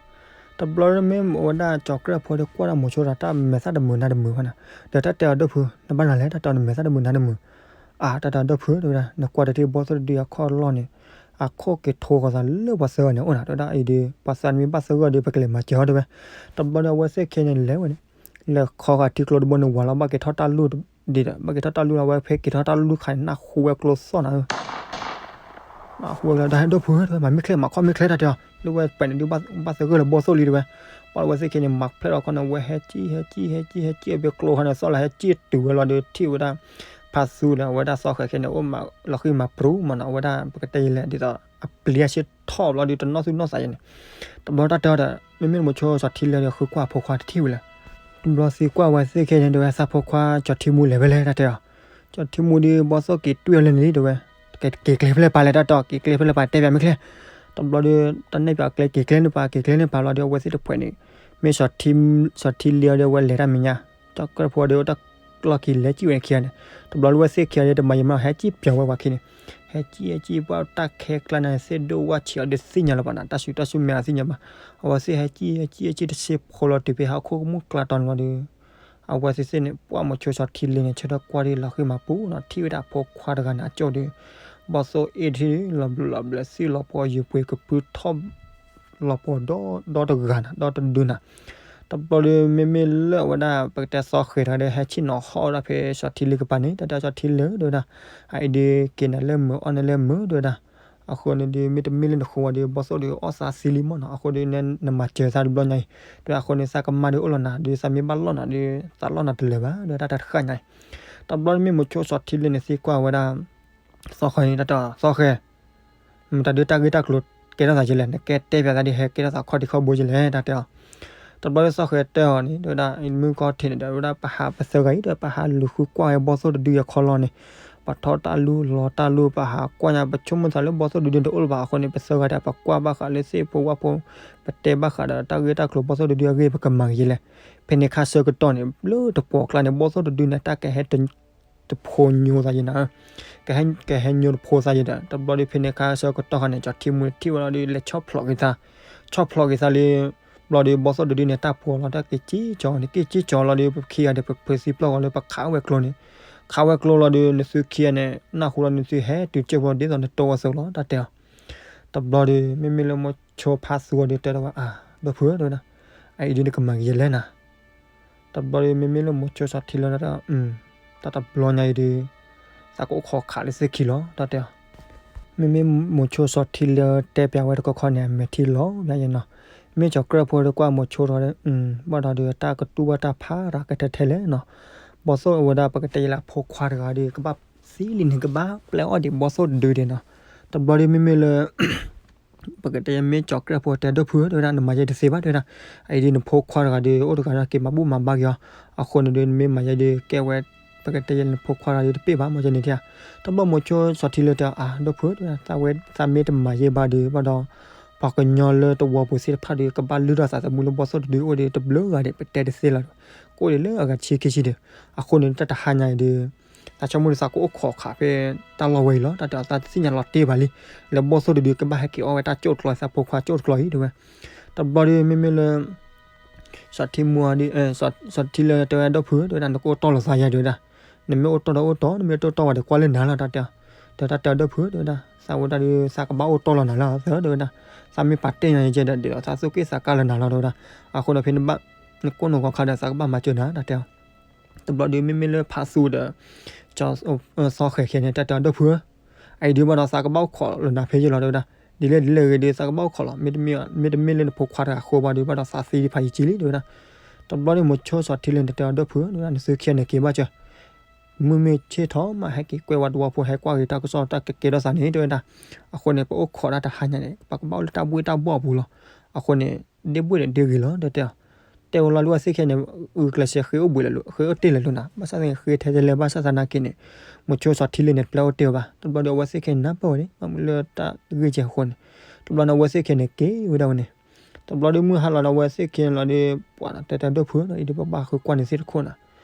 တဘျီမ့ၢ်ဝဲဒၣ်ကၠီၤကြၢၢ်ဖိဒီးကွၢ်ဒၣ်မိၤဆိဒီး တၢ်မဲာ်သၣ်တမုာ်နါတမုာ်ဘၣ်နီၤ, ဒီးတၢ်တဲအီၤဒိၣ်ဖု နဘၣ်နၤလဲၣ် တၢ်တဲအီၤနမဲာ်သၣ်တမုာ်နါတမုာ်, အါ တၢ်တဲအီၤဒိၣ်ဖု တဲဝဲဒၣ် နကွၢ်တထံၣ်ဘီၣ်သိၣ်တဒုအခီလီၤန့ၣ်, အခိၣ်က့ၤထိဃီၤသးလၢပှၤသၢဂၤန့ၣ်အိၣ်နီၤ တဲဝဲဒၣ်အံၤဒီး ပှၤသၢဂၤမ့ၢ်ဘၣ်သဂၢၢ်ဒီး ပကလဲၤမၤစၢၤအီၤတဲဝဲ, တဘျီဒီးအဝဲသ့ၣ်ခဲန့ၣ်လဲၤဝဲန့ၣ် လဲၤခီဃာ်ထံကျိတဘိန့ၣ် ဝၤလီၤဘၣ်က့ၤထီၣ်တၢ်လူၢ်ဒံးဒီး ဘၣ်က့ၤထီၣ်တၢ်လူၢ်လီၤ အဝဲဖဲက့ၤထီၣ်တၢ်လူၢ်ခါန့ၣ် နၢ်ဟူဝဲကျိသီၣ်နၤဧၢ, နၢ်ဟူဝဲကျိ တၢ်ဟဲဒိၣ်ဖုဧၢ တဲဝဲ မၤမ့ၢ်ချ့ မၤခီၣ်မ့ၢ်ချ့ တၢ်တဲအီၤ လၢဝဲပှဲၤန့ၣ်ဒုး ဘၣ်သဂၢၢ်လၢဘီၣ်သိၣ်လံတဲဝဲ, ပှၤလၢအဝဲသ့ၣ်ခဲန့ၣ် မၤဖျဲၣ်ထီၣ်ခီန့ၣ် အဝဲဟဲကံၣ် ဟဲကံၣ် ဟဲကံၣ် ဟဲကံၣ် အဘ့ၣ်ကျိခါန့ၣ် သီၣ်လၢဟဲကံၣ်တုၤဝဲလီၤဒီး ထံၣ်ဝဲဒၣ် ဖါသူဒီး အဝဲဒၣ်သီဃဲခဲန့ၣ် အိၣ်မးလီၤဃံမၤပြူၤမးနီၤ အဝဲဒၣ်ပကတဲယလဲၣ် ဒ်သိး အပျံၤအဆ့ထီၣ်ဘျီဒီး တနီၣ်သူၣ်နီၣ်သးယဲန့ၣ်, တဘျီတၢ်တဲအီၤဒီး မ့မ့ၢ်မိၤဆိစီၤထံလ့ဒီး ဃုကွၢ်ဖိခွါတထံၣ်ဝဲလဲၣ်, တဘျီသံကွၢ်ဝဲသ့ၣ်ခဲန့ၣ် တဲဝဲ သးဖိခွါကၠီၤထံမူလဲၤဝဲလဲၣ် တၢ်တဲအီၤ, ကၠီၤထံမူဒီး ဘီၣ်သိၣ်က့ၤတွံၢ်အီၤလၢန့ၣ်လံတဲဝဲ, က့ၤကျဲဖဲလဲၣ်ပာ်လဲၣ် တၢ်တဲအီၤ က့ၤကျဲဖဲလဲၣ်ပာ် တဲပၠးမ့ၢ်ချ့, တဘျီဒီး တၢ်နဲၣ်ပၠးကျဲ က့ၤကျဲန့ၣ်ပာ် က့ၤကျဲန့ၣ်ပာ်လီၤဒီး အဝဲသ့ၣ်တဖှဲးန့ၣ် မ့ၢ် စီၤထံလ့အီၤဒီး အဝဲလဲၤတၢ်မဲာ်ညါ, ကၠီၤကြၢၢ်ဖိဒီး တၢ်ကျီၢ်ခံလဲၤကံၣ်ဝဲန့ၣ်ခံဂၤန့ၣ်, တဘျီလၢဝဲသ့ၣ်ခံဂၤဒီး တမၤယံာ်မး ဟဲကံၣ်ပၠးဝဲပှၤခံန့ၣ်, ဟဲကံၣ်ဟဲကံၣ် ပှၤတၢ်ခဲကျါန့ၣ် သ့ၣ်ဒိၣ်ဝၣ်ဆံးအီၤဒီးသ့ၣ်ညါလၢၤဘၣ်နီၤ တၢ်ဆူးတၢ်ဆူးမဲာ်အသ့ၣ်ညါဘၣ်, အဝဲသ့ၣ်ဟဲကံၣ်ဟဲကံၣ်ဟဲကံၣ်တဆံဖိလီၤတုၤဖဲဟီၣ်ခိၣ်ကမူၣ်ကျါတီၤန့ၣ်လီၤဒီး အဝဲသ့ၣ်သ့ၣ်န့ၣ် ပှၢ်မိၤဆိစီၤထံလ့န့ၣ် ဆၢထၢၣ်ကွၢ်ဒ်လီၤဃံမၤပူၤနီၤ ထံၣ်ဝဲဒၣ်ဖိခွါတဂၤန့ၣ် အကၠိဒီး ဘီၣ်သိၣ်အ့ၣ်ထံၣ်လီၤဘျၢလီၤဘျၢ သံၣ်လီၤပှီၤယုာ်ပှ့ၤကပုၢ်ထီၣ် လီၤပှီၤဒီတဂၤနီၤ ဒီတဒုနီၤ, တဘျီဒီး မ့မ့ၢ်လၢအဝဲဒၣ် ပကတဲသီဃဲၤတဂၤဒီး ဟဲဆ့ၣ်နီၤဟီၣ်ဝဲဒၣ်ဖဲစီၤထံလ့ကပၤန့ၣ် တၢ်တဲစီၤထံလ့ဒီးဝဲဒၣ် အအံၤဒီးက့ၤနၤလၢမုာ်အီၣ်နၤလၢမုာ်ဒီးဝဲဒၣ်, အဃိန့ၣ်ဒီး မ့တမ့ၢ်လၢနဃိဝဲဒီး ဘီၣ်သိၣ်ဒီးအီၣ်သးသံလံမ့ၢ်နီၤ အဃိဒီး နမၤစၢၤသးတဘျီညါအံၤ ဒီးအဃိန့ၣ် သးကမၣ်ဒီးအိၣ်လီၤနၤ ဒီးသးမ့ၢ်ဘၣ်လီၢ်နၤဒီး သးလီၢ်နၤတလၢာ်ဘၣ် ဒီးတၢ်တဃၣ်ညါအံၤ, တဘျီမ့ၢ်မိၤဆိစီၤထံလ့န့ၣ်သံကွၢ်ဝဲဒၣ် သီဃဲၤန့ၣ် တၢ်တဲအီၤ သီဃဲၤ မတၤဒုးတၢ်ဂ့ၢ်တၢ်ကျိၤကဲထီၣ်သးယလဲၣ် နကဲတဲပၠးသးဒ်ဟဲကဲထီၣ်သးခီၣ်ထံးခီၣ်ဘိယလဲၣ် တၢ်တဲအီၤ, တဘျီဒီးသီဃဲၤတဲအီၤန့ၣ် ဒီးဝဲဒၣ်မုၢ်ကီၢ်ထံးန့ၣ်ဒီး ဝဲဒၣ်ပဟးပသၢဂၤအံၤဒီး ပဟးလူၤဃုကွၢ်ဝဲဘီၣ်သိၣ်တဒုအံၤခီလီၤန့ၣ်, ပထီၣ်တၢ်လူၢ်လီၤတၢ်လူၢ် ပဟးကွၢ်ညါ ပဆိကမိၣ်သးလၢဘီၣ်သိၣ်တဒုန့ၣ်တအိၣ်လၢၤဘၣ်အဃိန့ၣ် ပသၢဂၤဒီး ပကွၢ်ဘၣ်ဃးလၢသ့ၣ်ဖိဝၣ်ဖိ ပတဲဘၣ်ဃးဒီးတၢ်ဂ့ၢ်တၢ်ကျိၤဘီၣ်သိၣ်တဒုအဂ့ၢ် ပကမၤက့ၤယလဲၣ်, ဖဲန့ၣ်ခါဆၢကတီၢ်န့ၣ် လၢတပှီၢ်ကျါန့ၣ် ဘီၣ်သိၣ်တဒုန့ၣ် တၢ်ကဟဲ တဖိညိသးယဲနၤ, ကဟဲညိတဖိသးယဲဒီး တဘျီဒီးဖဲန့ၣ်ခါဆၢကတီၢ်ခါန့ၣ် ကၠီၤထံမူထံၣ်ဝဲလီၤဒီး လဲၤဆီၣ်ဖျိးက့ၤသး, ဆီၣ်ဖျိးက့ၤသးလံ, ဘျီဒီးဘီၣ်သိၣ်တဒုန့ၣ် တၢ်ပှီၤလီၤ တၢ်က့ၤက့ၤကၠီၤန့ၣ် က့ၤက့ၤကၠီၤလီၤဒီး ပခံဂၤဒီး ပဖုးသံပျီၢ်ဂီၤလၢပခးဝဲကျိန့ၣ်, ခးဝဲကျိလီၤဒီး နသုခံဂၤန့ၣ် နၢ်ဟူလီၤ နသုဟဲတုၤကၢၢ်ဖိဒ်သိးနတိဝဲသၢလီၤ တၢ်တဲအီၤ, တဘျီဒီး မ့မ့ၢ်လၢမိၤဆိဖါသူအီၤဒီး တဲဒီးဝဲ အၢ ဒီပုၢ်ဝဲၢ် တဲဝဲဒၣ်, အအံၤဒုးနကမၤက့ၤယလဲၣ်နၤ တဘျီဒီး မ့မ့ၢ်လၢမိၤဆိစီၤထံလ့ဒီး တၢ်တဘျီညါအံၤဒီး သးကအိၣ်ခိးခးလၢသ့ၣ်ခံလီၤ တၢ်တဲအီၤ, မ့မ့ၢ်မိၤဆိစီၤထံလ့တဲပၠးဝဲတခီခီန့ၣ် အမဲာ်ထံလီၤ ယါယဲနီၤ, မ့ၢ်ကၠီၤကြၢၢ်ဖိဒီးကွၢ်မိၤဆိထီၣ်ဒီး ဘၣ်ဒီးဒီးတၢ်ကတူၢ်ဘၣ်တၢ်ဖးတၢ်ကထဲထဲလဲၣ်နီၤ, ဘီၣ်သိၣ်အဝဲဒၣ် ပကတဲယဲလၢအဖိခွါတဂၤဒီး ကဘၣ်သံလံန့ၣ် ကဘၣ်ပျဲအီၣ်ဒံးဘီၣ်သိၣ်တဒုဒဲးနီၤ, တဘျီဒီးမ့မ့ၢ်လၢ ပကတဲယဲမ့ၢ်ကၠီၤကြဲၢ်ဖိတဲ ဒီပုၢ်ဝဲၢ် တဲဝဲဒၣ် နမၤယဲတသ့ဘၣ် တဲဝဲဒၣ်. အအံၤဒုးနဖိခွါတဂၤဒီး အိၣ်တဂၤဒီး က့ၤမၤဘူၣ်မၤဘါက့ၤအီၤ. အဃိန့ၣ်ဒီး နမ့ၢ်မၤယဲဒီး ကဲဝဲ ပကတဲယဲနဖိခွါတဂၤဒီးတပ့ၢ်ဘၣ် မ့ၢ်ကဲန့ၣ်ဧါ. တဘျီမိၤဆိစီၤထံလၢတဲအီၤ ဒီပုၢ်ဝဲၢ် တဲဝဲဒၣ် သးဝဲ သးမ့ၢ်တမၤယဲဘၣ်ဒီး ဘၣ်ဒီး ပှၤကညီလၢတဝီပူၤသ့ၣ်တဖၣ်ဒီး ကဘၣ်လုၢ်ထီၣ်သးသမူလၢဘီၣ်သိၣ်တဒုအိၣ်ဒီး တဘျုးဂၤဒီး ပတဲတသ့လီၤ. ကအိၣ်ဒံးလၢအဂၤဆံခံဆံဒီး အဃိန့ၣ် တၢ်တဟါညါအံၤဒီး သးဆိကမိၣ်ဒီးသးကအိၣ်ခိးခးဖဲတၢ်လီၢ်ဝဲအံၤလီၤ. တၢ်တဲအီၤ သးတသ့ၣ်ညါလီၤတ့ၢ်ဘၣ်လံ လၢဘီၣ်သိၣ်တဒုကဘၣ်ဟဲက့ၤအီၣ်ဝဲတၢ်ကၠိၣ်တကျီ သးဖိခွါကၠိၣ်တကျီအံၤ တဲဝဲ. တဘျီဒီး မ့မ့ၢ်လၢ စီၤထံမူဒီး စီၤထံလၢတဲဝဲ ဒီပုၢ်ဝဲၢ် တဲဝဲဒၣ် နကအိၣ်တီၢ်လိာ်သးယဲ တဲဝဲဒၣ်. နမ့ၢ်အိၣ်တီၢ်ဒီးအိၣ်တီၢ် နမ့ၢ်တအိၣ်တီၢ်ဘၣ်ဒီး ကွၢ်လၢနၤလီၤ တၢ်တဲအီၤ. တဲတၢ်တဲအီၤ ဒီပုၢ်ဝဲၢ် တဲဝဲဒၣ် သးဝဲဒၣ်ဒီး သးကဘၣ်အိၣ်တီၢ်လီၤနၤလီၤ သၢ တဲဝဲဒၣ်. သးမ့ၢ်ပာ်တ့ၢ်ညါယဲဒီး ဒီးသးသူၣ်က့ၣ်သးကါလၢနၤလီၤ တဲဝဲဒၣ်. အဃိဒီးဖဲနဘၣ် နကိးနီၢ်ဂီၤခါဒီး သးကဘၣ်မၤစၢၤနၤ တၢ်တဲအီၤ. တဘျီဒီး မ့မ့ၢ်လၢဖးသူဒီး စီၤသီဃဲၤခဲန့ၣ် တၢ်တဲအီၤ ဒီပုၢ်ဝဲၢ် အအံၤဒုးဘၣ်ဒီး သးကဘၣ်အိၣ်ခိးလၢနၤဖဲယဲလီၤ တဲဝဲဒၣ်. ဒ်လဲၣ်ဒ်လဲၣ်ဂ့ၤဒီး သးကဘၣ်အိၣ်ခိးလီၤ. မ့တမ့ၢ် မ့တမ့ၢ်လၢနဖိခွါတဂၤအဃိဘၣ်ဒီး ဘၣ်ဒီးသးသံဖးယံာ်ကံလံ တဲဝဲဒၣ်. တဘျီန့ၣ် မိၤဆိစီၤထံလၢန့ၣ် တဲအီၤ ဒီပုၢ်ဝဲၢ် တဲဝဲဒၣ် နသုခံဂၤန့ၣ်က့ၤဘၣ်စၢၤ မုၢ်မ့ၢ်ဆ့ၣ်ထီၣ်မး ဟဲက့ၤကွဲဝဲတဝီဖိ ဟဲကွၢ်က့ၤတၢ်ကစီၣ်တၢ်ကကဲထီၣ်သးန့ၣ် တဲဝဲဒၣ်. အဃိန့ၣ် ပအိၣ်ခိးတၢ်တဟါညါန့ၣ် ပကဘၣ်အိၣ်လၢတၢ်ဘှ့ၣ်တၢ်ဘှီၣ်အပူၤလီၤ. အဃိန့ၣ် ဒ့ဘှ့ၣ်ဒီးဒ့ဂ့ၤလီၤ တဲတဲအီၤ. တဲဝဲလီၤဒုး အဝဲသ့ၣ်ခဲန့ၣ် ဂုာ်ကျဲးစၢးဃ့အိၣ်ဘှံးလဲၣ်လိၤ ဃ့အိၣ်တ့ၢ်လဲၣ်လိၤနၤ ဘၣ်ဆၣ်သနာ်က့ ဃ့ထဲလဲၣ် ဘၣ်ဆၣ်သနာ်က့န့ၣ် မိၤဆိစီၤထံလၢန့ၣ် ပျဲအိၣ်တ့ၢ်ဝဲဘၣ်. တဘျီဒီး အဝဲသ့ၣ်ခဲန့ၣ် နၢ်ပၢၢ်ဝဲန့ၣ် ဘၣ်မနုၤလၢတၢ်ဂ့ၢ်ကဲအဃိန့ၣ် တဘျီန့ၣ် အဝဲသ့ၣ်ခဲန့ၣ် က့ၤဝဲဒၣ်ဝဲန့ၣ် တဘျီဒီး မုၢ်ဟါလီၤဒီး အဝဲသ့ၣ်ခံလီၤဒီး ပှၤတဲတဲ ဒီပုၢ်ဝဲၢ် အံၤဒုးပဘၣ်ဃုကွၢ်န့ၢ်သ့ၣ်တခိၣ်နၤ.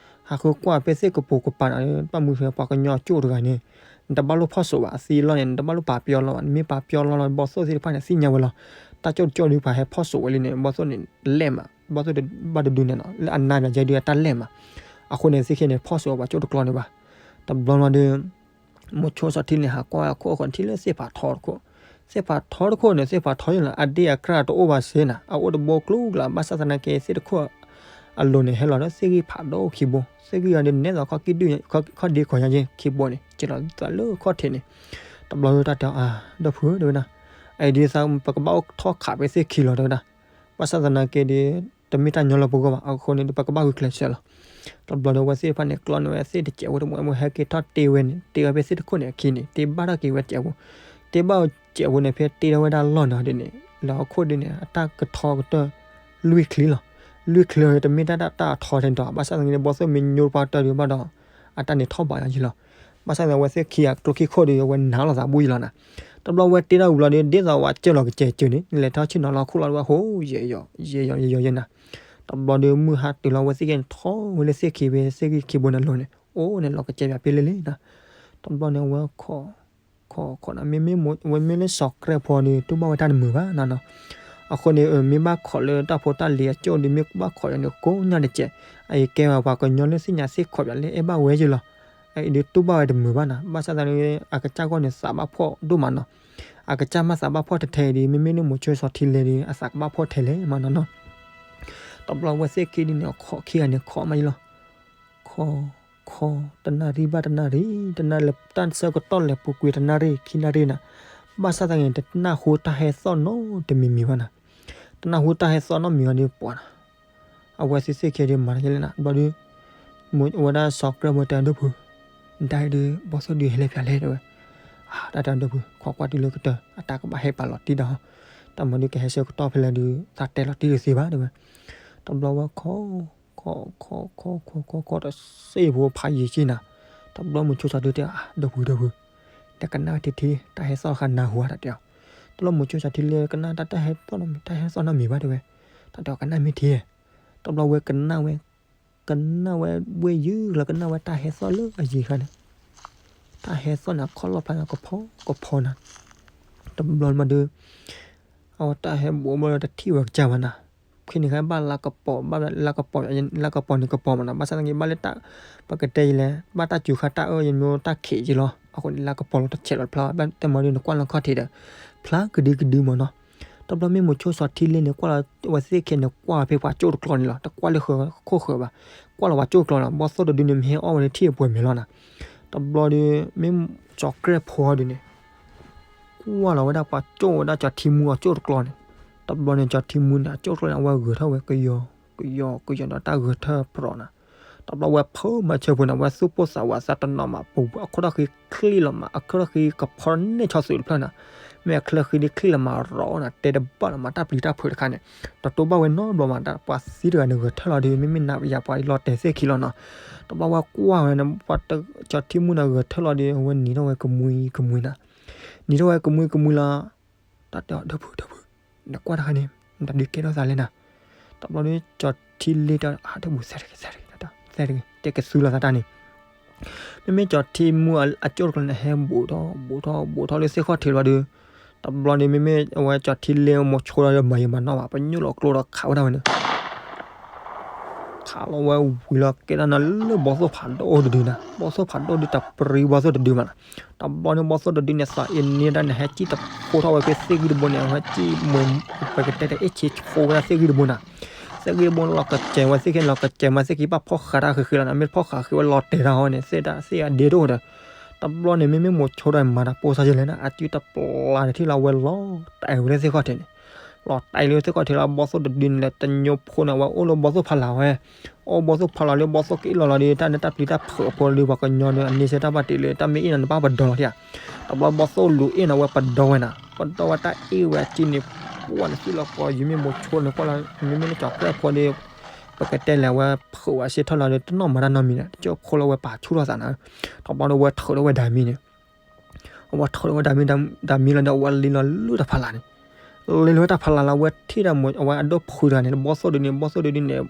ဟးဃုကွၢ်ဖဲသ့ၣ်ကပိာ်ကပၤန့ၣ် ဘၣ်မနုၤဃိပှၤကညီအကၠိၣ်တဂၤန့ၣ် နတဘၣ်လိၣ်ဖီၣ်စိးဘၣ်. အသံအလီၢ်န့ၣ် နတဘၣ်လိၣ်ပာ်ပယီၤလီၢ်ဘၣ်. နမ့ၢ်ပာ်ပယီၤလီၢ်လီၤ ဘီၣ်သိၣ်သ့ၣ်တဖၣ်န့ၣ် သ့ၣ်ညါဝဲလီၤ. တၢ်ကၠိၣ်တကၠိၣ်ဒုး ပှၤဟဲဖီၣ်စိးဝဲလံန့ၣ် ဘီၣ်သိၣ်န့ၣ် လဲၢ်မး ဘီၣ်သိၣ်တဘၣ်တဒုန့ၣ်လီၤ လၢအနါဘၣ်ယဲဒုး အတၢ်လဲၢ်မး. အဃိန့ၣ် သ့ၣ်ခဲန့ၣ် ဖီၣ်စိးဝဲပှၤကၠိၣ်တကျီန့ၣ်ဘၣ်. တဘျီလီၤဒီး မိၤဆိစီၤထံလၢန့ၣ် ဟးကွၢ်ဝဲအခိၣ်ဃိ ထံၣ်လၢသ့ၣ်ဖးထီတခိၣ်. သ့ၣ်ဖးထီတခိၣ်န့ၣ် သ့ၣ်ဖးထီယဲလီၤ အဒ့ၣ်အကြၢးတအိၣ်ဘၣ်စ့ၢ်နၤ အအိၣ်တဘိကျိၤကျါ ဘၣ်ဆၣ်သနာ်က့ သ့ၣ်တခိၣ်အလိၤန့ၣ် ဟဲလီၤဒီးသ့ၣ်ဂံၢ်ဖးဒိၣ်ခံဘိ. သ့ၣ်ဂံၢ်အံၤဒီး နဲသိးခီၣ်ကံၢ်ဒုၣ် ခီၣ်ဒ့ခီၣ်ညါယဲခံဘိန့ၣ် ကဲလီၤသးလၢခီၣ်ထံးန့ၣ်. တဘျီဒီးတၢ်တဲအီၤ ဒီပုၢ်ဝဲၢ် တဲဝဲဒၣ် အံၤဒုးသးပကဘၣ်အိၣ်ထီၣ်ခးဖဲသ့ၣ်ခံလီၤ တဲဝဲဒၣ်. ဘၣ်ဆၣ်သနာ်က့ဒီး တမ့ၢ်တၢ်ညီလၢပဂီၢ်ဘၣ်. အဃိန့ၣ်ဒီး ပကဘၣ်ဂုာ်ကျဲးစၢးလီၤ. တဘျီဒီး အဝဲသ့ၣ်တဖၣ်န့ၣ် ကျီန့ၢ်ဝဲသ့ၣ်တစဲးဖိတမံၤ ဟဲက့ၤထီၣ်တ့ဝဲန့ၣ် တ့ဝဲဖဲသ့ၣ်တခိၣ်န့ၣ်အခံန့ၣ် တ့ဘၣ်ထီၣ်က့ၤဝဲစဲးဖိ. တ့ဘၣ်စဲးဖိန့ၣ် ဖဲတ့ထီၣ်ဝဲဒၣ်လီၢ်န့ၣ်ဒ်န့ၣ် လၢဟီၣ်ခိၣ်ဒ်န့ၣ် အတၢ်ကထီကတၢၢ် လွံၢ်ချံလီၤ. လွံၢ်ချံလီၤ တမ့ၢ်တၢ်တၢ်အထီထဲဒီး ဘၣ်ဆၣ်သနာ်က့ ဘီၣ်သိၣ်မ့ၢ်ညိပှၢ်တၢၢ်ဒုးဘၣ်ဒီး အတၢ်န့ၣ်ထီၣ်ဘးယီၤယံလီၤ. ဘၣ်ဆၣ်သနာ်က့ အဝဲသ့ၣ်ခံဂၤကျိခံခိၣ်ဒီး အဝဲနာ်လိာ်သးဘူၣ်ယံလီၤနၤ. တဘျီဝဲတ့ထီၣ်ဝံၤလီၤဒီး ဒ်သိးဝဲကၢၢ်လီၤကစဲးစၢၤန့ၣ် လဲၤထီၣ်ဆ့ၣ်နီၤလီၤခိၣ်လီၤဒီး ဟိယဲယီၤ ယဲယီၤ ယဲယီၤ ယဲနၤ. တဘျီဒီးမုၢ်ဟါတုၤလီၤ အဝဲသ့ၣ်ခံန့ၣ်ထီၣ်ဝဲလၢသ့ၣ်ခံဖဲသ့ၣ်ခံဘိန့ၣ်အလိၤန့ၣ် အိၣ်န့ၣ်လီၤကစဲးပၠးဖဲလဲၣ်လဲၣ်နၤ. တဘျီန့ၣ် အဝဲခိး ခိးခိးနၤ မ့မ့ၢ်ဝဲမ့ၢ်လၢစီၤကြဲၢ်ဖိဒီး တူၢ်ဘၣ်ဝဲတၢ်တမုာ်ဘၣ်နၤနီၤ. အဃိန့ၣ် မ့ၢ်ဘၣ်ခိးလၢတၢ်ဖိတၢ်လံၤအကၠိၣ်ဒီး မ့ၢ်ဘၣ်ခိးယၤန့ၣ် ကိးညါတစဲး အအံၤကဲဝဲပှၤကညီလၢသ့ၣ်ညါသ့ၣ်ခိးပၠးလၢအဲၣ်ဘၣ်ဝဲယံလီၤ. အအံၤဒုးတူၢ်ဘၣ်ဝဲတမုာ်ဘၣ်နၤ. ဘၣ်ဆၣ်သနာ်က့ အကစၢ်ဂီၢ်န့ၣ် သးဘၣ်ဖှီၣ်ဒိၣ်မးနီၤ. အကစၢ်မ့ၢ်သးဘၣ်ဖှီၣ်ထဲထဲအံၤဒီး မ့မ့ၢ်လၢမိၤဆိစီၤထံလဲဒီး အသးကဘၣ်ဖှီၣ်ထဲလဲၣ်မးနီၤနီၤ. တဘျီအဝဲသ့ၣ်ခံဒ်န့ၣ် ခိးခံဂၤန့ၣ်ခိးမးယံလီၤ. ခိး ခိး တနၣ်ရံၣ်ဘၣ်တနၣ်ရံၣ် တနၣ်လၢတၢ်ဆၢကတီၢ်လဲၤပူၤကွံာ်တနၣ်ရံၣ်ခံနၣ်ရံၣ်နၤ. ဘၣ်ဆၣ်သနာ်က့ တနၢ်ဟူတၢ်ဟဲသီၣ်နီတမံၤမံၤဘၣ်နၤ. တနၢ်ဟူတၢ်ဟဲသီၣ်နီတမံၤဘၣ်ဒီးပှၤနၤ အဝဲသ့ၣ်သ့ၣ်ခံဒုးမၤတၢ်ယဲလဲၣ်နၤ. တဘျီဒီး အဝဲဒၣ်စီၤကြဲၢ်ဖိတဲဒိၣ်ဖု ဒ်အံၤဒုး ဘီၣ်သိၣ်ဒုးဟဲလၢပၠးလဲၣ်တဲဝဲ. တၢ်တဲဒိၣ်ဖု ခိးကွၢ်တုၤလၢကတၢၢ် အတၢ်ကဘၣ်ဟဲပာ်လီၤတံၢ်ဒီး တၢ်မၤဒုးကဟဲဆၢကတီၢ်ဖဲလဲၣ်ဒုး သးတဲလီၤတံၢ်တသ့ဘၣ်တဲဝဲ. တဘျီဝဲခိး ခိး ခိး ခိး ခိး ခိး ခိး တစ့ၢ်ဖိဖးယံာ်ကံနၤ. တဘျီမိၤဆိစီၤထံတဲ ဒိၣ်ဖု ဒိၣ်ဖု နကနၣ်ဝဲထံထံ တၢ်ဟဲသီၣ်တခါနၢ်ဟူဧါ တၢ်တဲအီၤ. တဘျီမိၤဆိစီၤထံလၢကနၣ်တၢ် တၢ်ဟဲသီၣ်နီတမံၤ တၢ်ဟဲသီၣ်နီတမံၤဘၣ်တဲဝဲ. တၢ်တဲအီၤကနၣ်မ့ၢ်ထံ တဘျီဝဲကနၣ်ဝဲ ကနၣ်ဝဲဘှ့ၣ်ယုၢ်လီၤ ကနၣ်ဝဲတၢ်ဟဲသီၣ်လၢအယံၤတခါန့ၣ် တၢ်ဟဲသီၣ်န့ၣ် အခီၣ်လီၢ်ဖျါန့ၣ် ကဖီကဖီနၤ. တဘျီမးဒုး အဝဲတၢ်ဟဲဘူးဘၣ်ဒီးတထံၣ်ဝဲကစၢ်ဘၣ်နၤ. ဖဲန့ၣ်ခါဘၣ်လါကပီၤ ဘၣ်လါကပီၤ လါကပီၤန့ၣ်ကပီၤမးနၤ. ဘၣ်ဆၣ်သနာ်က့ ဘၣ်လၢတၢ် ပကတဲယလဲၣ် ဘၣ်တၢ်စူၤခါတၢ်အၢၣ်ယမ့ၢ်တၢ်ခံးယံလီၤ. အဃိန့ၣ် လါကပီၤလီၤတဆဲးလီၤတဖျါဘၣ် တၢ်မၤဒုးနကွၢ်လၢခီၣ်ထံးဒီး ဖျါကဒုကဒုမးနီၤ. တဘျီမ့ၢ်မိၤဆိစီၤထံလ့န့ၣ် ကွၢ်လီၤဝဲသ့ၣ်ခဲန့ၣ် ကွၢ်ဖဲပှၤကၠိၣ်တကျီန့ၣ်လီၤ. တကွၢ်လၢဃၢၤခိၣ်ဃၢၤဘၣ်. ကွၢ်လီၤပှၤကၠိၣ်တကျီန့ၣ် ဘီၣ်သိၣ်တဒုန့ၣ် မ့ၢ်ဟဲအီၣ်ဝဲန့ၣ်ထံၣ်အပှဲၤမဲာ်လီၤနၤ. တဘျီဒီး မ့ၢ်စီၤကြဲၢ်ဖိဒုန့ၣ် ကွၢ်လီၤဝဲဒၣ်ပှၤကၠိၣ်ဝဲဒၣ်စီၤထံမူအကၠိၣ်တကျီန့ၣ်. တဘျီန့ၣ် စီၤထံမူန့ၣ် အကၠိၣ်တကျီန့ၣ် အဝဲဂဲၤထီၣ်ဝဲကယီၤ ကယီၤ ကယီၤဒီးတၢ်ဂဲၤထၢၣ်ပြီၤနၤ. တဘျီဝဲဖုမၤဆၢဖိန့ၣ် ဝဲသူၣ်ပိၢ်သးဝးသးတနီၤမး ပူၤအခိၣ်ထီၣ်ဃံချံလီၤမး အခိၣ်ထီၣ်ဃံကဖီန့ၢ်ဆီသုးတဖျၢၣ်နၤ. မ့ၢ်အချၢဃံဒ်ချံၣ်လီၤမးရီၤနၤ တဲတဘၣ်လီၤမး တၢ်ပျံၤတၢ်ဖုးတခါန့ၣ်, တတိၢ်ဘၣ်ဝဲနီတဘျီမး တၢ်ပှၤသံတဂၤန့ၣ်ဂဲၤထၢၣ်လီၤဒီး မ့မ့ၢ်နၤယၤပှၤလီၤတဲာ်သ့ၣ်ခံလီၤနီၤ, တဘျီဝဲကွၢ်ဝဲ ကၠီၤထံမုၣ်န့ၣ်ဂဲၤထၢၣ်လီၤဒီး အဝဲနံၤထီၣ်ဝဲကမှံကမှံနၤ, နံၤထီၣ်ဝဲကမှံကမှံလီၤ, တၢ်တဲအီၤ ဒီပုၢ် ဒီပုၢ်, နကွၢ်တခါန့ၣ် နတၢ်ဒုးကဲထီၣ်သးလဲၣ်နၤ, တဘျီဒီး ကၠီၤထံလ့တဲအီၤ ဒီပုၢ် သဲတဂ့ၤ သဲတဂ့ၤ သဲတဂ့ၤ တဲကသူလီၤသးတၢ်န့ၣ် မ့မ့ၢ်ကၠီၤထံမုၣ်အကၠိၣ်တကျါန့ၣ် ဟဲဘူးထီၣ်ဘူးထီၣ်ဘူးထီၣ်လၢသ့ၣ်ခီၣ်ထံးလီၤဒီး, တဘျီန့ၣ် မ့မ့ၢ်အဝဲကၠီၤထံလ့မိၤဆိဒီး မၤယံာ်မၤနီၢ်ဘၣ် ပညိၣ်လီၤကျိဒီးခးဝဲဒၣ်ဝဲန့ၣ် ခးလီၤဝဲဝံၤလီၤကဲဒၣ်နၤလၢဘီသိၣ်ဖးဒိၣ်တဒုနၤ, ဘီသိၣ်ဖးဒိၣ်ဒုးတပျံၤဘီသိၣ်တဒုမးနၤ, တဘျီန့ၣ် ဘီသိၣ်တဒုန့ၣ် သးအ့န့ဒၣ်န့ၣ် ဟဲစံၣ်တဖိထီၣ်ဝဲဖဲသ့ၣ်ဂံၢ်တဘိန့ၣ် ဟဲစံၣ်မ့ၢ် ပကတဲတအဲၣ်ဆ့ဆိဝဲဒၣ်သ့ၣ်ဂံၢ်တဘိနၤ, သ့ၣ်ဂံၢ်တဘိလီၤကစဲးဝဲသ့ၣ်ခံလီၤကစဲးမးသ့ၣ်ခံဘၣ်ဖီၣ်ဃာ်တၢ်ဃံးဃံးလီၤနၤ, မ့ၢ်ဖီၣ်ဃာ်ဃံးဝဲလီၤတဲာ်တၢ်ဟီန့ၣ် သ့ၣ်တၢ်သ့ၣ်အဒ့တအိၣ်ဒီး, တဘျီန့ၣ် မ့မ့ၢ်မိၤဆိဒီးမၤတၢ်ပိၢ်စၢ်ယဲလဲၣ်နၤ အစုတပျၢ်န့ၣ်ထံၣ်လီၤဝဲလီၤတဲာ်ဝဲလၢသ့ၣ်ခီၣ်ထံးန့ၣ် လီၤတဲာ်လၢသ့ၣ်ခီၣ်ထံးလီၤ ဘီသိၣ်တဒုန့ၣ်လဲၣ် တညိဖိန့ၣ် အဝဲအိၣ်လၢဘီသိၣ်ဖးလၢ်ဝဲ အိၣ်ဘီသိၣ်ဖးလၢ်လၢဘီသိၣ်ကအ့ၣ်လီၤလီၤဒီး တၢ်န့ၣ်တၢ်ပျံၤတၢ်ဖုးအဖိလၢပှၤကညီဒီး အန့ဆၢၣ်တၢ်ဘၣ်တ့ၢ်လၢ တၢ်မ့ၢ်အ့ၣ်လီၤန့ၣ် ဘၣ်ပဒီလီၤထံၣ်ဧါ, တဘျီဘီသိၣ်လူၤအ့ၣ်န့ၣ် အဝဲပဒီဝဲနၤ ပဒီဝဲတၢ်အ့ၣ်ဝဲအစုန့ၣ် ပှၢ်န့ၣ် သွံၣ်လီၤပှီၤယုၤမ့ၢ်မိၤဆိန့ၣ် ကွၢ်လီၤ မ့မ့ၢ်လၢကၠီၤကြဲၢ်ဖိဒီး ပကတဲလဲၣ် အဝဲဖုးဝဲအဆ့ထီၣ်လီၤဒီး တနီၣ်မၤတၢ်နီတမံၤန့ၣ် တကၠိၢ်ဖိလၢအဝဲပာ်ဆူၣ်ထီၣ်သးနၤ, တဘျီဒီးအဝဲထုးထီၣ်ဝဲဒၣ်မံၤန့ၣ် အဝဲထုးထီၣ်ဝဲဒၣ်မံၤ ဒၣ်မံၤလီၤဒီး အဝဲလ့လီၤလၢတၢ်ဖးလၢ်န့ၣ်, လ့လီၤတၢ်ဖးလၢ်လီၤ အဝဲထံၣ်ဒၣ်အဝဲအဒိၣ်ဖုတဂၤန့ၣ် ဘီသိၣ်ဒုန့ၣ် ဘီသိၣ်ဒုန့ၣ်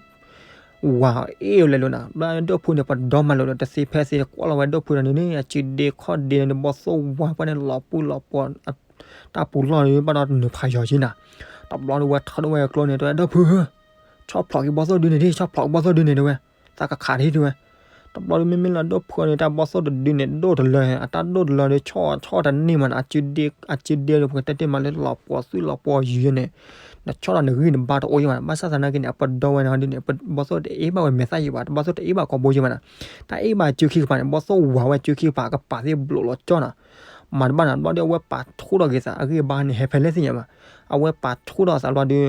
ဝၤအ့ၣ်ဝဲလဲၤလိာ်နၤ ဘျီအဒိၣ်ဖုန့ၣ် ပဒီမးလိာ်ဒီး တသ့ဖဲသ့ ကွၢ်လီၤဝဲဒိၣ်ဖုတဂၤန့ၣ် အစုဒ့ခီၣ်ဒ့န့ၣ် ဘီသိၣ်ဝါပှၢ်န့ၣ် လီၤပှီၢ်လီၤပှီၤ တၢ်ပူၤလီၢ်န့ၣ် ဘၣ်ဒီးနုာ်ဖးယီၤက့နၤ, တဘျီဒီးအဝဲထုးထီၣ်ဝဲအကျိန့ၣ် တဲဝဲဒိၣ်ဖု ဆီၣ်ဖျိးက့ၤဘီသိၣ်ဒုန့ၣ်ဒ် ဆီၣ်ဖျိးက့ၤဘီသိၣ်ဒုန့ၣ်တဲဝဲ, သးကခးဒ်တဲဝဲ, တဘျီဒီးမ့မ့ၢ်လၢအဒိၣ်ဖုန့ၣ် တၢ်ဘီသိၣ်တဒုန့ၣ် ဒိၣ်တလၢ အတၢ်ဒိၣ်တလၢဒီး ဆီၣ်ဆီၣ်တန့ၢ်မးနၤ အစုဒ့ဒီးပကတဲတ့ၢ်မးလၢလီၤပှီၢ်သွံၣ်လီၤပှီၢ်ယုၤန့ၣ် နဆီၣ်ဒီးနဂံၢ်နဘါတအိၣ်ယဲၢ်မးနၤ ဘၣ်ဆၣ်သနာ်က့န့ၣ် အပဒီဝဲန့ၣ်ဒ်န့ၣ် ဘီသိၣ်တအ့ၣ်ဘၣ်ဝဲမဲာ်သၣ်ယံၤဘၣ် တဘီသိၣ်တအ့ၣ်ဘၣ်ကိာ်ဘိယဲၢ်မးနၤ, တၢ်အ့ၣ်ဘၣ်စုခံကပၤန့ၣ် ဘီသိၣ်ဝါဝဲစုခံကပၤ အကပၤသ့ၣ်ဘျိးလီၤကၠီနၤ, မၤတဘၣ်နၤ တဘျီဒီးအဝဲပာ်ထူၣ်ထီၣ်က့ၤသး အဂံၢ်အဘါန့ၣ် ဟဲဖဲလဲၣ်သ့ၣ်ညါဘၣ်, အဝဲပာ်ထူၣ်ထီၣ်သးလီၤဒီး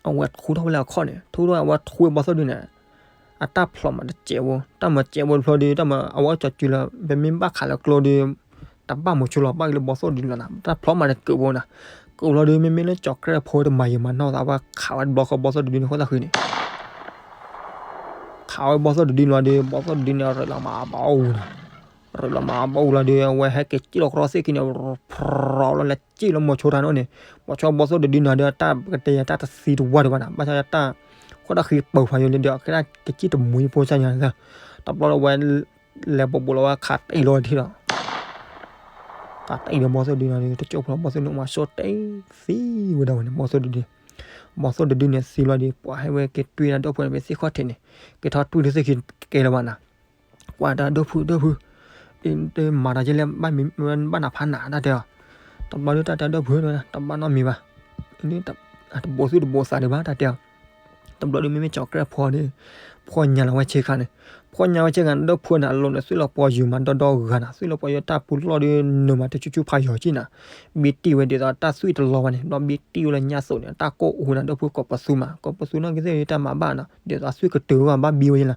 အဝဲထူထီၣ်ဝဲလၢအခီၣ်န့ၣ် ထူထီၣ်အဝဲထူဝဲဘီသိၣ်ဒုန့ၣ် အတၢ်ဖျိးမးတစဲးဖိ တၢ်မၤစဲးဖိတဖျိဒီး တၢ်မၤအဝဲကၠီၤစုလၢ ပမ့ၢ်ဘၣ်ခးလၢကျိဒီး တဘၣ်မိၤဆိလီၤဘၣ်က့ၤလၢဘီသိၣ်ဒုလီၤနၤ တၢ်ဖျိးမးတကုးဖိနၤ, ကုးလီၤဒီး မ့မ့ၢ်လၢကၠီၤကြဲၢ်ဖိတမၤယံာ်မၤနီၢ်သး အဝဲခးဝဲတဘျီဃီဘီသိၣ်တဒုန့ၣ် ဃိသးဃုန့ၣ် ခးဝဲဘီသိၣ်တဒုန့ၣ်လီၤဒီး ဘီသိၣ်တဒုန့ၣ် ရ့းလီၤမးဘၣ်အူနၤ ရ့းလီၤမးဘၣ်အူလီၤဒီး အဝဲဟဲက့ၤစံၣ်လီၤကရီသ့ၣ်ခံန့ၣ် ဖြီလီၤလၢစံၣ်လၢမိၤဆိတၢ်န့ၣ်န့ၣ် မိၤဆိဘီသိၣ်တဒုန့ၣ်ဒီး တၢ်ပကတဲယၤတၢ်တသံတဝၢ်ဒံးဘၣ်နၤ ဘၣ်ဆၣ်တၢ် ဃိတၢ်ဃံပၢၤဖးယိာ်လံဒီး အကဲဒၣ်ကစံၣ်တမှံဖိစၢ်ညါ တဘျီဒီးဝဲ လဲၤဘိးဘိးလီၤဝဲခးတံၢ်လီၤဝဲတထံၣ်ဒီး ခးတံၢ်လီၤဘီသိၣ်တဒုန့ၣ်ဒီး တကၠိၢ်ဖိလီၤဘီသိၣ်န့ၣ် မၤဆိတံၢ်သံဝဲဒၣ်ဝဲန့ၣ် ဘီသိၣ်တဒု ဘီသိၣ်တဒုန့ၣ်သံလီၤဒီး ပှၤဟဲဝဲက့ၤတွံၢ်တၢ်ဒိၣ်ဖုန့ၣ် ဖဲသ့ၣ်ခီၣ်ထံးန့ၣ် က့ၤထီၣ်တွံၢ်လၢသ့ၣ်ခံကဲလၢၤဘၣ်နၤ ကွၢ်တၢ်ဒိၣ်ဖု ဒိၣ်ဖု မၤတၢ်ကဲလဲၣ် ဘၣ်နၤဖးနၤ တၢ်တဲအီၤ တဘျီဒီးတၢ်တဲဒိၣ်ဖု တဘၣ်နီတမံၤဘၣ် တဘိးသူၣ်တဘိးသးဒံးဘၣ် တၢ်တဲအီၤ တဘျီဒီးမ့မ့ၢ်ကၠီၤကြဲၢ်ဖိဒီး ဖှီၣ်ညါလီၤဝဲဆ့ခါန့ၣ် ဖှီၣ်ညါဝဲဆ့ခါန့ၣ် ဒိၣ်ဖုန့ၣ် အလိၤန့ၣ် သွံၣ်လီၤပှီၢ်ယုၤမးဒီဒီဂၤနၤ သွံၣ်လီၤပှီၢ်ယုၤတၢ်ပူၤလီၢ်ဒီး နုာ်မးတဆူၣ်ဆူၣ်ဖးယီၤကံနၤ ဘံတံၢ်ဝဲဒ်သိးတၢ်သွံၣ်တလီၤဘၣ်န့ၣ် ဘျီဘံတံၢ်ဝဲလၢညါသိးန့ၣ် တၢ်ကိၢ်အူနၤ ဒိၣ်ဖုကိးပသူမး ကိးပသူနီၢ်ကီၢ်သ့ၣ်တၢ်မၤဘၣ်နၤ ဒ်သိးအသွံၣ်ကတုၤဘၣ်ဘၣ်ဘံဝဲယဲလီၤ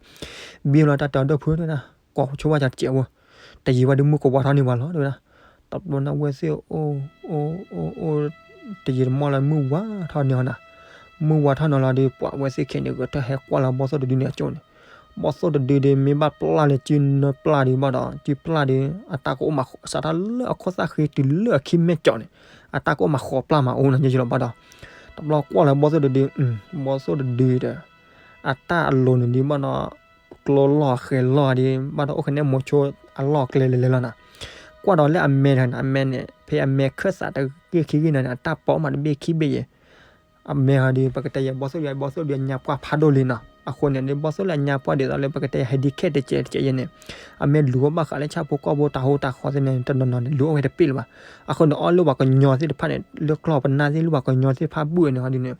ဘံဝဲလီၤတၢ်တဲအီၤဒိၣ်ဖု ကိးဆိဝဲကၠီၤစဲးဖိ တယံာ်ဝဲဒီးမုၢ်ကဝါထီၣ်န့ၢ်ပှၤလီၤ တဲဝဲဒၣ် တဘျီန့ၣ်ဝဲသ့ၣ်အိၣ် အိၣ် အိၣ် တယံာ်တမီၢ်လၢမုၢ်ဝါထီၣ်န့ၢ်အီၤနၤ မုၢ်ဝါထီၣ်န့ၢ်လီၤဒီး ပှၤဝဲသ့ၣ်ခဲန့ၣ် ဂဲၤထၢၣ်ဟဲကွၢ်လီၤဘီသိၣ်တဒုန့ၣ်အကၠိန့ၣ် ဘီသိၣ်တဒုဒီး မ့ၢ်ဘၣ်ပျၢ်လၢစုနၢပျၢ်ဒီးဘၣ်ဒီး စုပျၢ်ဒီး အတၢ်ကအိၣ်မး စးထီၣ်လၢအခီၣ်သၣ်ဃ့တုၤလၢအခီၣ်မဲာ်ကၠီန့ၣ် အတၢ်ကအိၣ်မးဃိးပျၢ်မးအိၣ်နၤ ယဲယလီၤဘၣ်ဒီး တဘျီကွၢ်လီၤဘီသိၣ်တဒု ဘီသိၣ်တဒုဒီး အတၢ်အလိၤန့ၣ်ဒုးဘၣ်ဒီး ကျိလီၢ်ဃဲၤလီၢ်ဒုး ဘၣ်ဒီးအိၣ်ခဲန့ၣ်မိၤဆိအလီၢ်ကျဲလဲၤလဲၤလီၤနၤ ကွၢ်ဒီးလၢအမဲဒီးနၤ အမဲန့ၣ် ဖဲအမဲခၢၣ်သးတဂ့ၢ်ခံဂ့ၢ်နၤန့ၣ် အတၢ်ပိာ်မးတဘ့ၣ်ခံဘ့ၣ်ယဲ အမဲဟီဒုး ပကတဲယဲ ဘီသိၣ်ဒုး ဘီသိၣ်ဒုးအညါပှၢ်ဖးဒိၣ်လံနီၤ အဃိန့ၣ် ဘီသိၣ်လၢအညါပှၢ်ဒ်သိးလၢပကတဲယဲ ဟဲဒံခဲတကဲးတကဲးယဲန့ၣ် အမဲလူၤအီၣ်ဘၣ်ဃးလၢဆၣ်ဖိကီၢ်ဖိတၢ်ဟူးတၢ်ဃီသ့ၣ်န့ၣ် တနီၤနီၤန့ၣ် လူၤအီၣ်ဝဲတပ့ၢ်လၢၤဘၣ် အဃိန့ၣ် အီၣ်လၢပှၤကညီသ့ၣ်တဖၣ်န့ၣ် လၢကျီၢ်ပနၢ်သ့ၣ် လၢပှၤကညီသ့ၣ်တဖၣ်ဘူၣ်န့ၣ်ဟီဒုးန့ၣ်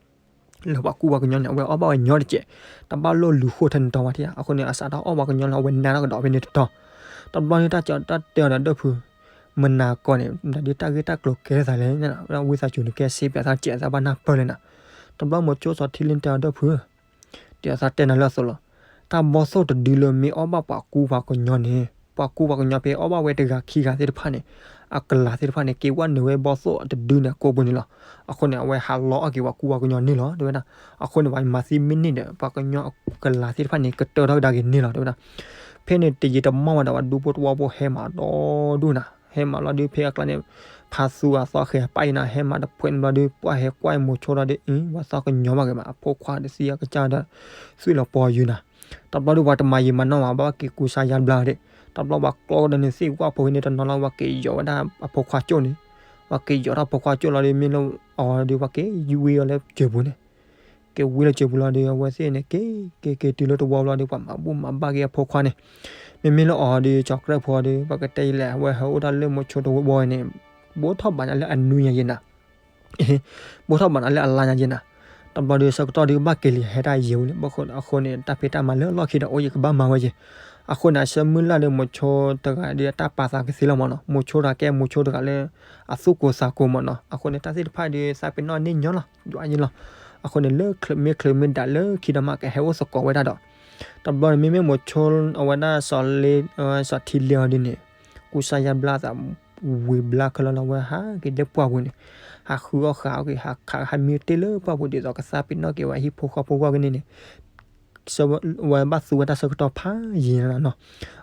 လၢပှၤကူပှၤကညီန့ၣ် အဝဲအီၣ်ဘၣ်ဝဲညီတကဲး တဘၣ်လိၣ်လူၤဃိထၢန့ၣ်တီဝဲထံၣ်ဧါ အဃိန့ၣ် အစးထီၣ်အီၣ်ပှၤကညီလၢ အဝဲနါထီၣ်ကဒီးဖဲန့ၣ်တတီၤ တဘျီန့ၣ် တၢ်ကၠီတၢ်တဲအီၤဒီး ဒိၣ်ဖု မနၤကီၢ်န့ၣ် ဒ်တၢ်ဂ့ၢ်တၢ်ကျိၤကဲထီၣ်သးလဲၣ် ဝံသးစူၤနကဲစ့ပၠးသးတကဲး သးဘၣ်နၢ်ပၢၢ်လၢနၤ တဘျီမိၤဆိစီၤထံလ့တဲအီၤဒီး ဒိၣ်ဖု ဒ်သိးသးတဲနၤလၢအသိးလီၤ တၢ်ဘီသိၣ်တဒုလၢမ့ၢ်အီၣ်ဘၣ်ပှၤကူပှၤကညီန့ၣ် ပှၤကူပှၤကညီဖဲအီၣ်ဘၣ်ဝဲတဂၤခံဂၤသ့ၣ်တဖၣ်န့ၣ် အကလၤသ့ၣ်တဖၣ်န့ၣ် က့ၤဝဲနုာ်ဝဲဘီၣ်သိၣ်တဒုန့ၣ် အကိာ်ပူၤန့ၣ်လီၤ. အဃိန့ၣ် အဝဲဟးလီအီၣ်က့ၤပှၤကူပှၤကညီန့ၣ်လီၤ တဲဝဲဒၣ်. အဃိန့ၣ် ပှၤမၤသံမ့ၢ်န့ၢ်ဒီး ပှၤကညီကလၤသ့ၣ်တဖၣ်န့ၣ် ကတၢၢ်ထီၣ်ကဒါက့ၤန့ၣ်လီၤ တဲဝဲဒၣ်. ဖဲန့ၣ်တယံာ်တမီၢ်ဝဲဒီး ပှၤဒူဖိတဝီဖိဟဲမၤဒီဒူၣ်နၤ, ဟဲမၤလီၤဒုး ဖဲအကျါန့ၣ် ဖးသူအသီဃဲၤပၢ်အံၤနၤ ဟဲမၤတဖှဲးန့ၣ်ဘျီဒုး ပှၤဟဲကွၢ်မိၤဆိဒီးဒုး အ့ ပှၤသီကညီဘၣ်ဂ့ၤမး အဖိခွါတသံအကစၢ်ဒီး သွံၣ်လီၤပီၤယုာ်နၤ. တဘျီဒုး ပှၤတမၤယံာ်မၤနီၢ်မး ဘၣ်က့ၤကူစါယါဘျါဒီး တဘျီပှၤကျီဒီးန့ၣ် သ့ၣ်ဝၣ်ဖိန့ၣ်တနီၤလီၤ ပှၤက့ၤယီၤဝဲဒၣ်အဖိခွါကၠိၣ်န့ၣ်, ပှၤက့ၤယီၤထီၣ်အဖိခွါကၠိၣ်လီၤဒီး မ့ၢ်လၢအီၤဒီး ပှၤက့ၤဝံအီၤလၢစၢၤပူၤန့ၣ်, က့ၤဝံလၢစၢၤပူၤလီၤဒီး အဝဲသ့ၣ်န့ၣ် က့ၤ က့ၤတုၤလၢတဝီဘျီဒီး ပှၤမၤဘူၣ်မၤဘၣ်က့ၤအဖိခွါန့ၣ်, မ့မ့ၢ်လၢအီၤဒီး ကၠီၤကြၢၢ်ဖိဒီး ပကတဲယလဲၣ် အဝဲဟဲအိၣ်ဒၣ်လၢမိၤဆိတဝီဘီန့ၣ် ဘိထီၣ်ဘးနၤလၢအနွံညါယဲနၤ ဘိထီၣ်ဘးနၤလၢအလါညါယဲနၤ. တဘျီဒီးဆၢကတီၢ်ဒီး ဘၣ်က့ၤလံ ဟဲတၢ်ယဲၢ်ဝံၤလံ အဃိန့ၣ် တၢ်ဖံးတၢ်မၤလၢလီၢ်ခံဒီး အိၣ်ယကဘၣ်မၤဝဲယဲ. အဃိန့ၣ် အဆၢမုၢ်လၢ်ဒီး မိၤဆိတဂၤဒီး အတၢ်ပာ်သးကသ့လီၤမးနီၤ, မိၤဆိတဂၤကဲမိၤဆိတဂၤလၢ အသူၣ်ကိၢ်သးကိၢ်မးနီၤ. အဃိန့ၣ် တၢ်သ့ၣ်တဖၣ်ဒီး သးပ့ၤနီၣ်န့ၢ်ညီလီၤ ယွၤယဲလီၤ. အဃိန့ၣ် လၢမ့ၢ်ချုးမ့ၢ်ဒၣ်လၢခံဒီးမး ကဟဲအိၣ်သကိးဝဲဒၣ်ဒီး တဘျီန့ၣ် မ့မ့ၢ်မိၤဆိအဝဲဒၣ် စီၤလ့ စီၤထံလ့အီၤဒ်န့ၣ် ကူစါယါဘျါသး ဝံၤဘျါခဲလၢာ်လီၤ အဝဲဟးက့ၤလၢပှၢ်ပူၤန့ၣ်, ဟးဃုအီၣ်ဃာ်အီၣ်က့ၤ ဟးခးဟးမံတ့ၢ်လၢပှၢ်ပူၤ ဒ်သိးကသးပ့ၤနီၣ်က့ၤဝဲဟံၣ်ဖိဃီဖိဂီၢ်ကန့ၣ်န့ၣ် ဝဲဘၣ်သူဝဲတၢ်ဆၢကတီၢ်ဖးယံာ်လီၤနီၤ.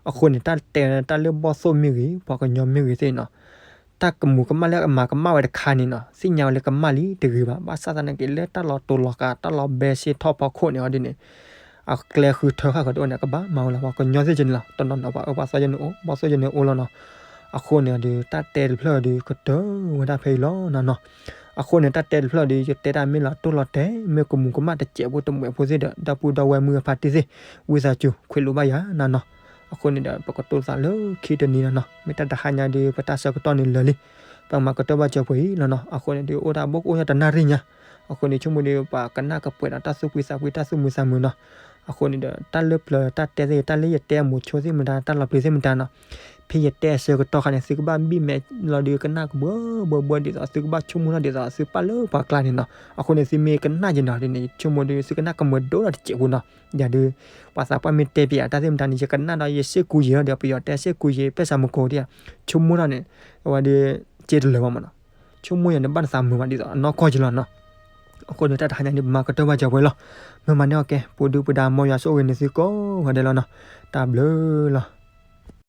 အဃိန့ၣ် တၢ်တဲတၢ်လၢဘီၣ်သိၣ်မ့ၢ်ဂ့ၤ ပှၤကညီမ့ၢ်ဂ့ၤသ့ၣ်နီၤ တၢ်ကမူၤကမၣ်လၢအမၤကမၣ်ဝဲတခါန့ၣ်နီၤ သ့ၣ်ညါဝဲလၢကမၣ်လံတဂ့ၤဘၣ်. ဘၣ်ဆၣ်သနာ်က့ လၢတၢ်လီၤတိၤလီၤကး တၢ်လီၤဘဲစ့ၣ်ထီၣ်ဖီခိၣ်န့ၣ်အီၤဒ်န့ၣ် အကျဲဃုထၢဃာ်ဃုာ်တအိၣ်န့ၣ် ကဘၣ်မၤဝဲလီၤ. ပှၤကညီသ့ၣ်ကန့ၣ်လီၤ တနီၤနီၤ ပှၤအၢပှၤသီယဲန့ၣ်အိၣ် ဘီၣ်သိၣ်ယဲန့ၣ်အိၣ်လီၤနီၤ. အဃိန့ၣ်ဒီး တၢ်တဲတဖျၢၣ်ဒီး ကတၢၢ်ဝဲဒၣ်ဖဲအံၤလီၤနီၤနီၤ. အဃိန့ၣ် တၢ်တဲတဖျၢၣ်ဒီး ယတဲတၢ်မ့ၢ်လီၤတိၢ်လီၤတဲာ် မ့ၢ်ကမူၤကမၣ်တစဲးဖိတမှဲးဖိသ့ၣ်ဒီး ဒီပုၢ်ဒီဝဲၢ်မုၢ်အဖါတံၢ်သ့ၣ် ဝံသးစူၤ ခွဲးလိာ်ဘၣ်ယၤနီၤနီၤ. အဃိန့ၣ်ဒီး ပကတိၤသးလၢခံတနံၤနီၤနီၤ မ့ၢ်တၢ်တဟါညါဒီး ပတၢ်ဆၢကတီၢ်န့ၣ်လၢာ်လံ ပမၤကတၢၢ်ဘၣ်စၢၤပှဲၤအံၤလီၤနီၤ. အဃိန့ၣ်ဒီး အိၣ်ဒၣ်ဘိကအိၣ်ညါတနၣ်ရံၣ်ညါ အဃိန့ၣ် ဆိကမိၣ်ဒီး ပှၤကနၣ်ကပှဲၤဒီးတၢ်သူၣ်ဖှံသးဖှံ တၢ်သူၣ်မုာ်သးမုာ်နီၤ. အဃိန့ၣ်ဒီး တၢ်လၢပျၢၤတၢ်တဲသ့ၣ် တၢ်လၢယတဲအမိၤဆိသ့ၣ်မတၤ တၢ်လီၤပျံၤသ့ၣ်မတၤနီၤ ဖဲယတဲအဆၢကတီၢ်ခါန့ၣ် သုကဘၣ်ဘံၣ်မဲာ်လီၤဒီး ကနၣ်ကဘှၢဘှၢဘှၢ ဒ်သိးသုကဘၣ်ဆိကမိၣ်ထီၣ်ဒ်သိးသုပာ်လၢပှၤကျါန့ၣ်နီၤ. အဃိန့ၣ် သုမ့ၢ်ကနၣ်ယဲနီၤဒ်န့ၣ် ဆိကမိၣ်ဒီး သုကနၣ်ကမၢဒိၣ်ဒီးတစဲးဖိနီၤ. ယၤဒီး ပှၤသးပှၢ်မ့ၢ်တဲပယၤတၢ်သ့ၣ်မတၤန့ၣ် ယကနၣ်ဒီးယစ့ၢ်ကူယဲၤလီၤဒီး ပယီၤတဲစ့ၢ်ကူယဲၤ ပဲၣ်စးမကိးဒ် ဆိကမိၣ်ထီၣ်န့ၣ် အဝဲဒီး စ့တလၢာ်ဘၣ်မးနီၤ. ဆိကမိၣ်ယဲၤန့ၣ် ဘၣ်နသးမုာ်ဘၣ်ဒ်သိးအနီၢ်ကီၢ်ကလီၤနီၤ. အဃိန့ၣ် တၢ်တဟါညါန့ၣ် ပမၤကတၢၢ်ဘၣ်စၢၤပှဲၤလီၤ. မ့ၢ်မၤန့ၢ်အီၤကဲ ပူၤဒုပူၤဒါ မ်ယွၤဆိၣ်ဂ့ၤန့ၢ်သုကိးဂၤဒဲးလီၤနီၤ. တၢ်ဘျုးလီၤ.